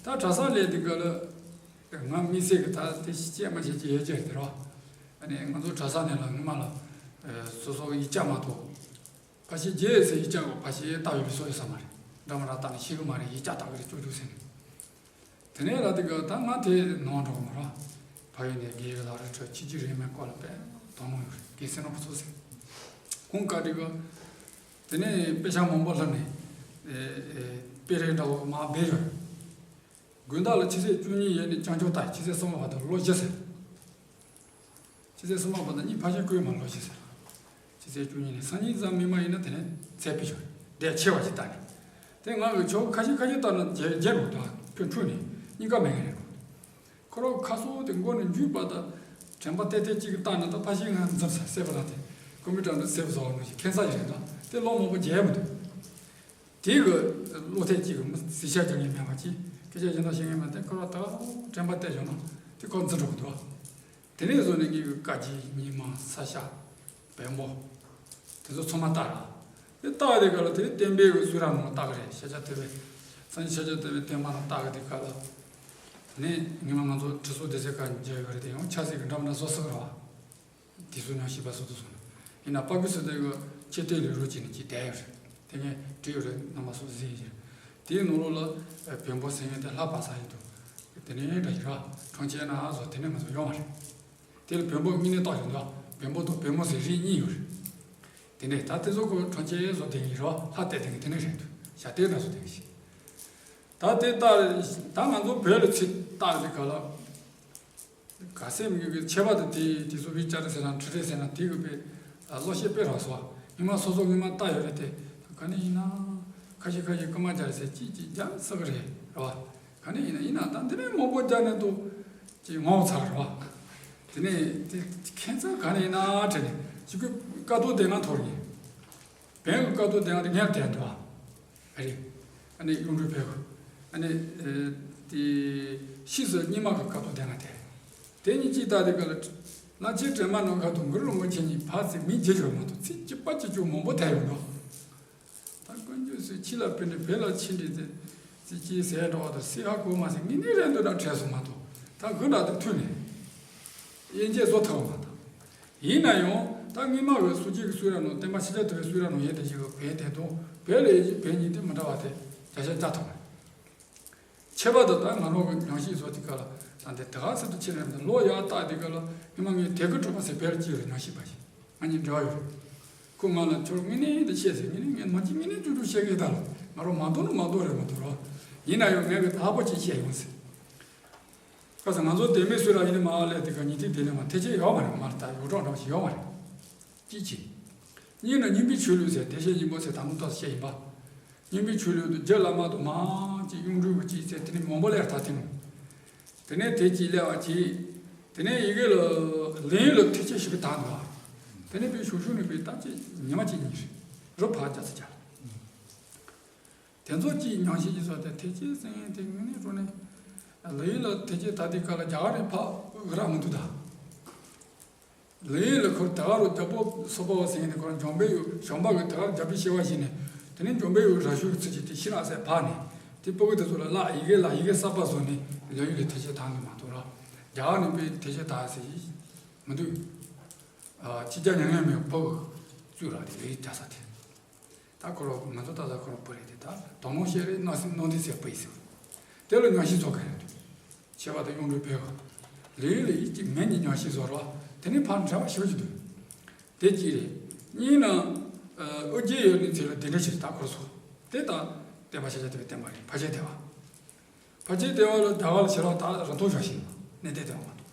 ད་གྲྭ་ས་ལས་དེ་ག་ལ་ང་མི་ཟེར་གི་ད་དེ་ཤི་ཅེས་མ་བྱེད་ཀྱི་ཡོད་ཀྱི་རེད་དེ་རོ། ཨ་ནི་ང་ཚོ་གྲྭ་ས་ནས་ལ་ངི་མ་ལ་སོ་སོ་ཡིག་ཆ་མ་གཏོགས་ཕ་ཤི་རྗེས་ཟེར་ཡིག་ཆ་གོ་ཕ་ཤི་ལྟ་ཡོད་པའི་སོ་ཡོད་ས་མ་རེད། འདྲ་མ་འདྲ་ལྟ་ནས་ཤི་གི་མ་རེད། ཡིག་ཆ་ལྟ་གི་རེད་ཅོ་ཅོ་ཟེར་ནས། དེ་ནས་ལ་དེ་ག་ད་ང་དེ་ནང་འགྲོ་མ་ར། ཕ་ཡུལ་ནས་རྒན་ལགས་རེ་ཁྲོད་ཆི་ཅི་རེད་མེད་སྐོར་ལ་དཔེ་དོ་སྣང་ཡོད་རེད། རྒན་སེང་ནོར་བུ་ཚོ་ཟེར། ཁོང་བཀའ་དྲིན་གི། དེ་ནས་དཔེ་ཆ་མང་པོ་ལྷག་ནས་ཨེ་ཨེ་དཔེ་རིས་འདྲ་བོ་མར་སྦས་ཡོད། དགོན་བདག་ལ་ཆུ་ཚོད་བཅུ་གཉིས་ཡས་ནས་བྱང་ཆུབ་ལྟར་ཆུ་ཚོད་གསུམ་ལ་བར་དུ་ལོ་བཞི་ཟེར། ཆུ་ཚོད་གསུམ་པ་བར་དུ་གཉིད་ཕར་ཕྱིན་བསྐུལ་མ་ལོ་ཞེས་ཟེར། ཆུ་ཚོད་བཅུ་གཉིས་ནས་སང་ཉིན་ཙམ་མི་མ་ཡིན་ན་དེ་ནས་ཚེ་འཕོས་ཆོག་འདས་ཆེ་བ་ཞིག་ལྟ་ནས། དེ་ང་གི་ཆོག་ཁ་ཤས་ཁ་ཤས་ལྟ་ན་རྒྱལ་རྒྱལ་རུ་དང་ཁྱོད་འཁྲུལ་ནས་སྙིང་ག་མེད་ངེས་རེད། ཁོ་རང་ཁ་སོ་དེ་མགོ་ནས་མཇུག་བར་དུ་དྲན་པ་གཏད་གཏད་ཅིག་ལྟ་ན་ད་ཕ་ཤིང་ང་འཛིབ་ས་སེ་བ་ལ་དེ་ཀོམ་པུ་ཊར་འདི་སེ་བ་བཟོ་བ་ནང་བཞིན་ཁེན་ས་ཡིན་རེད་ད། དེ་ལོ་མང་པོ་རྒྱལ་མི་འདུག་དེ་གི་བློ་ཐད་ཅིག་གི་མི་ཟི་ཤ་རྒྱག་ངེས་མེད་པ་ཅིག་སྐད་ཆ་གཞན་དག་བཤད་ངེས་མེད་དེ་ཁོ་རང་ད་དྲན་པ་གཏད་བཞག་ན་དེ་ཁོ་འཛིན་འགྲོ་གི་འདུག་དེ་ནས་བཟུང་ནས་ངེད་ཀྱི་བཀའ་བརྒྱུད་རྙིང་མ་ས་སྐྱ་བོན་པོ་དེ་ཚོ་ཚང་མ་བལྟ་ར། དེ་བལྟ་བའི་སྐབས་ལ་དེ་བསྟན་པའི་གི་གསུང་རབ་ནང་བལྟ་གི་རེད། ཤཱཀྱ་ཐུབ་པའི་སངས་རྒྱས་ཤཱཀྱ་ཐུབ་པའི་བསྟན་པ་ནང་བལྟ་གི་དེ་སྐབས་ལ་ནས་ཉི་མ་ང་ཚོ་ཁྲི་སྲོང་ལྡེ་བཙན་སྐབས་མཇལ་ཡོད་རེད། དེ་ཡང་ཆབ་སྲིད་ཀྱི་འདྲ་མི་འདྲ་བཟོ་ས་གི་རེད་བ། དེ་ཚོ་ཉམས་ཞིབ་པ་སོ་སོ་སོང་ན་ཡིན་ན་དཔའ་རྒོད་ཚོ་དེ་གི་ཆེ་བསྟོད་ལས་རོགས་བྱས་ནས་ཅིག་བསྡད་ཡོད་རེད། དེ་ངས་བྲིས་ཡོད་རེད། རྣམ་པ་སོ་སོ་གཟིགས་ཡིན་རེད། དེའི་ནང་ལོགས་ལ་བོན་པོ་ཟེར་མཁན་དེ་ལྷ་པ་ས་ཡིན་འདུག་དེ་ནས་འདྲ་ཞིག་ར་གྲོང་ཁྱེར་ན་བཟོ་དེ་ནས་ང་ཚོ་ཡོང་བ་རེད། དེ་ལ་བོན་པོ་དངོས་གནས་བཏགས་ཡོང་འདུག་བོན་པོ་དང་བོན་མོ་ཟེར་རིགས་གཉིས་ཡོད་རེད། དེ་ནས་ད་དེ་ཚོ་ཁོ་གྲོང་ཁྱེར་བཟོ་དེ་ཡིན་རོགས་ལྷ་བསྟན་དེ་གི་དེ་ནས་རེད་འདུག་ཞྭ་ལྟའི་འདྲ་བཟོ་དེ་གི་ཞིག་ད་དེ་ལྟར་ད་ང་ཚོ་བོད་ལ་ཚིག་བཏགས་དེ་ག་ལ། ག་སེ་མི་གི་ཁྱད་པར་དུ་དེ་དེ་ཚོ་བི་ཅ་རི་ཟེར་ན་ཁྲི་རེ་ཟེར་ན་དེ་གི་པའི་བློ་ཤེས་དཔེ་རག་སོ། ཉི་མ་སོ་སོ་ཉི་མ་ལྟ་ཡོད་རེད་དེ། ག་ནས་ཡིན་ན་ཁ་ཤས་ཁ་ཤས་རྐུ་མ་རྒྱག་རེད་ཟེར་ཅིག་ཅིག་རྒྱག་ས་གི་རེད་ར་བ། ག་ནས་ཡིན་ན་ཡིན་ན་ད་འདི་ནས་མང་པོ་རྒྱག་ནས་འདུག་ཅིག་ངོ་ཚ་ར་བ། དེ་ནས་དེ་ཁྱད་མཚར་ག་ནས་ཡིན་ན་དྲན་ནས་ཅིག་གི་དཀའ་སྡུག་དེ་ན་ཐོར་ཡིན། བོན་གྱི་དཀའ་སྡུག་དེ་ཡང་དེ་ངས་དྲན་འདུག་ཨ། རེད། ཨ་ནི་གཡུང་དྲུང་བོན་གྱི། ཨ་ནི་ཨེ་དེ་ཕྱིས་སུ་རྙིང་མ་གི་དཀའ་སྡུག་དེ་ང་དྲན། དེ་གཉིས་ཅིག་ལྟ་དེ་ག་ལ། གླང་ཆེན་སྲན་མ་ནང་ཁ་དུ་གུ་རུ་རིན་པོ་ཆེ་གཉིས་ཕར་ཚུར་མི་བརྗེ་ཡོད་མ་གཏོགས་ཚིག་གཅིག་པ་གཅིག་རྐྱང་མང་པོ་དར་ཡོད་འདུག་ད་ཀུན་སྤྱོད་ཚོས་ཕྱི་ལ་ཕུལ་ནས་བོད་ལ་ཕྱིན་འདྲི་ཚེ། ཚིག་གཅིག་ཟེར་འགྲོ་བ་དང་སྲིད་ཧ་གོ་མ་ཟེར་ངེས་ནས་རེད་འདུག་ན་བྲལ་སོང་མ་གཏོགས་ད་དགུ་འདྲ་དེ་མཐུན་ནས། དབྱེ་འབྱེད་བཟོ་ཐུབ་པ་མ་གཏོགས། ཡིན་ན་ཡང་ད་སྔོན་མ་བའི་སོ་སྐྱེ་གི་གསུང་རབ་ནང་བསྟན་པ་ཤཱཀྱ་ཐུབ་པའི་གསུང་རབ་ནང་ཡོད་དེ་ཞིག་གི་བོན་དེ་དང་བོད་ལ་ཡོད་ཀྱི་བོན་གཉིས་དེ་མི་འདྲ་བ་དེ་བརྒྱ་ཆ་བརྒྱ་ཐམ་པ་རེད། ཁྱད་པར་དུ་ད་ང་རང་གི་ཉམས་ཞིབ་བཟོ་དེ་ག་ལ་ད་འདི་ད་ག་ཚོད་དུ་ཕྱིན་རེད་འདུག་ལོ་ཡག་རྟགས་དེ་ག་ལ་སྔོན་མ་ངས་དད་གུས་གྲུབ་པ་ཟེར་བོད་ལ་སྐྱེས་རེད། ཉམས་ཞིབ་པ་ཞིག་ང་གཉིས་འབྲེལ་བ་ཡོད་རེད། ཁོ་ང་ལ་ཁྱོད་དངོས་གནས་འདི་བཤད་ཟེར། དངོས་གནས་ངས་མ་གཅིག་དངོས་གནས་བཅུ་དྲུག་བཤད་གི་ད་ལ་ང་རང་མ་འདོར་ན་མ་འདོར་རེད་མ་འདོར་རོགས། ཡིན་ན་ཡང་ངས་གི་ལྷག་པོ་ཅིག་བཤད་ཡོང་ཟེར། ཁ་སང་ང་ཚོ་དེ་མི་སུ་ར་ཡིན་མ་ལས་དེ་ག་ཉི་ཐིག་དེ་ནས་མ་ཐེ་ཆེ་ཡོད་མ་རེད། མ་ལ་ད་ཡོ་གྲོགས་འདྲ་བ་ཞིག་ཡོད་མ་རེད། ཅི་ཅི། གཉིས་ནི་སྙིང་པོའི་ཆོས་ལུགས་ཟེར་བདེ་གཤེགས་སྙིང་པོ་ཟེར་དང་པོ་ཏོག་ཙམ་བཤད་ཡིན་པ། སྙིང་པོའི་ཆོས་ལུགས་དུ་རྒྱུད་བླ་མ་དུ་མ་ཅི་གཡུང་དྲུང་གི་ཅི་ཟེར་དེ་ནི་མང་པོ་ལས་ད་ཐེངས། དེ་ནས་དེ་ཅི་ལས་བ་ཅི། དེ་ནས་ཡི་གེ་ལ་ལེན་ཡུལ་ལ་ཐེ་ཆེ་ཞིག་གི་དང་དུ་བ། དེ་ནས་པའི་ཞུ་ཞུ་ནི་པའི་ད་ཅི་ཉི་མ་ཅི་ཉིན་རེད། རུ་ཕ་རྒྱ་ཚ་རྒྱ། དེ་ཚོ་གཅིག་ཉམས་ཞིབ་ཀྱི་ཚོ་དེ་ཐེ་ཆེ་ཟེར་མཁན་དེ་དངོས་གནས་དྲང་གནས་ལ་ཡིན་ལ་ཐེ་ཆེ་ད་དེ་ག་ལ་རྒྱ་གར་རེ་ཕ་རག་མི་འདུག་ད། ལ་ཡིན་ལ་ཁོར་ད་ག་རུ་རྒྱ་པོ་སོ་པ་བ་ཟེར་མཁན་དེ་ཁོར་འཇོམས་པའི་ཡུལ་གཞོན་པ་གི་ད་ག་རུ་རྒྱ་པོའི་ཤེས་བ་ཞིག་ནས་དེ་ནས་འཇོམས་པའི་ཡུལ་ར་ཤུ་གི་ཚིག་ཅིག་དེ་ཤི་ལ་ཟེར་ཕ་ནས་དེ་ཕྲུ་གུ་དེ་ཚོ་ལ་བསླབ་ཡི་གེ་ལ་ཡི་གེ་གསར་པ་བཟོ་ནས་ལ་ཡིན་ལ་ཐེ་ཆེ་ད་འདུག་མ་གཏོགས་ར་རྒྱ་གར་ནས་པའི་ཐེ་ཆེ་ད་ཟེར་མི་འདུག་ཨ་ཕྱི་རྒྱ་མྱ་ངན་མེད་ཕོ་གི་བཙུགས་ར་དེ་ལ་ཡིན་རྒྱ་ས་དེ། ད་ཁོ་རང་ང་ཚོ་ད་ལྟ་ཁོ་རང་བུ་རེད་དེ་ད་དོ་སྣང་བཤད་རེད། གནང་སེམས་གནང་དུས་ཟེར་བུ་ཡིན་ཟེར། དེ་ལ་ཉམས་ཞིབ་བཟོ་གི་རེད། ཁྱད་པར་དུ་གཡུང་དྲུང་བོན་གྱི་ལས་ཡུལ་ལ་ཡིད་ཀྱི་མེད་ནས་ཉམས་ཞིབ་བཟོ་རོགས། དེ་ནས་ཕར་འབྲེལ་བ་ཞེ་པོ་ཅིག་འདུག་དེ་གཅིག་རེད། གཉིས་ན་ཨོ་རྒྱན་ཡོད་ནི་ཚེ་ལ་དེ་འདྲ་ཞིག་ད་ཁོ་རང་ཚོ་དེ་ད་བསྟན་པ་ཤཱཀྱ་ཐུབ་པའི་བསྟན་པ་རེད། ཕལ་ཆེར་དེ་བ། ཕལ་ཆེར་དེ་བ་ལ་རྒྱ་གར་ལ་ཕྱིར་རོགས་ད་རི་མཐོ་ཤོག་ཤིང་གནས་བསྡད་དེ་བ་མ་གཏོགས།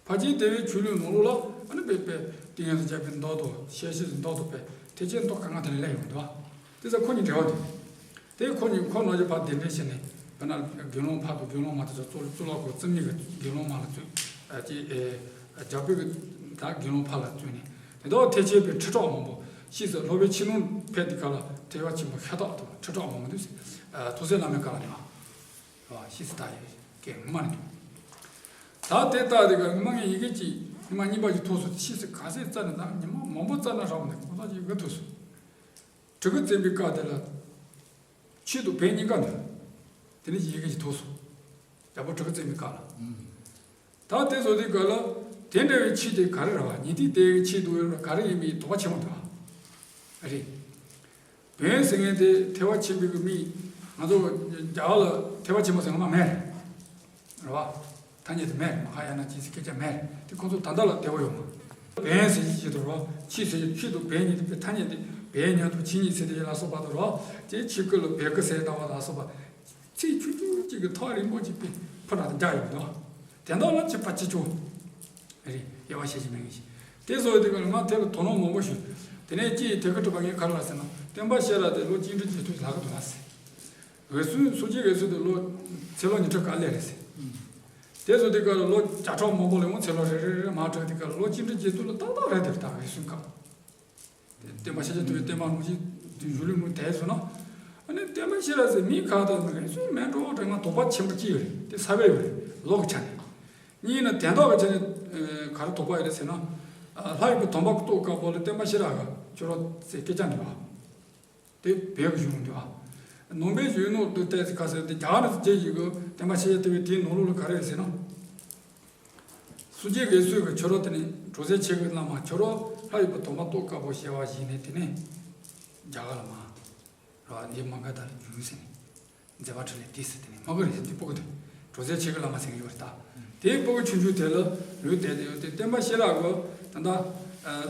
ཕལ་ཆེར་དེ་བའི་ཆོས་ལུགས་ནང་ལོགས་ལ་ཨ་ནི་པའི་པའི་ཏིང་ངེ་འཛིན་རྒྱལ་པོའི་མདོ་དང་ཤེར་ཕྱིན་གྱི་མདོ་དང་པའི་ཐེག་ཆེན་མདོ་གང་ག་དེ་ལ་སླེབས་ཡོང་འདུག་དེ་ཚོ་ཁོ་གཉིས་འབྲེལ་བ་འདུག་དེ་ཁོ་གཉིས་ཁོ་ནང་བཞིན་ཕར་གདན་འདྲེན་བྱས་ནས་དཔེར་ན་དགེ་སློང་ཕ་དང་དགེ་སློང་མ་དེ་ཚོ་གཙུག་གཙུག་ལག་ཁང་བཙུན་མའི་གི་དགེ་སློང་མ་ལ་བཙུན་ཨ་ཅེ་ཨེ་རྒྱལ་པོའི་གི་ད་དགེ་སློང་ཕ་ལ་བཙུན་ནས་དེ་དག་ཐེག་ཆེན་པའི་ཁྲི་ཕྲག་མང་པོ་ཕྱིས་སུ་སློབ་དཔོན་ཆེན་པོ་ཕེབས་དུས་སྐབས་ལ་ཐེག་པ་ཆེན་པོ་ཤ་སྟག་དང་ཁྲི་ཕྲག་མང་པོ་འདུག་ཟེར། ཐུགས་སྲས་བླ་མའི་བཀའ་ལ་ཉོན། རེད་བ། ཤེས་སུ་ད་ཡོད་སྐད་ངོ་མ་རེད་འདུག་ད་དེ་ལྟ་དེ་ག་ངོ་མ་ངས་ཡི་གེ་གཅིག་ཉི་མ་གཉིས་པ་ཞིག་ཐོགས་སོང་། ཤེས་སུ་ག་ཚད་རྩ་ནས་ད་ཉི་མ་མང་པོ་རྩ་ན་རག་མ་འདུག་ཁོ་ཚོ་ཡི་གེ་ཐོགས་སོང་། གྲི་གུ་བཙན་པོའི་བཀའ་དེ་ལ་ཆོས་དང་བོན་གཉིས་ཀ་འདུག་དེ་ནས་ཡི་གེ་ཞིག་ཐོགས་སོང་། རྒྱལ་པོ་གྲི་གུ་བཙན་པོའི་བཀའ་ལ། ད་དེ་བཟོ་དུས་ག་ལ་དེ་འདྲ་བའི་ཆོས་དེ་ག་རེ་རེད་བ། ཉན་ཐོས་དེ་ཆོས་དེ་ག་རེ་ཡིན་མིན་དོགས་པ་ཆེན་པོ་འདུག་བ། རེད། བོན་ཟེར་མཁན་དེ་ཐེག་པ་ཆེན་པོའི་གི་མི། ང་ཚོ་རྒྱ་གར་ལ་ཐེག་པ་ཆེན་པོ་ཟེར་མཁན་མ་མེད། རེད་བ། ཐ་སྙད་དེ་མེད་རེད། མ་ཧཱ་ཡ་ན་ཅེས་སྐད་ཆ་མེད་རེད། དེ་ཁོ་ཚོ་ད་ལྟ་ལ་བདེ་བོ་ཡོད་མ། བན་ཟེར་གྱི་ཆེད་དུ་རོ། ཆི་ཟེར་གྱི་ཆེད་དུ་བན་ཉིད་དེ་ཐ་སྙད་དེ་བན་ཉིད་དུ་ཆི་ཉིད་ཟེར་དེ་ལ་སོགས་པ་དང་རོ། དེ་ཆི་ཀུ་ལ་བེ་ཀུ་ཟེར་ལྟ་བ་ལ་སོགས་པ། ཚིག་ཆུང་ཆུང་གཅིག་གི་ཐག་རིང་པོ་གཅིག་པའི་ཕུ་ར་དང་རྒྱ་ཡོད་དོ། དེ་འདྲ་ལ་ཆི་པ་ཆི་ཆུ། རེད། དབྱེ་བ་ཤེས་ཀྱི་མེད་ངེས་ཤིང་། དེ་བཟོ་དེ་ག་ལ་ང་དེ་ལ་དོ་སྣང་མང་པོ་ཞུས། དེ་ནས་ཅི་ཡི་དེ་ཀ་གྲུབ་པ་ངས་ག་རེ་ལ་ཟེར་ན་སྟོན་པ་ཤེས་རབ་དེ་ལོ་གཅིག་འདྲ་བརྒྱད་ཅུ་ལྷག་གི་འདུག་ལ་ཟེར། འོད་སྲུང་སོ་སྐྱེ་འོད་སྲུང་དེ་ལོ་ཚེ་ལོ་ཉི་ཁྲི་ག་ལེ་རེད་ཟེར། དེ་བཟོ་དེ་ག་ལ་ལོ་བརྒྱ་ཕྲག་མང་པོ་ལས་འོང་ཚེ་ལོ་རེ་རེ་རེ་མ་དྲག་དེ་ག་ལ་ལོ་གཅིག་འདྲ་བརྒྱད་ཅུ་ལ་ཏག་ཏག་རེད་དེ་ད་འོད་སྲུང་སྐབས། སྟོན་པ་ཤཱཀྱ་ཐུབ་པའི་བསྟན་པ་ནང་བཞིན་དུ་གཞུང་ལུགས་མུ་དེ་སོང་ན། ཨ་ནི་སྟོན་པ་ཤེས་རབ་ཟེར་མི་ཁ་དོག་ནི་རེ་ཟུང་མེད་འགྲོ་དྲན་ང་དོགས་པ་ཆེན་པོ་སྐྱེས་ཡོད་རེད། དེ་ས་བས་ཡོད་རེད་ལོག་གི་ཆ་ནས། གཉིས་ནི་དན་རྟོག་གི་ཆ་ནས་ག་རེ་དོགས་པ་ཡོད་རེད་ཟེར་ན། ལྷ་ཡི་བུ་དམ་པ་རྟོགས་དཀའ་པོ་ལ་སྟོན་པ་ཤེས་རབ་ག་ཁྱོད་རོ་ཟེར་སྐད་ཆ་འདུག་བ། དེ་བོད་ཀྱི་གཞུང་འདུག་བ། ནང་པའི་གཞུང་ནོར་དུ་བལྟས་ཚེ་ཁ་ཟེར་དེ་རྒྱ་གར་རྗེ་ཡི་གི་སྟོན་པ་ཤེས་རབ་ལྟ་བའི་དེའི་ནང་ལོགས་ལ་ག་རེ་རེད་ཟེར་ན། སུ་ཇི་གེ་སུ་གི་ཁྱོད་རོ་དེ་ནི་གྲོགས་མཛད་ཆེ་གི་བླ་མ་ཁྱོད་རོ་ལྷ་ཡི་བུ་དམ་པ་རྟོགས་དཀའ་པོ་ཞེས་པ་ཞིག་ནས་དེ་ནས་རྒྱ་གར་ལ་མ་ར་བ་འདི་མ་ག་ད་ལ་རྒྱུ་ཟེར་ནས་མཛད་པ་འཕྲིན་ལས་དེ་ཟེར་དེ་ནས་མ་ག་རེ་ཟེར་དེ་སྤུ་གུ་དེ་གྲོགས་མཛད་ཆེ་གི་བླ་མ་ཟེར་གི་ཡོད་རེད་ད། དེའི་སྤུ་གུ་ཆུང་ཆུང་དེ་ལ་ལུས་བསྡད་དེ་ཡོད་དེ་སྟོན་པ་ཤེས་རབ་གི་ད་ལྟ་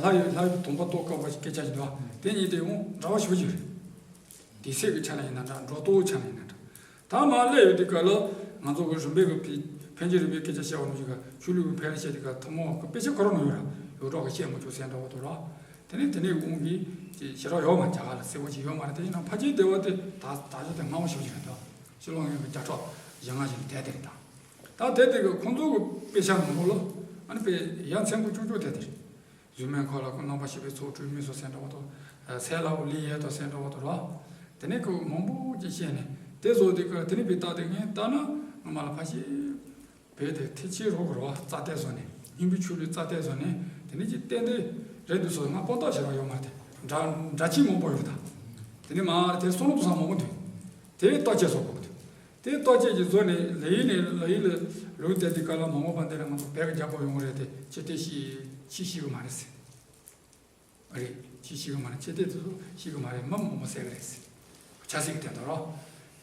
ལྷ་ཡི་ལྷ་ཡི་བུ་དམ་པ་རྟོགས་དཀའ་པོ་ཞིག་སྐད་ཆ་ཞིག་འདུག་བ། དེ་གཉིས་དེ་ཡང་འདྲ་བ་ཞེ་པོ་ཅིག་རེད། དེ་ཚིག་གི་ཆ་ནས་ཡིན་ན་འདྲ་འགྲོ་ལྟོ་ཆ་ནས་ཡིན་ན་འདྲ། ད་མར་སླེབས་ཡོད་དུས་སྐབས་ལ་ང་ཚོ་གི་རིམ་པས་གི་ཕན་ཕན་ཆད་རིམ་པས་སྐད་ཆ་བཤད་པ་ནང་བཞིན་ག་ཆོས་ལུགས་ཀྱི་ཕན་བཤད་དུས་སྐབས་ཐུན་མོང་གི་དཔེ་ཆ་ཁོ་རང་ནང་ཡོད་ར་ཡོད་གྲོགས་ཀྱི་བཤད་མ་བཅུག་ཟེར་འདྲ་བོ་དོ་ར། དེ་ནས་དེ་ནས་དབང་གིས་ཀྱི་ཞེ་དྲག་ཡོད་མ་རྒྱ་གར་ལ་གསལ་པོ་ཅིག་ཡོད་མ་རེད། དེ་ཡིན་ན་ཕལ་ཆེར་དེ་བ་དེ་ད་ད་ཆ་དེ་སྔ་མོ་ཞིག་ཅིག་རེད་དོ། ཕྱི་ལོ་ལྔ་བརྒྱ་གྱ་གྲོགས་བཞི་ལྔ་ཞིག་དེ་དེ་རེད་ད། ད་དེ་དེ་གི་ཁོང་ཚོ་གི་དཔེ་ཆ་ནང་ལོགས་ལ་ཨ་ནི་དཔེ་ཡ་མཚན་པོ་ཅུང་ཅུང་དེ་དེ་རེད། གཟུགས་མེད་འཁོར་ལ་ཁོ་རྣམ་པར་ཤེས་པའི་ཚོགས་སྤྲུལ་མིན་སོགས་ཟེར་འདྲ་བ་དང་། ཚེ་ལ་བོ་ལི་ཡེ་དང་ཟེར་འདྲ་བ་དང་ར། དེ་ནས་ཁོ་མང་པོ་ཅིག་བཤད་ནས་དེ་བཟོ་དེ་ཀ་དེ་ནས་པའི་རྟགས་དེ་ངས་ལྟ་ན་ངོ་མ་ལ་ཕ་ཤེས་བོད་དེ་ཐེག་ཆེན་རོགས་རོ་རྩ་གཏད་བཟོ་ནས་སྙིང་པོའི་ཆོས་ལུགས་རྩ་གཏད་བཟོ་ནས་དེ་ནས་ཅིག་གཏན་དེ་རེད་འདུག་སོ་ང་དཔང་རྟགས་བྱེད་རོགས་ཡོད་མ་རེད། འདྲ་འདྲ་ཆེན་མང་པོ་ཡོད་ད། དེ་ནས་མ་དེ་སོང་དུ་ས་མང་པོ་འདུག་དེ་རྟགས་ཆད་སོགས་པོ་འདུག་དེ་ལྟོ་ཆས་ཀྱི་བཟོ་ནས་ལ་ཡིན་ནས་ལ་ཡིན་ལ་ལུགས་དེ་དེ་ག་ལ་མ་འོངས་པ་འདི་ལ་ང་ཚོ་བོད་ཀྱི་རྒྱལ་པོ་ཡོང་གི་རེད་དེ་ཅི་སྟེ་ཤི་ཤི་ཤི་གི་མ་རེད་ཟེར། རེད་ཅི་ཤི་གི་མ་རེད་ཅི་སྟེ་དེ་ཚོ་ཤི་གི་མ་རེད་མ་མང་པོ་ཟེར་གི་རེད་ཟེར། ཆ་སྲིད་ཀྱི་དོན་དུ་རོ།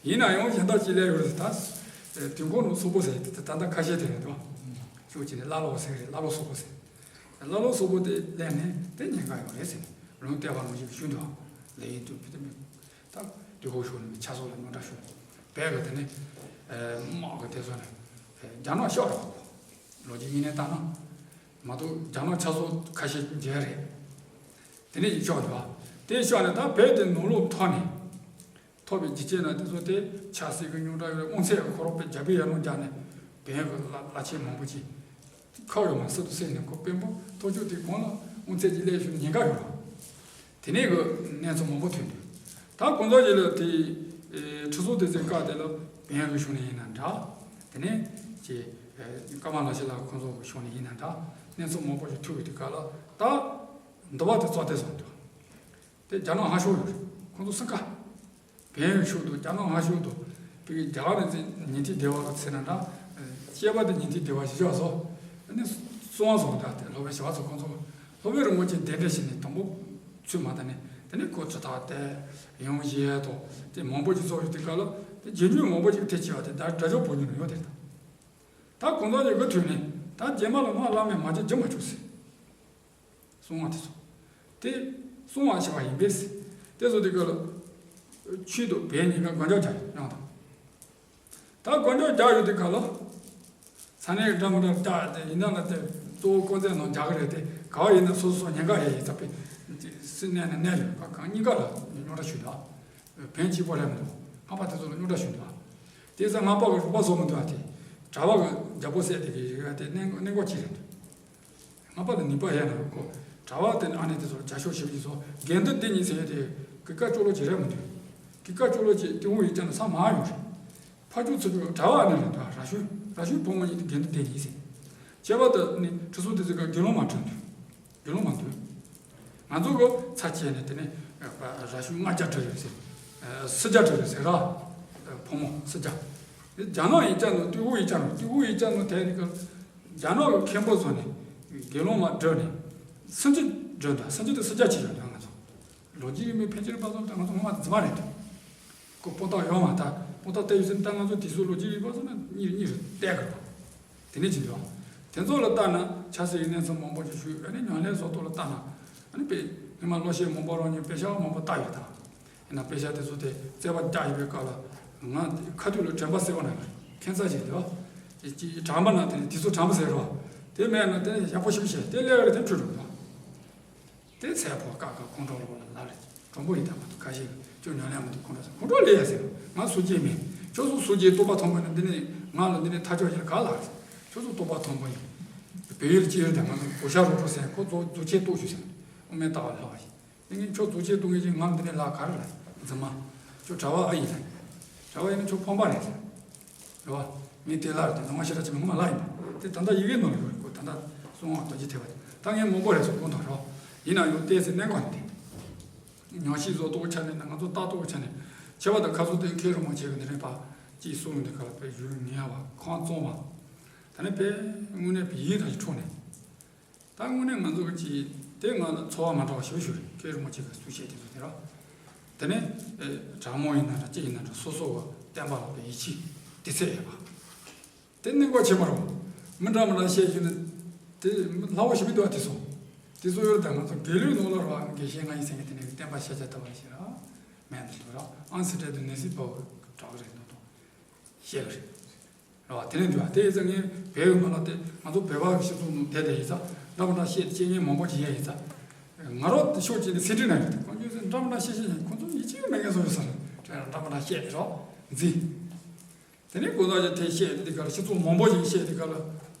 ཡིན་ན་ཡང་གཞན་དག་ཅི་ལས་ཡོད་རེད་ད། དུས་འཁོར་ནང་སོག་པོ་ཟེར་དེ་ད་ལྟ་ཁ་ཤས་དེ་རེད་དོ། ཤུགས་ཀྱིས་ནས་ཀླ་ཀློ་ཟེར་རེད་ཀླ་ཀློ་སོག་པོ་ཟེར། ཀླ་ཀློ་སོག་པོ་དེ་ལས་ནས་དེ་ཉེན་ཁ་ཡོད་རེད་ཟེར་ནས་ལུང་བསྟན་པ་ནང་བཞིན་ཞུ་འདུག་ལས་ཡིན་དུ་བི་ཏ་མིན། ད་དུས་འཁོར་ཤོར་ནས་ཆ་སོགས་ལ་རྙོག་དྲ་ཤོར། བོད་ཀྱི་དེ་ནས་དམག་གི་དེ་ཚོ་ནས་རྒྱ་ནག་ཤོར་རོགས། ལོ་རྒྱུས་དངོས་གནས་ལྟར་ན། མ་གཏོགས་རྒྱ་ནག་ཆ་སོགས་ཁ་ཤས་མཇལ་རེད། དེ་ནས་ཡིན་ཆོག་འདུག་དེ་ཤོར་ནས་ད་བོད་དེ་ནང་ལོགས་ཐོག་ནས། ཐོབ་པའི་རྒྱུ་རྐྱེན་ལ་དེ་ཚོ་དེ་ཆབ་སྲིད་ཀྱི་རྙོག་དྲ་ཡོད་རེད། དབང་ཚད་ཁོ་རང་པའི་རྒྱ་བོད་ཡར་ལངས་རྒྱག་ནས་བོད་ཀྱི་བླ་བླ་ཆེན་མང་པོ་ཅིག་ཁག་ཡོད་མ་སྲིད་དུ་བསད་ནས་ཁོ་དཔོན་པོ་ཐོབ་ཆོག་དེ་གོང་ལ་དབང་ཚད་ཀྱི་སླེབས་ཞུ་ཉེན་ཁ་ཡོད་རེད། དེ་ནས་གི་གནས་ཚུལ་མང་པོ་ཐོན་འདུག་ད་གོང་ས་རྗེས་ལ་དེ་ཁྲི་སྲོང་ལྡེ་བཙན་སྐབས་དེ་ལ་བོན་གྱི་ཕྱོགས་ནས་ཡིན་ན་འདྲ། དེ་ནས་ཀྱི་ཀརྨ་ལགས་ཤི་ལགས་ཁོང་ཚོ་གི་ཕྱོགས་ནས་ཡིན་ན་འདྲ། གནས་ཚུལ་མང་པོ་ཞིག་ཐུག་ཡོད་དུས་སྐབས་ལ་ད་འདུལ་བ་དེ་རྩ་གཏད་བཟུང་འདུག་དེ་རྒྱ་ནག་ཧ་ཤོ་ཡོད་རེད། ཁོང་ཚོ་སུ་ག་བོན་ཡོད་ཤོག་འདུག་རྒྱ་ནག་ཧ་ཤོ་འདུག་བོད་ཀྱི་རྒྱ་གར་ནས་ཉིན་ཐིག་སྡེ་བ་ཟེར་ན་འདྲ། སྐྱེས་པ་དེ་ཉིན་ཐིག་སྡེ་བ་ཞིག་ཆགས་སོ། ཨ་ནི་གསུང་བ་སོང་ད་དེ་སློབ་དཔོན་ཞི་བ་འཚོ་ཁོང་ཚོ་སློབ་དཔོན་རིན་པོ་ཆེ་གདན་འདྲེན་བྱས་ནས་དང་པོ་ཚུད་མ་ད་ནས་དེ་ནས་ཁོ་ཚོ་ད་དེ་ཡང་བཞེས་དང་དེ་མང་པོ་ཞིག་ཚོགས་ཡོད་དུས་སྐབས་ལ་དེ་རྗེས་འཇུག་མང་པོ་ཞིག་ཐེ་ཆེ་བ་དེ་ད་དགྲ་ཇོ་བོ་ཉིད་ནས་ཡོད་དེ་ད། ད་གོང་ས་མཆོག་གི་དུས་ནས་ད་རྗེས་མ་ལ་མ་བླ་མས་མ་བྱེད་རྒྱུ་མ་བྱུང་ཟེར། གསུང་བ་དེ་ཚོ། དེ་གསུང་བ་ཞེས་པ་ཡིན་པས། དེ་ཚོ་དེ་ག་ལ། ཆོས་དང་བོན་གཉིས་ཀ་དགོངས་འཇོག་རྒྱག་ཡོང་དང་། ད་དགོངས་འཇོག་རྒྱག་ཡོང་དུས་ག་ལ། ས་གནས་ཀྱི་འདྲ་མི་འདྲ་རྒྱག་དེ་ཡིན་ན་ལ་དེ་གཙོ་བོ་ཀོན་ཙེ་ནང་རྒྱག་གི་རེད་དེ་ག་བ་ཡིན་ན་སོ་སོ་སོ་ཉེན་ཁ་ཡོད་ཡིན་ཙང་པས། སྲིད་གནས་ནས་གནས་ཡོད་པ་གང་གཉིས་ཀ་ལ་རྙོག་དྲ་ཞུ་དང་། བོན་གཅིག་པོ་རེད་མི་འདུག་སྔགས་པ་དེ་ཚོ་ལ་རྙོག་དྲ་ཞུ་འདུག་དེ་ཚོ་སྔགས་པ་གི་རོགས་པ་བཟོ་མི་འདུག་ཨ་དེ། གྲྭ་པ་གི་རྒྱལ་པོ་བསད་དེ་གི་རིགས་དེ་གནས་གནས་སྐོར་གཅིག་རེད་འདུག་སྔགས་པ་ལ་ནུས་པ་ཡོད་ན་ཁོ། གྲྭ་པ་དེ་ནི་ཨ་ནེ་དེ་ཚོར་རྒྱ་ཤོག་ཞིབ་ཀྱིས་སོ་དགེ་འདུན་སྡེ་གཉིས་ཟེར་ཡོད་དེ། གི་ཀ་ཅོ་ལོ་ཅིག་རེད་མི་འདུག་གི་ཀ་ཅོ་ལོ་ཅིག་ཏི་ཧུ་ཡིག་ཅན་ལ་ས་མ་ཡོང་རེད། ཕ་ཅུ་ཚུ་ཅུ་གྲྭ་པ་ཨ་ནེ་རེད་འདུག་ར་ཤུ། ར་ཤུའི་བུ་མོ་གཉིས་དེ་དགེ་འདུན་སྡེ་གཉིས་ཟེར། བྱས་པ་དེ་ནི་ཁྲི་སྲོང་ལྡེ་བཙན་སྐབས་དགེ་སློང་མ་བྲོས་འདུག་དགེ་སློང་མ་འདུག་ང་ཚོ་གི་ཚ་བྱས་ནས་དེ་ནས་ར་ཤུ་ལྔ་བརྒྱ་བྲོས་ཡོད་ཟེར། སུམ་བརྒྱ་བྲོས་ཡོད་ཟེར་ར། ཕོ་མོ་སུམ་བརྒྱ། རྒྱ་ནག་ཡིག་ཅན་ནང་ཏི་ཧུ་ཡིག་ཅན་ནང་ཏི་ཧུ་ཡིག་ཅན་ནང་དེ་ནི་གི་རྒྱ་ནག་གི་མཁན་པོ་བཟོ་ནས་དགེ་སློང་མ་བྲོས་ནས་སུམ་ཅུ་བྲོས་འདུག་སུམ་ཅུ་དང་སུམ་བརྒྱ་ཅིག་ཡོད་འདུག་ང་ཚོ། ལོ་རྒྱུས་ཡིན་མིན་ཕལ་ཆེར་པ་ཚོ་དང་ང་ཚོ་ངོ་མ་རྫུན་མ་རེད་འདུག་ཁོ་སྤོ་ཏོག་ཡོད་མ་ད། ཐག་བལྟས་ཡོད་ཟེར་ན། ད་ང་ཚོ་དེ་ཚོ་ལོ་རྒྱུས་ཡོད་པ་ཚོ་ནི་གཉིས་གཉིས་སུ་བལྟས་དགོས་པ། དེ་ནས་ཅི་འདུག་དེ་ཚོ་ལ་ལྟ་ན་ཆབ་སྲིད་ཀྱི་གནས་ཚུལ་མང་པོ་ཞིག་ཞུས། ཨ་ནི་ཉམས་ལེན་བཟོ་ཐོག་ལ་ལྟ་ན། ཨ་ནི་དཔེ་སྔོན་མ་ལོ་ཤས་མང་པོ་རང་ཉིད་དཔེ་ཆ་མང་པོ་བལྟ་ཡོད་ད། ཡིན་ན་དཔེ་ཆ་དེ་ཚོ་དེ་རྩོད་པ་རྒྱག་ཡོད་པའི་སྐབས་ལ། ང་ཁ་ཐུག་ལ་དྲན་པ་གསལ་པོ་ན་ཡོད་རེད། ཁྱད་མཚར་ཅིག་འདུག་ཅིག་དྲན་པ་ན་དེ་ནི་དེ་ཚོ་དྲན་པ་ཟེར་རོ། དེ་མེད་ན་དེ་ནི་ཡག་པོ་ཞིབ་བཤད་དེ་ལས་རེ་དེ་འཁྲུལ་འགྲོ་འདུག་དེ་ཚེ་ཕོ་ཀ་ཀ་ཁོང་ཁྲོ་ལོ་ལ་ལ་རེ་གྲོང་པོ་ཡི་དམ་པ་དུ་ཁ་ཤས་ཁྱོད་ཉོ་ལེན་མ་ཐུབ། ཁོང་ཁྲོ་ཟེར། ཁོང་ཁྲོ་ལས་ཡ་ཟེར། ང་སུ་སྐྱེ་མེད། ཁྱོད་ཚོ་སུ་སྐྱེ་རྟོགས་པ་མཐོན་པོ་ནི་འདི་ནི་ང་ལ་འདི་ནི་ཐག་ཆོད་ཡིན་ག་ལ་རེད། ཁྱོད་ཚོ་རྟོགས་པ་མཐོན་པོ་ཡིན། བོད་ཡུལ་སྐྱེ་ཡུལ་དང་ང་ཚོ་གོ་ཤ་རོ་པོ་ཟེར། ཁོ་ཚོ་རྫུ་ཆེ་རྟོགས་ཞུ་ཟེར། དབུ་མའི་ལྟ་བ་ལྷག་པ་ཡིན། དེ་ངས་ཁྱོད་རྫུ་ཆེ་རྟོགས་ངེས་ཀྱི་ང་འདི་ནས་ལ་ག་རེ་ལ་རྫུན་མ། ཁྱོད་གྲྭ་བ་ཨ་ཡིན་ལ། གྲྭ་བ་ཡིན་ན་ཁྱོད་ཕོན་པ་རེད་ཟེར། རེད་བ། ངས་དེ་ལ་རེད་དེ་ལ་ང་ཤི་ར་ཅི་མི་ངོ་མ་ལ་ཡིན་པ་དེ་ད་ལྟ་ཡི་གེ་ནང་ལ་ཡོད་རེད། ཁོ་ད་ལྟ་གསང་བ་རྡོ་རྗེ་ཐེག་པ་དེ་ད་ངས་མང་པོ་རེད་ཟེར་གོ་འདུག་རེད་བ། ཡིན་ན་ཡང་བལྟས་ཚེ་གནད་འགག་འདི། ཉམས་ཞིབ་བཟོ་སྟོབས་ཆ་ནས་ན་ང་ཚོ་ལྟ་སྟོབས་ཆ་ནས་ཆེ་བ་དང་ཁ་སོ་དེ་མཁན་རིན་པོ་ཆེ་གི་འདི་རེད་པ། ཅིག་གསུང་འདི་ག་ལ་པའི་ཡུལ་ངལ་བ་ཁོང་བཙོང་བ། ད་ནི་པའི་དངོས་གནས་པའི་ཡིད་དང་ཡིད་འཕྲོག་ནས། ད་དངོས་གནས་ང་ཚོ་གི་ཅིག་དེ་ང་ལ་ཚོར་བ་མ་འདྲ་བ་ཞིག་ཞུ་རེད། མཁན་རིན་པོ་ཆེ་གི་གསུང་བཤད་དེ་ཚོ་དེ་ར། དེ་ནས་ཨེ་དྲང་མོ་ཡིན་ན་འདྲ་ཅི་ཡིན་ན་འདྲ་སོ་སོ་གི་བསྟན་པ་ལ་པའི་ཡིད་ཆེས་དེ་ཚད་ཡོད་པ། དེ་གནད་འགག་ཆེ་མ་རེད། མི་འདྲ་མི་འདྲ་བཤད་རྒྱུ་ནི་དེ་སླ་བོ་ཞིག་མི་འདུག་ཨ། དེ་ཚོ་དེ་ཚོ་ཡོད་ད་ང་ཚོ་དགེ་ལུགས་ནང་ལ་ར་དགེ་བཤེས་ང་ཡིན་ཟེར་མཁན་དེ་ནས་བསྟན་པ་ཤ་ཆ་ལྟ་བ་ཞིག་ར་མེད་འདུག་ར། ཨང་སི་ཏྲེ་དུ་ནེ་སི་པའོ་གྲགས་རེད་འདུག་དང་བཤད་གི་རེད། རེད་བ། དེ་ནས་འདུག་བ། དེ་ཡིན་ཙང་ངས་བལ་ཡུལ་མ་ལ་དེ་ང་ཚོ་བོད་པ་གི་སྤྱི་ཚོགས་ནང་བསྡད་བསྡད་ཡིན་ཙང་འདྲ་མི་འདྲ་བཤད་བཤད་མཁན་མང་པོ་ཅིག་ཡོད་ཡིན་ཙང་། ང་རང་ཕྱོགས་གཅིག་ནས་སེ་འབྲས་ན་ཡོད་དེ་ཁོང་ཚོས་འདྲ་མི་འདྲ་བཤད་བཤད་ཡིན། ཁོང་ཚོ་ཡིད་ཆེས་མེད་མཁན་བཟོ་ཡོད་ས་རེད། དྲན་འདྲ་མི་འདྲ་བཤད་དེ་རོགས་འཛིན། དེ་ནས་གོ་ས་ཅིག་དེ་བཤད་དེ་ག་ལ་སྤྱི་ཚོགས་མང་པོ་ཞིག་བཤད་དེ་ག་ལ།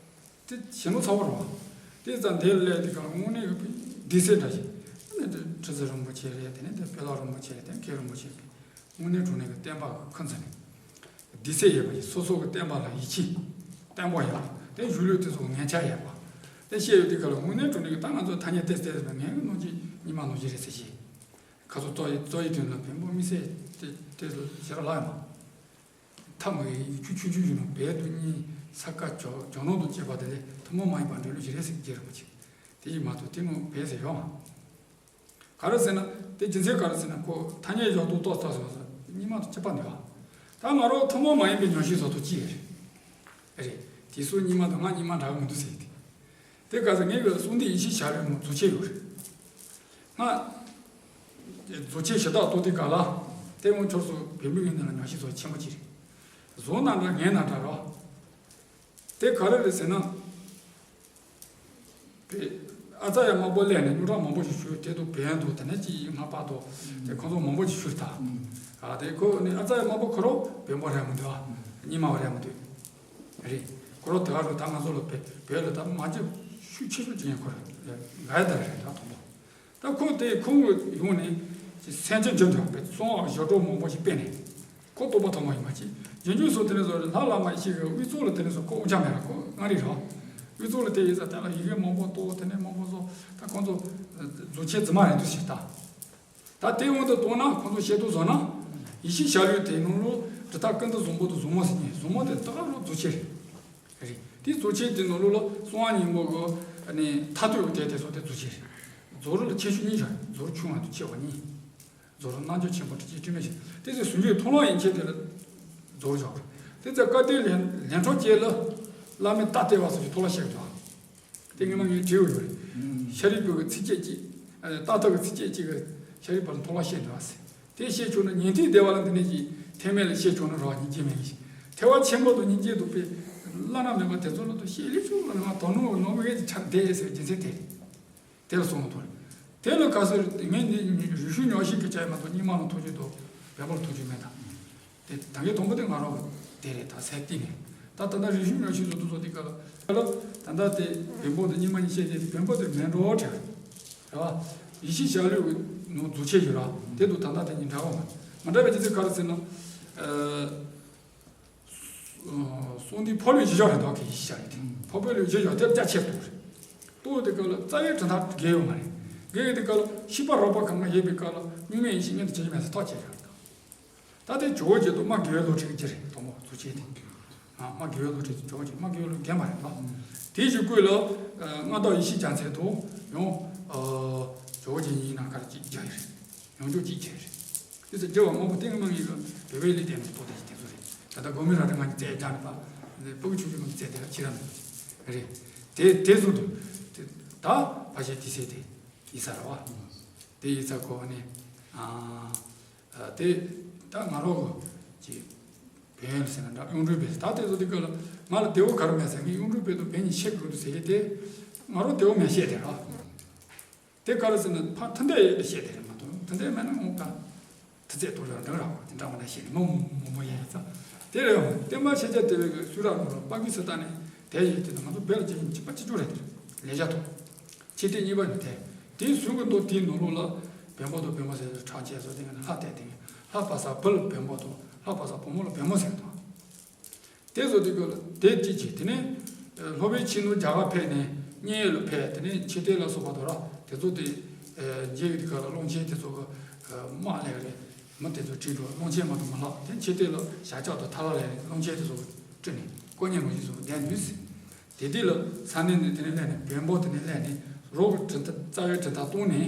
དེ་ཞེ་ནོ་ཚ་བོ་རོགས། དེ་ཙང་དེ་ལས་དེ་ག་ལ་དངོས་གནས་ཀྱི་བདེ་སྲིད་འདྲ་ཞིག་ཨ་ནི་དེ་ཁྲི་ཟུར་རིན་པོ་ཆེ་རེད། དེ་ནས་དེ་དཔེ་ལག་རིན་པོ་ཆེ་རེད། དེ་མཁན་རིན་པོ་ཆེ་རེད། དངོས་གནས་དྲང་གནས་ཀྱི་བསྟན་པ་ཁོ་ཚོ་ནི་བདེ་སྲིད་ཡོད་པ་ཡིན། སོ་སོ་གི་བསྟན་པ་ལ་ཡིད་ཆེས་བརྟན་པོ་ཡོད་པ། དེ་གཞུང་ལུགས་དེ་ཚོ་ངན་ཆགས་ཡོད་པ། དེ་བཤད་ཡོད་དེ་ག་ལ་དངོས་གནས་དྲང་གནས་ཀྱི་ད་ང་ཚོ་ཐ་སྙད་ཏོག་ཙམ་ཏོག་ཙམ་ངན་གི་ནང་གི་ཉི་མ་ནང་བཞིན་རེད་ཟེར་གྱི། ཁ་སོ་རྩོ་ཡི་རྩོ་ཡི་དོན་ལ་བེམ་པོ་དམིགས་བསལ་དེ་དེ་ཚོ་ཞེ་དྲག་ལྷག་ཡོད་མ། ཐ་མ་ཡི་ཆུ་ཆུ་ཆུ་ཡིན་ནོ་བལ་དུ་གཉིས་ས་ཀ་ཇོ་ཇོ་ནང་དུ་སྐྱེས་པ་དེ་ལས་ཐུན་མོང་མ་ཡིན་པ་འགྲོ་ལུགས་ཞིག་རེད་ཟེར་གྱི་རེད་མ་ཆེ། དེ་ཡིན་མ་གཏོགས་དེ་ནང་བལ་ཟེར་ཡོད་མ། ག་རེ་ཟེར་ན་དེ་རྒྱུ་མཚན་ག་རེ་ཟེར་ན་ཁོ་ཐ་སྙད་ཡག་ཏུ་ཏོག་ཙམ་སོང་ས་གཉིས་མ་དུ་ཁྱབ་པ་འདུག་ཨ། ད་ང་རང་ཐུན་མོང་མ་ཡིན་པའི་ཉམས་ཞིབ་བཟོ་ཐུབ་ཀྱི་རེད། རེད། དེ་སུ་གཉིས་མ་དང་ང་གཉིས་མ་འདྲ་གི་མི་འདུག་ཟེར་གྱི་དེ། དེ་ག་ཚོད་ངས་གི་གསུང་འདི་ཡིད་ཆེས་བྱ་རེད་མོ་རྫུ་ཆེ་ཡོད་རེད། ང་རྫུ་ཆེ་ཞེ་དྲག་ཏོག་དེ་ག་ལ་དེ་འོང་ཆོར་སུ་བེམ་པོ་ཡིན་ན་ལ་ཉམས་ཞིབ་བཟོ་ཆེན་པོ་ཅིག་རེད། བཟོ་ན་འདྲ་ངན་ན་འདྲ་རོ། དེ་ག་རེ་རེད་ཟེར་ན། པའི་ཨ་ཙ་ཡ་དམར་པོ་ལས་ནས་རྙོག་དྲ་མང་པོ་ཞིག་ཞུས། དེ་དུ་བན་དུ་དེ་ནས་ཅི་ཡིན་ང་པ་དུ་དེ་ཁོང་ཚོ་མང་པོ་ཞིག་ཞུས་ད། ཨ་དེ་ཁོ་ནི་ཨ་ཙ་ཡ་དམར་པོ་ཁོ་རོ་བན་པོ་རེད་མི་འདུག་ཨ། རྙིང་མ་རེད་མི་འདུག་རེད། ཁོ་རོ་དེ་ག་རུ་ད་ང་ཚོ་ལ་བོད་བོད་ལ་ད་མ་ཅི་ཤུགས་ཆེ་ཤོས་ཅི་ཡིན་ཁོ་རེད། ང་ཡ་ད་རེད་ད་དུང་པོ། ད་ཁོ་དེ་ཁོང་གི་ཡོང་ནས་སེམས་ཅན་འཇོན་ཐུབ་པའི་གསང་བ་ཞོ་གྲོགས་མང་པོ་ཞིག་སྤེལ་ནས་ཁོ་རྟོགས་པ་ཐོག་མ་ཡིན་མ་ཅི། འཇོན་འཇོན་སོ་དེ་ནས་བཟོ་ལྷ་བླ་མ་ཞིག་གི་དབུས་གཙུག་ལ་དེ་ནས་བཟོ་ཁོ་དབུ་ཅག་མེད་ལ་ཁོ་ང་རེད་རོ། དབུས་གཙུག་ལ་དེ་ཡིན་ས་དེ་ལ་ཡི་གེ་མང་པོ་གཏོགས་དེ་ནས་མང་པོ་བཟོ། ད་ཁོང་ཚོ་རྫུ་ཆེ་རྫུན་མ་རེད་འདུག་ཞིག་ད། ད་དེ་དབང་དུ་གཏོང་ན་ཁོང་ཚོ་བཤད་དུ་བཟོ་ན་ཡེ་ཤེས་ཞལ་ལུས་དེ་ནང་ལོ་འབྲི་ཐག་ཀུན་ཏུ་བཟང་པོ་དང་བཟང་མོ་ཟེར་ནས་བཟང་མོ་དེ་ད་ག་རུ་རྫུ་ཆེ་རེད། རེད། དེ་རྫུ་ཆེ་དེ་ནང་ལོ་ལ་གསང་བ་སྙིང་པོ་གི་ནི་མཐར་ཐུག་གི་དེ་དེ་སོགས་དེ་རྫུ་ཆེ་རེད། རྫུ་རུ་ལ་ཆེ་ཤོས་གཉིས་བཞག་རྫུ་རུ་ཆུང་བ་དང་ཆེ་བ་གཉིས། རྫུ་རུ་རྣལ་འབྱོར་ཆེན་པོ་དྲི་ཅན་དྲི་མེད་ཞིང་དེ་ཚེ་ཟུང་འཇུག་མཐོང་ལམ་ཡན་ཆད་དེ་ལ་རྫུ་རུ་བཞག་རེད། དེ་ཚེ་བཀའ་བསྟན་ལན་ལན་གྲོགས་བཅས་ལ་བླ་མའི་རྟགས་བསྟན་པ་སོགས་ཀྱི་ཐོག་ལ་བཤད་འདུག་དེ་སྔོན་མ་ངས་བྲིས་ཡོད་རེད། ཤཱ་རིའི་བུ་གི་ཚིགས་བཅད་གཅིག་ཨ། རྟག་ཐབས་ཀྱི་ཚིགས་བཅད་གཅིག་གིས་ཤཱ་རིའི་བུ་ལ་མཐོང་ལམ་བཤད་འདུག་ཟེར། དེ་བཤད་ཆོག་ན་ཉན་ཐོས་སྡེ་པ་ལ་འདི་ནས་ཀྱི་ཐེག་དམན་ལ་བཤད་ཆོག་ན་རོ་སྙིང་རྗེ་མེད་ཀྱི། ཐེག་པ་ཆེན་པོ་དང་སྙིང་རྗེ་སྡུག་པའི་བླ་ན་མེད་པ་དེ་ཚོ་ལ་དུ་བཤད་ལས་ཆོག་ལ་ང་དོ་སྣང་ནོར་བུ་ཡས་ཀྱི་ཆ་བསྡད་ཟེར་རྒྱུ་མཚན་དེ་རེད། དེ་ལ་སོང་དོར། དེ་ལ་ག་ཟེར་ངས་འདི་རིག་གཞུང་ཉམས་ཞིབ་ཀྱི་བྱ་ཡི་མ་གཏོགས་རྙིང་མ་ལ་ཐུགས་རྗེ་དང་བོན་པོ་ལ་ཐུགས་རྗེ་མེད་དམ། དེ་ད་གའི་དང་པོ་དེ་ང་རང་གི་དེ་རེད་ད་ཟེར་བསྟན་ནས། ད་ད་ལྟ་རིག་གཞུང་ཉམས་ཞིབ་བཟོ་དུ་བཟོ་དེ་ག་ལ་ག་ལ་ད་ལྟ་དེ་བོན་པོ་དང་རྙིང་མ་གཉིས་བཤད་དེ་བོན་པོ་དེ་མེད་འགྲོ་བྲལ། རེད་བ། ཡེ་ཤེས་ཞལ་ལུས་ཀྱི་ནང་རྫུ་ཆེ་ཞིག་ར་དེ་དུ་ད་ལྟ་དེ་གཉིས་འདྲ་བ་མ་མ་འདྲ་བའི་ཅི་ཚེ་ག་རེ་ཟེར་ན། གསུང་འདི་འཕགས་ལུས་བཞི་ཤོག་རེད་འདུག་གི་ཡེ་ཤེས་ཞལ་ལུས་དེ། འཕགས་པའི་ལུས་བཞི་ཤོག་དེར་རྒྱ་ཆེར་གཏོགས་རེད། གཏོགས་དེ་ག་ལ་རྩ་བའི་དྲི་མཐའ་འགལ་ཡོད་མ་རེད། འགལ་དེ་ག་ལ་ཤེས་པ་རགས་པ་གང་ག་ཡོད་པའི་སྐབས་ལ་གཉུག་མའི་ཡེ་ཤེས་མངོན་དུ་བྱེད་ཀྱི་མེད་ཟེར་ཐག་བཅད་ཡོད་རེད། ད་དེ་ཇོ་བོ་རྗེ་དང་མ་དགེ་བའི་བློ་གྲོས་ཀྱི་རྗེ་རེད་དོ་མོ་ཚུལ་ཆེ་དེ། ཨ་མ་དགེ་བའི་བློ་གྲོས་ཀྱི་ཇོ་བོ་རྗེ་མ་དགེ་བའི་བློ་རྒན་པ་རེད་ལ། དེའི་གཞུག་གུ་ལ་མངའ་བདག་ཡེ་ཤེས་རྒྱ་མཚོ་དང་ཡང་ཇོ་བོ་རྗེ་གཉིས་ན་གར་གཅིག་རྒྱག་ཡོད་རེད། ཡང་ཇོ་གཅིག་བྱས་རེད། དེ་ཚོ་རྒྱལ་བ་མང་པོ་སྟེང་གི་མ་ངེས་གི་བོད་པའི་ལས་དེ་ནི་ཏོ་དེ་ཞིག་དེ་ཚོ་རེད། ད་ལྟ་གོ་མི་ར་ཏི་ང་གི་རྩེད་རྒྱག་ནས་པ། ཕྲུ་གུ་ཆུང་ཆུང་ང་གི་རྩེད་དེ་ལ་ཁྱེད་རང་རེད། དེ་དེ་བཟོ་འདུག་དེ་ད་ཕ་ཤེ་དེ་སེ་དེ་ཡིག་ཚང་ར་བ། དེ་ཡིག་ཚང་གོ་ནས། ཨ་དེ་ད་ང་རོ་གི་བོན་ཟེར་ན་འདྲ། གཡུང་དྲུང་བོན་ཟེར། ད་དེ་ཚོ་དེ་སྐབས་ལ་ང་ལ་དེའུ་ག་རེ་མེད་ཟེར། ངས་གཡུང་དྲུང་བོན་དང་བོན་གཉིས་ཤེས་དགོས་འདུག་ཟེར་གི། དེ་ང་རོ་དེའུ་མེད་བཤད་དེ་ར། དེ་ག་རེ་ཟེར་ན་ཕ་མཐུན་སྒྲིལ་ཡོད་དེ་བཤད་དེ་རེད་མ་གཏོགས། མཐུན་སྒྲིལ་མེད་ན་ངོ་ག་མཐུ་རྩལ་གཏོང་ཡག་འདྲ་ར་བ། དེ་འདྲ་བ་ན་བཤད་ནི་མོ་མོ་མོ་ཡིན་ཙང་། དེ་རེད། བསྟན་པ་ཤེས་བྱ་དེ་བས་གི་སུ་ར་ནོ་ར་པ་གི་སུ་ད་ནི་དེ་ཡིན་དེ་ན་ང་ཚོ་བོད་ལ་ཅན་གཅིག་པ་གཅིག་གྱུར་རེད། དེ་ལས་བྱ་ཐོག་ཆེ་དེ་གཉིས་པ་ནི་དེ། དེའི་ཟུར་གི་མདོ་དེའི་ནང་ལོགས་ལ་བོན་པོ་དང་བོན་མོ་ཟེར་ཁྲག་ཆད་སོགས་དེ་ནི་ལྷ་བསྟན་དེ་ལྷ་བ་ས་བུ་ལ་བོན་པོ་དང་ལྷ་བ་ས་བུ་མོ་ལ་བོན་མོ་ཟེར་དང་། དེ་ཚོ་དེ་ཀོ་ལ་དེ་གཅིག་བྱས། དེ་ནས་ཨ་སློབ་དཔོན་ཆེན་པོ་རྒྱ་གར་ཕེབས་ནས་མཉན་ཡོད་ལ་ཕེབས། དེ་ནས་མཆོད་རྟེན་ལ་སོགས་པ་དང་ར་དེ་ཚོ་དེ་ཨ་མཇལ་ཡོང་དུས་སྐབས་ལ་ཀློང་ཆེན་དེ་ཚོ་གི་ཨ་དམག་ལས་རེད། མི་དེ་ཚོ་ཁྲིད་འགྲོ། ཀློང་ཆེན་མ་གཏོགས་མི་ལྷག་དེ་མཆོད་རྟེན་ལ་ཞབས་བཀྱག་དང་ཐ་ལ་ལས་རེད། ཀློང་ཆེན་དེ་ཚོ་ཁྲིད་ནས་དཀོན་གཉེར་རོ་བཞི་ཚོ་བསྡད་ནུས། དེ་དུས་ལ་ས་གནས་ནས་དེ་ནས་སླེབས་ནས་བོན་པོ་དེ་ནས་སླེབས་ནས་རོགས་ཀྱི་གྲུབ་མཐའ་རྩ་བའི་གྲུབ་མཐའ་གཏོང་ནས།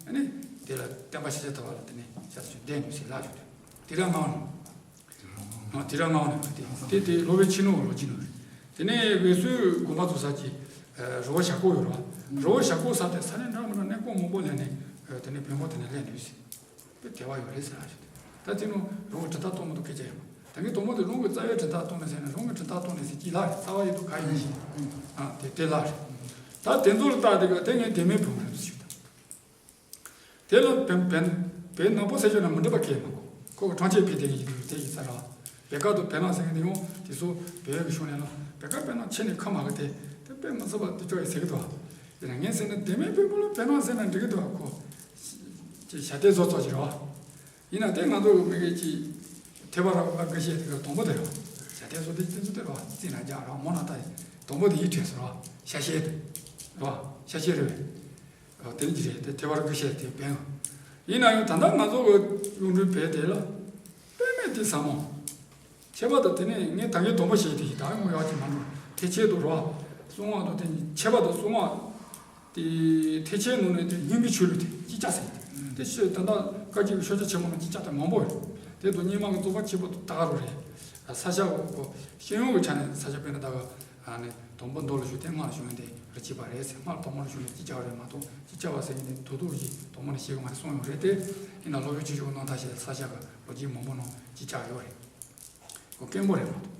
ཨ་ནི་དེ་ལ་བསྟན་པ་ཤེས་བྱ་ཐོབ་པ་ལ་དེ་ནས་ཤར་ཚུར་བསྡད་ནུས་ཟེར་ལབ་བྱུང་། དེ་རང་ངའོ་ནོ། ཨ་དེ་རང་ངའོ་ནོ་དེ་དེ་དེ་སློབ་དཔོན་ཆེན་པོ་ལོ་གཅིག་ནོ་རེད། དེ་ནས་འོད་གསལ་དགོངས་པ་རྫོགས་ས་ཀྱི་རི་བོ་ཞྭ་ཀོ་ཡོད་རེད་བ། རི་བོ་ཞྭ་ཀོ་ས་དེ་ས་གནས་འདྲ་མི་འདྲ་གནས་སྐོར་མང་པོ་ལས་ནས་དེ་ནས་བོན་པོ་དེ་ནས་སླེབས་ནུས་ཟེར། དཔེ་དད་པ་ཡོད་རེད་ཟེར་ལ་ཞུ། ད་དེ་ནོ་རི་བོ་གྲུབ་མཐའ་གཏོང་མི་འདུག་སྐད་ཆ་ཡོད། ད་ངས་དང་པོ་དེ་རང་གི་རྩ་བའི་གྲུབ་མཐའ་གཏོང་ནས་ཟེར་ནས་རང་གི་གྲུབ་མཐའ་གཏོང་ནས་ཟེར་གྱི་ལ་རེད། རྩ་བ་ཡིན་འདུག་ག་ཡིན་ཞིག་ཨ་དེ་དེ་ལ་རེད། ད་དེ་ཚོ་ལ་བལྟ་དེ་ག་དེ་ངས་དེ་མིན་བུ་མོ་རེད་ཞུ་ད། དེ་ལ་བན་བན་བན་ནག་པོ་ཟེར་ཞོར་ན་མི་འགྲིག་པ་གས་མ་གོ། ཁོ་གི་གྲོང་ཁྱེར་ཕེབས་དེ་ཡིན་དུས་དེ་ཡིན་ས་ར། བེ་ཀ་དང་བེ་ནག་ཟེར་མཁན་དེ་ཡང་དེ་ཚོ་བེ་ཡོད་ཀྱི་ཤོང་ནས་ལ་བེ་ཀ་བེ་ནག་ཁྱེད་ནས་ཁ་མ་གི་དེ་དེ་དཔེ་མི་སྲིད་པ་དེ་ཅོག་ཡིན་ཟེར་གི་འདུག་ཡིན་ན་ངས་ཟེར་ན་དེ་མིན་བོན་པོ་ལ་བེ་ནག་ཟེར་ན་འགྲིག་གི་འདུག་ཁོ་ཅི་བྱ་དེ་བཟོ་ཚོགས་ཀྱི་ར། ཡིན་ན་དེ་ང་ཚོ་གི་མི་གི་ཅི་ཐེ་བ་ར་བ་དགེ་བཤེས་དེ་ག་དང་པོ་དེ་ར། བྱ་དེ་བཟོ་དེ་དེ་ཚོ་དེ་ར་རྩིས་ན་རྒྱག་ར་མོ་ན་ད་དང་པོ་དེ་ཡིད་བྲལ་སོང་ར། ཤ་ཤེ་དེ་ར། ཤ་ཤེ་རེད་བས། ཨོ་དེ་ནི་ཅི་རེད། དེ་ཐེ་བར་དགེ་བཤེས་དེ་བན། ཡིན་ན་ཡང་ད་ལྟ་ང་ཚོ་གི་གཡུང་དྲུང་བོན་དེ་ལ་དཔེ་མེད་དེ་ཟབ་མོ། ཁྱད་པར་དུ་དེ་ནས་ངས་ད་གིན་དང་པོ་བཤད་དེ་ཡིན། ད་ཡོང་ཡག་ཅིག་མ་འགྲོ། ཐེག་ཆེན་དུ་རོ། གསང་སྔགས་དང་དེ་ཁྱད་པར་དུ་གསང་སྔགས་དེ་ཐེག་ཆེན་ནང་ནས་དེ་སྙིང་པོའི་ཆོས་ལུགས་དེ་ཅི་ཅག་ཟེར་དེ་ཤོད་ད་ལྟ་བཀའ་བརྒྱུད་ཀྱི་ཤོ་ཆ་ཆེན་མོ་ནང་ཅི་ཅག་དེ་མང་པོ་ཡོད། དེ་དང་རྙིང་མ་གི་རྩོད་པ་ཆེན་པོ་དེ་ད་ག་རུ་རེད། ས་སྐྱ་གོ་ཤེས་ཡོན་གྱི་ཆ་ནས་ས་སྐྱ་དཔེར་ན་ད་ག་ཨ་ནི་དང་པོ་མདོ་ལ་ཞུགས་ཏེ་སྔགས་ལ་ཞུགས་ཡོན་ཏན་རེ་གཅིག་པ་རེད་ཟེར། སྔགས་དང་པོ་ལ་ཞུགས་ནས་ཅི་བྱ་བ་རེད་མ་གཏོགས་ཅི་བྱ་བ་ཟེར་ཡིན་ནས་དོ་དོ་ཞིག་དང་པོ་ནས་ཤེས་གི་མ་རེད་གསུངས་ཡོད་རེད་དེ། ཡིན་ན་སློབ་དཔོན་ཆོས་སྐྱོང་རྣམ་ཐར་ཞེས་ས་སྐྱ་གི་ལོ་རྒྱུས་མང་པོ་ནང་ཅི་བྱ་ཡོད་རེད། ཁོ་སྐད་འབོད་རེད་མ་གཏོགས།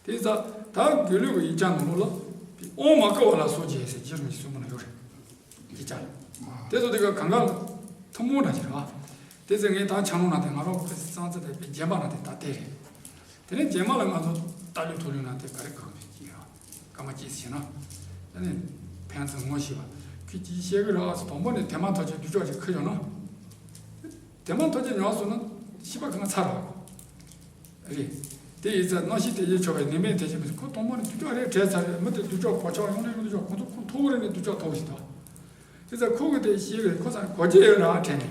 དེ་ཙ་ད་དགེ་ལུགས་ཀྱི་ཡིག་ཆ་ནང་ལོགས་ལ་དབང་མ་བསྐུར་བ་ལ་སོགས་ཀྱི་ཟེར་རྗེ་རིན་པོ་ཆེ་གསུངས་པ་ན་ཡོད་རེད། ཡིག་ཆ་དེ་ཚོ་དེ་ག་གང་ག་ཐུན་མོང་འདྲ་ཞིག་རེད་བ། དེ་ཚོ་ངས་ད་ཆ་ནང་ན་དེ་ང་རང་གི་གསང་ཚིག་དེ་རྒྱན་པ་ན་དེ་ད་དེ་རེད། དེ་ནས་རྗེས་མ་ལ་ང་ཚོ་ལྟ་ལུགས་མཐོ་ལུགས་ན་དེ་ག་རེ་གང་དུ་སྐྱེས་ར། སྐར་མ་སྐྱེས་ཟེར་ན། ཨ་ནི་ཕན་ཚུན་ངོ་ཤེས་པ། ཁྱོད་ཀྱིས་བཤད་གི་ར་ཟེར་དང་པོ་ནས་དེ་མ་ཐག་ཆོད་སྡུག་ཅག་ཅིག་ཁུར་ཡོང་ན། དེ་མ་ཐག་ཆོད་མྱོང་སོང་ན་ཤི་པ་གང་ཚར་ར་གོ། རེད། དེ་ཡིན་ཙང་རྣམ་ཤེས་དེ་ཡིས་ཆོག་པའི་ནི་མེད་དེ་བཞིན་མི་ཁོ་དང་པོ་ནས་སྡུག་ཅག་རེད་དྲན་ཚར་རེད། མི་དེ་སྡུག་ཅག་གོ་ཆོག་ཡོང་ནས་ཡོང་ནས་ཡོང་ཁོང་ཚོ་ཁོང་ཐོག་རེ་ནས་སྡུག་ཅག་ཐོག་བཞིན་དང་། དེ་ཚ་ཁོ་གི་དེ་ཤེས་རེད། ཁོ་ཚ་གོ་རྒྱུ་ཡོད་ར་དྲན་ནས།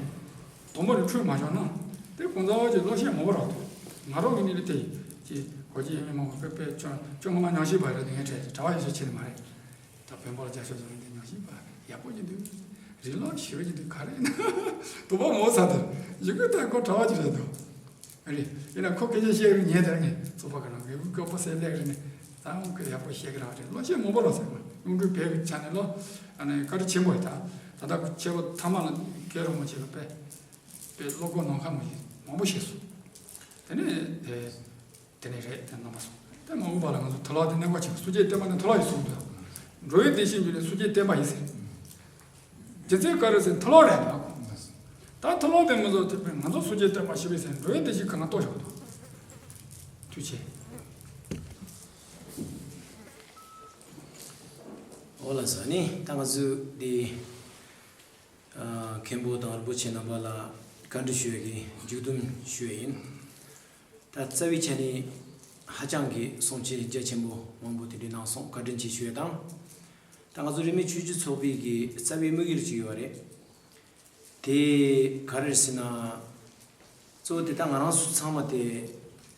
དང་པོ་རེ་འཁྲུལ་མ་བྱུང་ན། དེ་གང་ཚ་བ་ཅིག་བློ་ཤེས་མང་པོ་རག་འདུག་ང་རང་གི་ནི་དེ་ཅིག་གོ་རྒྱུ་ཡོད་མི་མང་པོ་དཔེ་དཔེ་ཅུང་ཅུང་ངོ་མ་ཉམས་ཞིབ་པ་རེད་དེ་ངས་དྲན་གྲྭ་བ་ཡོད་ཚོད་ཆེ་ནི་མ་རེད། ད་བོན་པོ་ལ་རྒྱ་ཤོག་བཟོ་ནི་དེ་ཉམས་ཞིབ་པ་ཡག་པོ་ཅིག་འདུག་རི་ལོ་ཞི་བ་ཅིག་འདུག་ག་རེ་ཡིན་ན་དུ་བ་མོ་ཚ་དེ་ཡི་གེ་ད་ཁོ་གྲྭ་བ་ཅིག་རེད་འདུག་རེད། ཡིན་ན་ཁོ་སྐད་ཆ་བཤད་རིང་ཉན་དེར་ངས་ཚོགས་པ་གི་ནང་གི་དཀར་པོ་སེ་ལེགས་རེད་ནས་ད་འོང་གི་ཡག་པོ་བཤད་གི་རང་རེད། བློ་ཤེས་མང་པོ་རོ་ཟེར་མ་གཡུང་དྲུང་བོན་གྱི་ཆ་ནས་ལོ་ཨ་ནི་བཀའ་དྲིན་ཆེན་པོ་རེད། ད་ད་ལྟ་ཆེ་བོ་ཐ་མ་ལ་སྐལ་རིན་པོ་ཆེ་ལ་དཔེ་དཔེ་བློ་སྒོ་ནམ་མཁའ་མ་ཞིག་མང་པོ་བཤད་སོང་། དེ་ནས་དེ་དེ་ནས་རེད་དེ་རྣམ་པ་སོང་། དེ་མ་འོངས་པ་ལ་ང་ཚོ་དུ་ལག་དེ་གནས་སྐོར་ཆེན་པོ་སུ་ཅེ་བསྟན་པ་ནི་དུ་ལག་ཡིན་གསུངས་འདུག་འགྲོ་བའི་བདེ་གཤེགས་འཇུག་ནས་སུ་ཅེ་བསྟན་པ་ཡིན་ཟེར། རྒྱུ་མཚན་ག་རེ་ཟེར་དུ་ལོག་རེད་འདུག་ད་དུ་ལོག་དེ་མི་ཚོ་དེ་ང་ཚོ་སུ་ཅེ་བསྟན་པ་ཞིག་རེད་ཟེར་འགྲོ་བའི་བདེ་གཤེགས་གང་ལ་གཏོགས་བཞག་འདུག་ཐུགས་ཆེ། འོ་ལགས་སོ། ནི་ད་ང་ཚོས་འདི་ཨ་མཁན་པོ་དང་རིན་པོ་ཆེ་རྣམ་པ་ལ་བཀའ་འདྲི་ཞུ་ཡ་གི་མཇུག་སྡོམ་ཞུ་ཡ་ཡིན། ད་རྩ་བའི་ཆ་ནས་ཧ་ཅང་གི་གསུང་ཆོས་རྒྱ་ཆེན་པོ་མང་པོ་དེ་འདྲའི་གནང་སོང་། བཀའ་དྲིན་ཆེ་ཞུ་ཡ་དང་། ད་ང་ཚོ་རིས་མེད་ཆོས་བརྒྱུད་ཚོགས་པའི་གི་རྩ་བའི་དམིགས་ཡུལ་ཅིག་ཡོད་རེད། དེ་ག་རེ་རེད་ཟེར་ན། གཙོ་བོ་དེ་ད་ང་རང་ཚོ་ཚང་མ་དེ་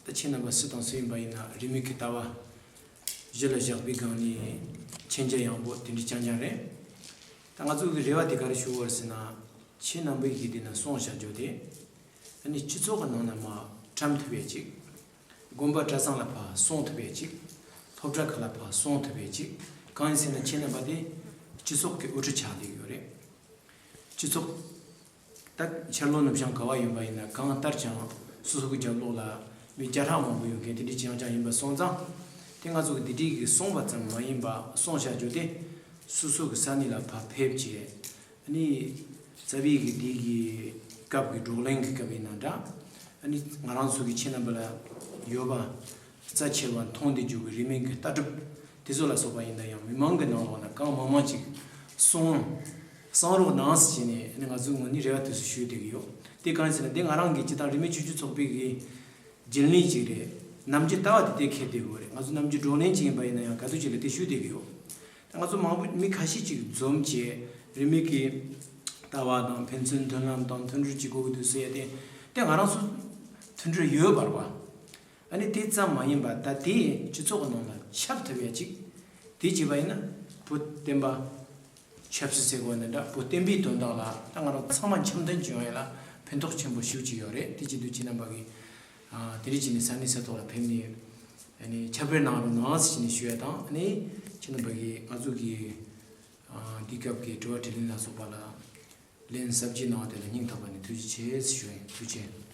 ད་ཁྱེད་རྣམ་པ་སུ་དང་སུ་ཡིན་པ་ཡིན་ན་རིས་མེད་ཀྱི་ལྟ་བ་གཞི་ལ་བཞག་པའི་སྒང་ནས་མཁྱེན་རྒྱ་ཡངས་པོ་དེ་འདྲ་རྐྱང་རྐྱང་རེད། ད་ང་ཚོ་གི་རེ་བ་དེ་ག་རེ་ཞུ་དགོས་རེད་ཟེར་ན། ཁྱེད་རྣམ་པས་གི་དེ་ན་གསུངས་བཞག་རྒྱུ་དེ། ཨ་ནི་སྤྱི་ཚོགས་ཀྱི་ནང་ན་མར་བཀྲམ་ཐུབ་ཡས་ཅིག་དགོན་པ་གྲྭ་ཚང་ལ་ཕར་སོང་ཐུབ་པའི་ཅིག་སློབ་གྲྭ་ཁག་ལ་ཕར་སོང་ཐུབ་པའི་ཅིག་གང་ཡིན་ཟེར་ན་ཁྱེད་རྣམ་པ་དེ་སྤྱི་ཚོགས་ཀྱི་དབུ་ཁྲིད་ཆགས་བསྡད་ཡོད་རེད། སྤྱི་ཚོགས་ད་ཕྱིར་ལོག་ནུབ་བྱང་ག་བ་ཡིན་པ་ཡིན་ན་གང་ལྟར་ཀྱང་སོ་སོ་གི་རྒྱབ་ལོགས་ལ་མི་བརྒྱ་ཕྲག་མང་པོ་ཡོད་མཁན་དེ་འདྲའི་ཅིག་ཡང་ཅང་ཡིན་པ་སོང་ཙང་། དེ་ང་ཚོ་གི་དེ་འདྲའི་གི་སོང་བ་ཙམ་མ་ཡིན་པ་སོང་བྱ་རྒྱུ་དེ་སོ་སོ་གི་ས་གནས་ལ་ཕར་ཕེབས་བྱས། ཨ་ནི་རྩ་བའི་གི་དེ་གི་སྐབས་ཀྱི་བགྲོ་གླེང་གི་སྐབས་ཡིན་ན་འདྲ། ཨ་ནི་ང་རང་ཚོ་གི་ཁྱེད་རྣམ་པ་ལ་ཡོད་པ། རྩ་ཆེ་བ་མཐོང་བསྡད་རྒྱུ་གི་རིས་མེད་ཀྱི་ལྟ་གྲུབ་དེ་ཚོ་ལ་སོགས་པ་ཡིན་ན་ཡང་མི་མང་གི་ནང་ལོགས་ན་གང་མང་མང་ཅིག་གསུང་གསུང་རོགས་གནང་ཟེར་བྱས་ནས་ང་ཚོའི་ངོས་ནས་རེ་བ་དེ་ཚོ་ཞུས་བསྡད་ཀྱི་ཡོད། དེ་གང་ཡིན་ཟེར་ན་དེ་ང་རང་གི་སྤྱི་བཏང་རིས་མེད་ཆོས་བརྒྱུད་ཚོགས་པའི་གི་རྒྱུན་ལས་ཅིག་རེད། ནམ་རྒྱུན་ལྟ་བ་དེ་དེ་འཁྱེར་བསྡད་ཡོད་རེད། ང་ཚོ་ནམ་རྒྱུན་བགྲོ་གླེང་ཅིག་ཡིན་པ་ཡིན་ན་ཡང་ག་ཚོད་ཅིག་ལ་དེ་ཞུས་བསྡད་ཀྱི་ཡོད། ད་ང་ཚོ་མང་པོ་མི་ཁ་ཤས་ཅིག་འཛོམས་བྱས་རིས་མེད་ཀྱི་ལྟ་བ་དང་ཕན་ཚུན་མཐུན་ལམ་དང་མཐུན་སྒྲིལ་གྱི་དགོས་ཀྱི་འདུག་ཟེར་ཡ་དེ་དེ་ང་རང་ཚོ་མཐུན་སྒྲིལ་ཡོད་པ་རེད་བ། ཨ་ནི་དེ་ཙམ་མ་ཡིན་པར་ད་དེ་སྤྱི་ཚོགས་ཀྱི་ནང་ལ་ཁྱབ་ཐུབ་ཡ་ཅིག་དེ་བྱས་པ་ཡིན་ན་བོད་བསྟན་པ་ཆབ་སྲིད་ཟེར་དགོས་ནི་འདྲ་བོད་བསྟན་པའི་དོན་དག་ལ་ད་ང་རང་ཚང་མ་འཆམ་མཐུན་བྱུང་ཡ་ལ་ཕན་ཐོགས་ཆེན་པོ་ཞེ་པོ་ཅིག་ཡོད་རེད། དེ་བྱེད་དུས་ཁྱེད་རྣམ་པ་གིས་ཨ་དེ་རིང་ཅིག་ནས་ས་གནས་ས་ཐོག་ལ་ཕེབས་ནས་ཨ་ནི་ཁྱབ་སྤེལ་གནང་རོགས་གནང་ཟེར་ནས་ཞུ་ཡ་དང་ཨ་ནི་ཁྱེད་རྣམ་པ་གིས་ང་ཚོ་གི་ཨ་འདི་སྐབས་ཀྱི་དྲི་བ་དྲིས་ལན་ལ་སོགས་པ་ལ་ལན་ཟབ་ཅིག་གནང་བ་དེ་ལ་སྙིང་ཐག་པ་ནས་ཐུགས་རྗེ་ཆེ་ཞུ་ཡིན། ཐུགས་རྗེ་ཆེ།